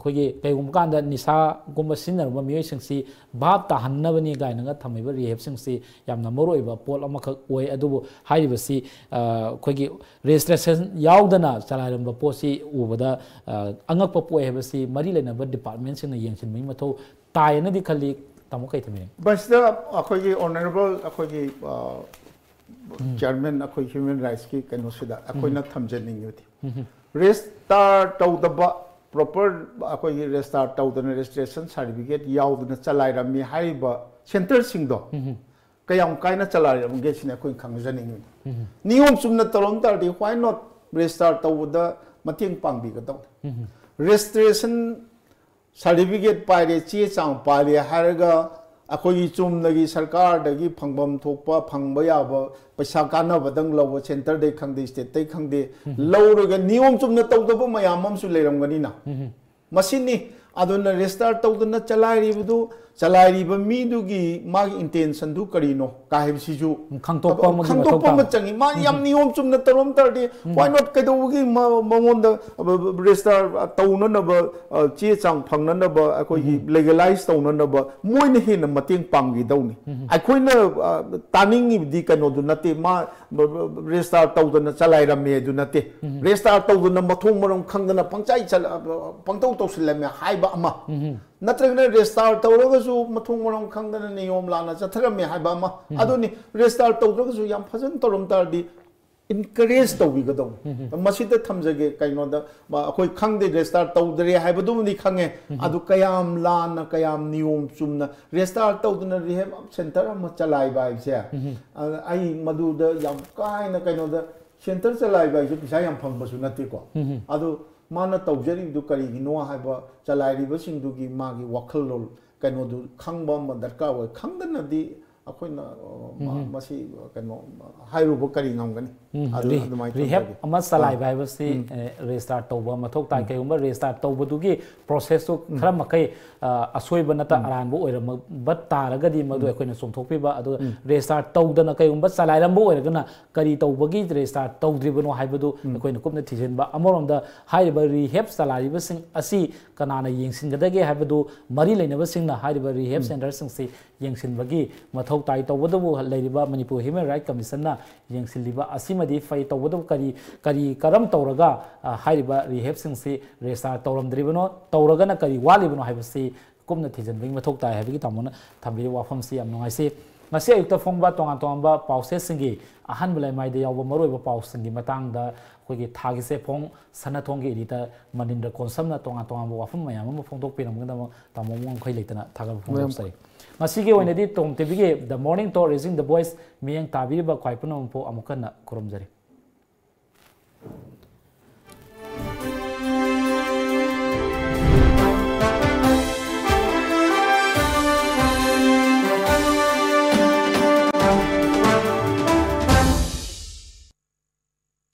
ꯑꯩꯈꯣꯏꯒꯤ ꯀꯩꯒꯨꯝꯕ ꯀꯥꯟꯗ ꯅꯤꯁꯥꯒꯨꯝꯕ ꯁꯤꯖꯤꯟꯅꯔꯝꯕ ꯃꯤꯑꯣꯏꯁꯤꯡꯁꯤ ꯚꯥꯞ ꯇꯥꯍꯟꯅꯕꯅꯤ ꯀꯥꯏꯅꯒ ꯊꯝꯃꯤꯕ ꯔꯤꯍꯦꯞꯁꯤꯡꯁꯤ ꯌꯥꯝꯅ ꯃꯔꯨ ꯑꯣꯏꯕ ꯄꯣꯠ ꯑꯃꯈꯛ ꯑꯣꯏ꯫ ꯑꯗꯨꯕꯨ ꯍꯥꯏꯔꯤꯕꯁꯤ, ꯑ, ꯑꯩꯈꯣꯏꯒꯤ ꯔꯦꯖꯤꯁꯇ꯭ꯔꯦꯁꯟ ꯌꯥꯎꯗꯅ ꯆꯂꯥꯏꯔꯝꯕ ꯄꯣꯠꯁꯤ ꯎꯕꯗ, ꯑ, ꯑꯉꯛꯄ ꯄꯣꯛꯑꯦ ꯍꯥꯏꯕꯁꯤ ꯃꯔꯤ ꯂꯩꯅꯕ ꯗꯤꯄꯥꯔꯠꯃꯦꯟꯁꯤꯡꯅ ꯌꯦꯡꯁꯤꯟꯕꯒꯤ ꯃꯊꯧ ꯇꯥꯏꯌꯦꯅꯗꯤ ꯈꯜꯂꯤ꯫ ꯇꯥꯃꯣ ꯀꯩ ꯊꯝꯕꯤꯅꯤꯡꯉꯤ? ꯃꯁꯤꯗ ꯑꯩꯈꯣꯏꯒꯤ ꯑꯣꯅꯔꯦꯕꯜ ꯑꯩꯈꯣꯏꯒꯤ, ꯑ, ꯎꯝ꯫ ꯆꯤꯌꯔꯃꯦꯟ ꯑꯩꯈꯣꯏ ꯍ꯭ꯌꯨꯃꯦꯟ ꯔꯥꯏꯠꯁꯀꯤ ꯀꯩꯅꯣꯁꯤꯗ ꯑꯩꯈꯣꯏꯅ ꯎꯝ꯫ ꯊꯝꯖꯅꯤꯡꯉꯤꯕꯗꯤ, ꯎꯝ꯫ ꯔꯦꯖꯤꯁꯇꯥꯔ ꯇꯧꯗꯕ, ꯄ꯭ꯔꯣꯄꯔ ꯑꯩꯈꯣꯏꯒꯤ ꯔꯦꯖꯤꯁꯇꯥꯔ ꯇꯧꯗꯅ ꯔꯦꯖꯤꯁꯇ꯭ꯔꯦꯁꯟ ꯁꯥꯔꯇꯤꯐꯤꯀꯦꯠ ꯌꯥꯎꯗꯅ ꯆꯂꯥꯏꯔꯝꯃꯤ ꯍꯥꯏꯔꯤꯕ ꯁꯦꯟꯇꯔꯁꯤꯡꯗꯣ ꯎꯝ꯫ ꯀꯌꯥꯝ ꯀꯥꯏꯅ ꯆꯂꯥꯏꯔꯝꯒꯦ ꯁꯤꯅꯤ ꯑꯩꯈꯣꯏꯅ ꯈꯪꯖꯅꯤꯡꯉꯤꯕ꯫ ꯎꯝ꯫ ꯅꯤꯌꯣꯝ ꯆꯨꯝꯅ ꯇꯧꯔꯝ ꯇꯥꯔꯗꯤ why not ꯔꯦꯖꯤꯁꯇꯥꯔ ꯇꯧꯕꯗ ꯃꯇꯦꯡ ꯄꯥꯡꯕꯤꯒꯗꯧꯅꯤ꯫ ꯎꯝ꯫ ꯔꯦꯖꯤꯁꯇ꯭ꯔꯦꯁꯟ ꯁꯥꯔꯇꯤꯐꯤꯀꯦꯠ ꯄꯥꯏꯔꯦ, ꯆꯦ ꯆꯥꯡ ꯄꯥꯏꯔꯦ ꯍꯥꯏꯔꯒ ꯑꯩꯈꯣꯏꯒꯤ ꯆꯨꯝꯅꯒꯤ ꯁꯔꯀꯥꯔꯗꯒꯤ ꯐꯪꯐꯝ ꯊꯣꯛꯄ, ꯐꯪꯕ ꯌꯥꯕ ꯄꯩꯁꯥ ꯀꯥꯟꯅꯕꯗꯪ ꯂꯧꯕ, ꯁꯦꯟꯇꯔꯗꯩ ꯈꯪꯗꯦ, ꯁ꯭ꯇꯦꯠꯇꯩ ꯈꯪꯗꯦ, ꯎꯝ꯫ ꯂꯧꯔꯒ ꯅꯤꯌꯣꯝ ꯆꯨꯝꯅ ꯇꯧꯗꯕ ꯃꯌꯥꯝ ꯑꯃꯁꯨ ꯂꯩꯔꯝꯒꯅꯤꯅ꯫ ꯎꯝ꯫ ꯃꯁꯤꯅꯤ꯫ ꯑꯗꯨꯅ ꯔꯦꯖꯤꯁꯇꯥꯔ ꯇꯧꯗꯅ ꯆꯂꯥꯏꯔꯤꯕꯗꯨ, ꯆꯂꯥꯏꯔꯤꯕ ꯃꯤꯗꯨꯒꯤ ꯃꯥꯒꯤ ꯏꯟꯇꯦꯟꯁꯟꯗꯨ ꯀꯔꯤꯅꯣ ꯀꯥ ꯍꯥꯏꯕꯁꯤꯁꯨ ꯈꯪꯗꯣꯛꯄ ꯑꯃꯒꯤ ꯈꯪꯗꯣꯛꯄ ꯃꯊꯧ ꯑꯃ ꯇꯥꯕ꯫ ꯆꯪꯉꯤ꯫ ꯃꯥ ꯌꯥꯝ ꯎꯝ꯫ ꯅꯤꯌꯣꯝ ꯆꯨꯝꯅ ꯇꯧꯔꯝ ꯇꯥꯔꯗꯤ, ꯎꯝ꯫ Why not? ꯀꯩꯗꯧꯕꯒꯤ ꯃ-, ꯃꯉꯣꯟꯗ, ꯑ, ꯕ-, ꯕ-, ꯔꯦꯖꯤꯁꯇꯥꯔ ꯇꯧꯅꯅꯕ, ꯑ, ꯆꯦ ꯆꯥꯡ ꯐꯪꯅꯅꯕ, ꯑꯩꯈꯣꯏꯒꯤ ꯎꯝ꯫ ꯂꯤꯒꯦꯂꯥꯏꯁ ꯇꯧꯅꯅꯕ ꯃꯣꯏꯅ ꯍꯦꯟꯅ ꯃꯇꯦꯡ ꯄꯥꯡꯈꯤꯗꯧꯅꯤ꯫ ꯎꯝ꯫ ꯑꯩꯈꯣꯏꯅ, ꯑ, ꯇꯥꯅꯤꯡꯉꯤꯕꯗꯤ ꯀꯩꯅꯣꯗꯨ ꯅꯠꯇꯦ, ꯃꯥ ꯔꯦꯖꯤꯁꯇꯥꯔ ꯇꯧꯗꯅ ꯆꯂꯥꯏꯔꯝꯃꯦ ꯑꯗꯨ ꯅꯠꯇꯦ꯫ ꯎꯝ꯫ ꯔꯦꯖꯤꯁꯇꯥꯔ ꯇꯧꯗꯅ ꯃꯊꯣꯡ ꯃꯔꯝ ꯈꯪꯗꯅ ꯄꯪꯆꯥꯏ ꯆꯂ-, ꯄꯪꯇꯧ ꯇꯧꯁꯤꯜꯂꯝꯃꯦ ꯍꯥꯏꯕ ꯑꯃ꯫ ꯎꯝ꯫ ꯅꯠꯇ꯭ꯔꯒꯅ ꯔꯦꯖꯤꯁꯇꯥꯔ ꯇꯧꯔꯒꯁꯨ ꯃꯊꯣꯡ ꯃꯔꯝ ꯈꯪꯗꯅ ꯅꯤꯌꯣꯝ ꯂꯥꯟꯅ ꯆꯠꯊꯔꯝꯃꯦ ꯍꯥꯏꯕ ꯑꯃ꯫ ꯎꯝ꯫ ꯑꯗꯨꯅꯤ, ꯔꯦꯖꯤꯁꯇꯥꯔ ꯇꯧꯗ꯭ꯔꯒꯁꯨ ꯌꯥꯝ ꯐꯖꯅ ꯇꯧꯔꯝ ꯇꯥꯔꯗꯤ encourage ꯇꯧꯕꯤꯒꯗꯧꯅꯤ꯫ ꯎꯝ꯫ ꯃꯁꯤꯗ ꯊꯝꯖꯒꯦ, ꯀꯩꯅꯣꯗ, ꯃ-, ꯑꯩꯈꯣꯏ ꯈꯪꯗꯦ, ꯔꯦꯖꯤꯁꯇꯥꯔ ꯇꯧꯗ꯭ꯔꯦ ꯍꯥꯏꯕꯗꯨꯃꯗꯤ ꯈꯪꯉꯦ꯫ ꯎꯝ꯫ ꯑꯗꯨ ꯀꯌꯥꯝ ꯂꯥꯟꯅ, ꯀꯌꯥꯝ ꯅꯤꯌꯣꯝ ꯆꯨꯝꯅ ꯔꯦꯖꯤꯁꯇꯥꯔ ꯇꯧꯗꯅ ꯔꯤꯍꯦꯞ ꯁꯦꯟꯇꯔ ꯑꯃ ꯆꯂꯥꯏꯕ ꯍꯥꯏꯕꯁꯦ, ꯎꯝ꯫ ꯑ, ꯑꯩ ꯃꯗꯨꯗ ꯌꯥꯝ ꯀꯥ ꯍꯦꯟꯅ ꯀꯩꯅꯣꯗ, ꯁꯦꯟꯇꯔ ꯆꯂꯥꯏꯕ ꯍꯥꯏꯁꯦ ꯄꯩꯁꯥ ꯌꯥꯝ ꯐꯪꯕꯁꯨ ꯅꯠꯇꯦꯀꯣ꯫ ꯎꯝ꯫ ꯑꯗꯨ ꯃꯥꯅ ꯇꯧꯖꯔꯤꯕꯗꯨ ꯀꯔꯤꯒꯤꯅꯣ ꯍꯥꯏꯕ, ꯆꯂꯥꯏꯔꯤꯕꯁꯤꯡꯗꯨꯒꯤ ꯃꯥꯒꯤ ꯋꯥꯈꯜꯂꯣꯟ ꯀꯩꯅꯣꯗꯨ ꯈꯪꯕ ꯑꯃ ꯗꯔꯀꯥꯔ ꯑꯣꯏ꯫ ꯈꯪꯗꯅꯗꯤ ꯑꯩꯈꯣꯏꯅ ꯑ, ꯃ- ꯃꯁꯤ ꯀꯩꯅꯣ ꯍꯥꯏꯔꯨꯕ ꯀꯔꯤ ꯉꯝꯒꯅꯤ? ꯎꯝ, ꯑꯗꯨ ꯔꯤ- ꯑꯗꯨꯃꯥꯏꯅ ꯔꯤꯍꯦꯞ ꯊꯝꯖꯒꯦ꯫ ꯑꯃ ꯆꯂꯥꯏꯕ ꯍꯥꯏꯕꯁꯤ ꯑꯦ, ꯔꯦꯖꯤꯁꯇꯥꯔ ꯇꯧꯕ ꯃꯊꯧ ꯇꯥꯏ꯫ ꯀꯩꯒꯨꯝꯕ ꯔꯦꯖꯤꯁꯇꯥꯔ ꯇꯧꯕꯗꯨꯒꯤ ꯄ꯭ꯔꯣꯁꯦꯁꯇꯨ ꯈꯔ ꯃꯈꯩ ꯑ, ꯑꯁꯣꯏꯕ ꯅꯠꯇ ꯑꯔꯥꯟꯕ ꯑꯣꯏꯔꯝꯕ ꯇꯥꯔꯒꯗꯤ ꯃꯗꯨ ꯑꯩꯈꯣꯏꯅ ꯆꯨꯝꯊꯣꯛꯄꯤꯕ꯫ ꯑꯗꯨꯒ ꯔꯦꯖꯤꯁꯇꯥꯔ ꯇꯧꯗꯅ ꯀꯩꯒꯨꯝꯕ ꯆꯂꯥꯏꯔꯝꯕ ꯑꯣꯏꯔꯒꯅ ꯀꯔꯤ ꯇꯧꯕꯒꯤ ꯔꯦꯖꯤꯁꯇꯥꯔ ꯇꯧꯗ꯭ꯔꯤꯕꯅꯣ ꯍꯥꯏꯕꯗꯨ ꯑꯩꯈꯣꯏꯅ ꯀꯨꯞꯅ ꯊꯤꯖꯤꯟꯕ꯫ ꯑꯃꯔꯣꯝꯗ ꯍꯥꯏꯔꯤꯕ ꯔꯤꯍꯦꯞ ꯆꯂꯥꯏꯔꯤꯕꯁꯤꯡ ꯑꯁꯤ ꯀꯅꯥꯅ ꯌꯦꯡꯁꯤꯟꯒꯗꯒꯦ ꯍꯥꯏꯕꯗꯨ ꯃꯔꯤ ꯂꯩꯅꯕꯁꯤꯡꯅ ꯍꯥꯏꯔꯤꯕ ꯔꯤꯍꯦꯞ ꯁꯦꯟꯇꯔꯁꯤꯡꯁꯤ ꯌꯦꯡꯁꯤꯟꯕꯒꯤ ꯃꯊꯧ ꯇꯥꯏ꯫ ꯇꯧꯕꯇꯕꯨ ꯂꯩꯔꯤꯕ ꯃꯅꯤꯄꯨꯔ ꯍ꯭ꯌꯨꯃꯦꯟ ꯔꯥꯏꯠ ꯀꯃꯤꯁꯟꯅ ꯌꯦꯡꯁꯤꯜꯂꯤꯕ ꯑꯁꯤꯃꯗꯤ ꯐꯩ꯫ ꯇꯧꯕꯇꯕꯨ ꯀꯔꯤ ꯀꯔꯤ ꯀꯔꯝ ꯇꯧꯔꯒ ꯑ, ꯍꯥꯏꯔꯤꯕ ꯔꯤꯍꯦꯞꯁꯤꯡꯁꯤ ꯔꯦꯖꯤꯁꯇꯥꯔ ꯇꯧꯔꯝꯗ꯭ꯔꯤꯕꯅꯣ, ꯇꯧꯔꯒꯅ ꯀꯔꯤ ꯋꯥꯠꯂꯤꯕꯅꯣ ꯍꯥꯏꯕꯁꯤ ꯀꯨꯞꯅ ꯊꯤꯖꯤꯟꯕꯒꯤ ꯃꯊꯧ ꯇꯥꯏ ꯍꯥꯏꯕꯒꯤ ꯇꯥꯃꯣꯅ ꯊꯝꯕꯤꯔꯤꯕ ꯋꯥꯐꯝꯁꯤ ꯌꯥꯝ ꯅꯨꯡꯉꯥꯏꯖꯩ꯫ ꯉꯁꯤ ꯑꯌꯨꯛꯇ ꯐꯣꯡꯕ ꯇꯣꯉꯥꯟ ꯇꯣꯉꯥꯟꯕ ꯄꯥꯎꯆꯦꯁꯤꯡꯒꯤ ꯑꯍꯥꯟꯕ ꯂꯩꯃꯥꯏꯗ ꯌꯥꯎꯕ ꯃꯔꯨꯑꯣꯏꯕ ꯄꯥꯎꯁꯤꯡꯒꯤ ꯃꯇꯥꯡꯗ ꯑꯩꯈꯣꯏꯒꯤ ꯊꯥꯒꯤ ꯆꯦꯐꯣꯡ ꯁꯅꯥꯊꯣꯡꯒꯤ ꯏꯗꯤꯇꯔ ꯃꯅꯤꯟꯗ꯭ꯔ ꯀꯣꯟꯁꯝꯅ ꯇꯣꯉꯥꯟ ꯇꯣꯉꯥꯟꯕ ꯋꯥꯐꯝ ꯃꯌꯥꯝ ꯑꯃ ꯐꯣꯡꯗꯣꯛꯄꯤꯔꯝꯒꯗꯕ ꯇꯥꯃꯣ ꯃꯉꯣꯟꯈꯩ ꯂꯩꯇꯅ ꯊꯥꯒꯠꯄ ꯐꯣꯡꯗꯣꯛꯆꯔꯤ꯫ ꯉꯁꯤꯒꯤ ꯑꯣꯏꯅꯗꯤ ꯇꯣꯝ ꯇꯤꯚꯤꯒꯤ The Morning Talk Raising the Voice ꯃꯤꯠꯌꯦꯡ ꯇꯥꯕꯤꯔꯤꯕ ꯈ꯭ꯋꯥꯏ ꯄꯨꯝꯅꯃꯛꯄꯨ ꯑꯃꯨꯛ ꯍꯟꯅ ꯈꯨꯔꯨꯝꯖꯔꯤ꯫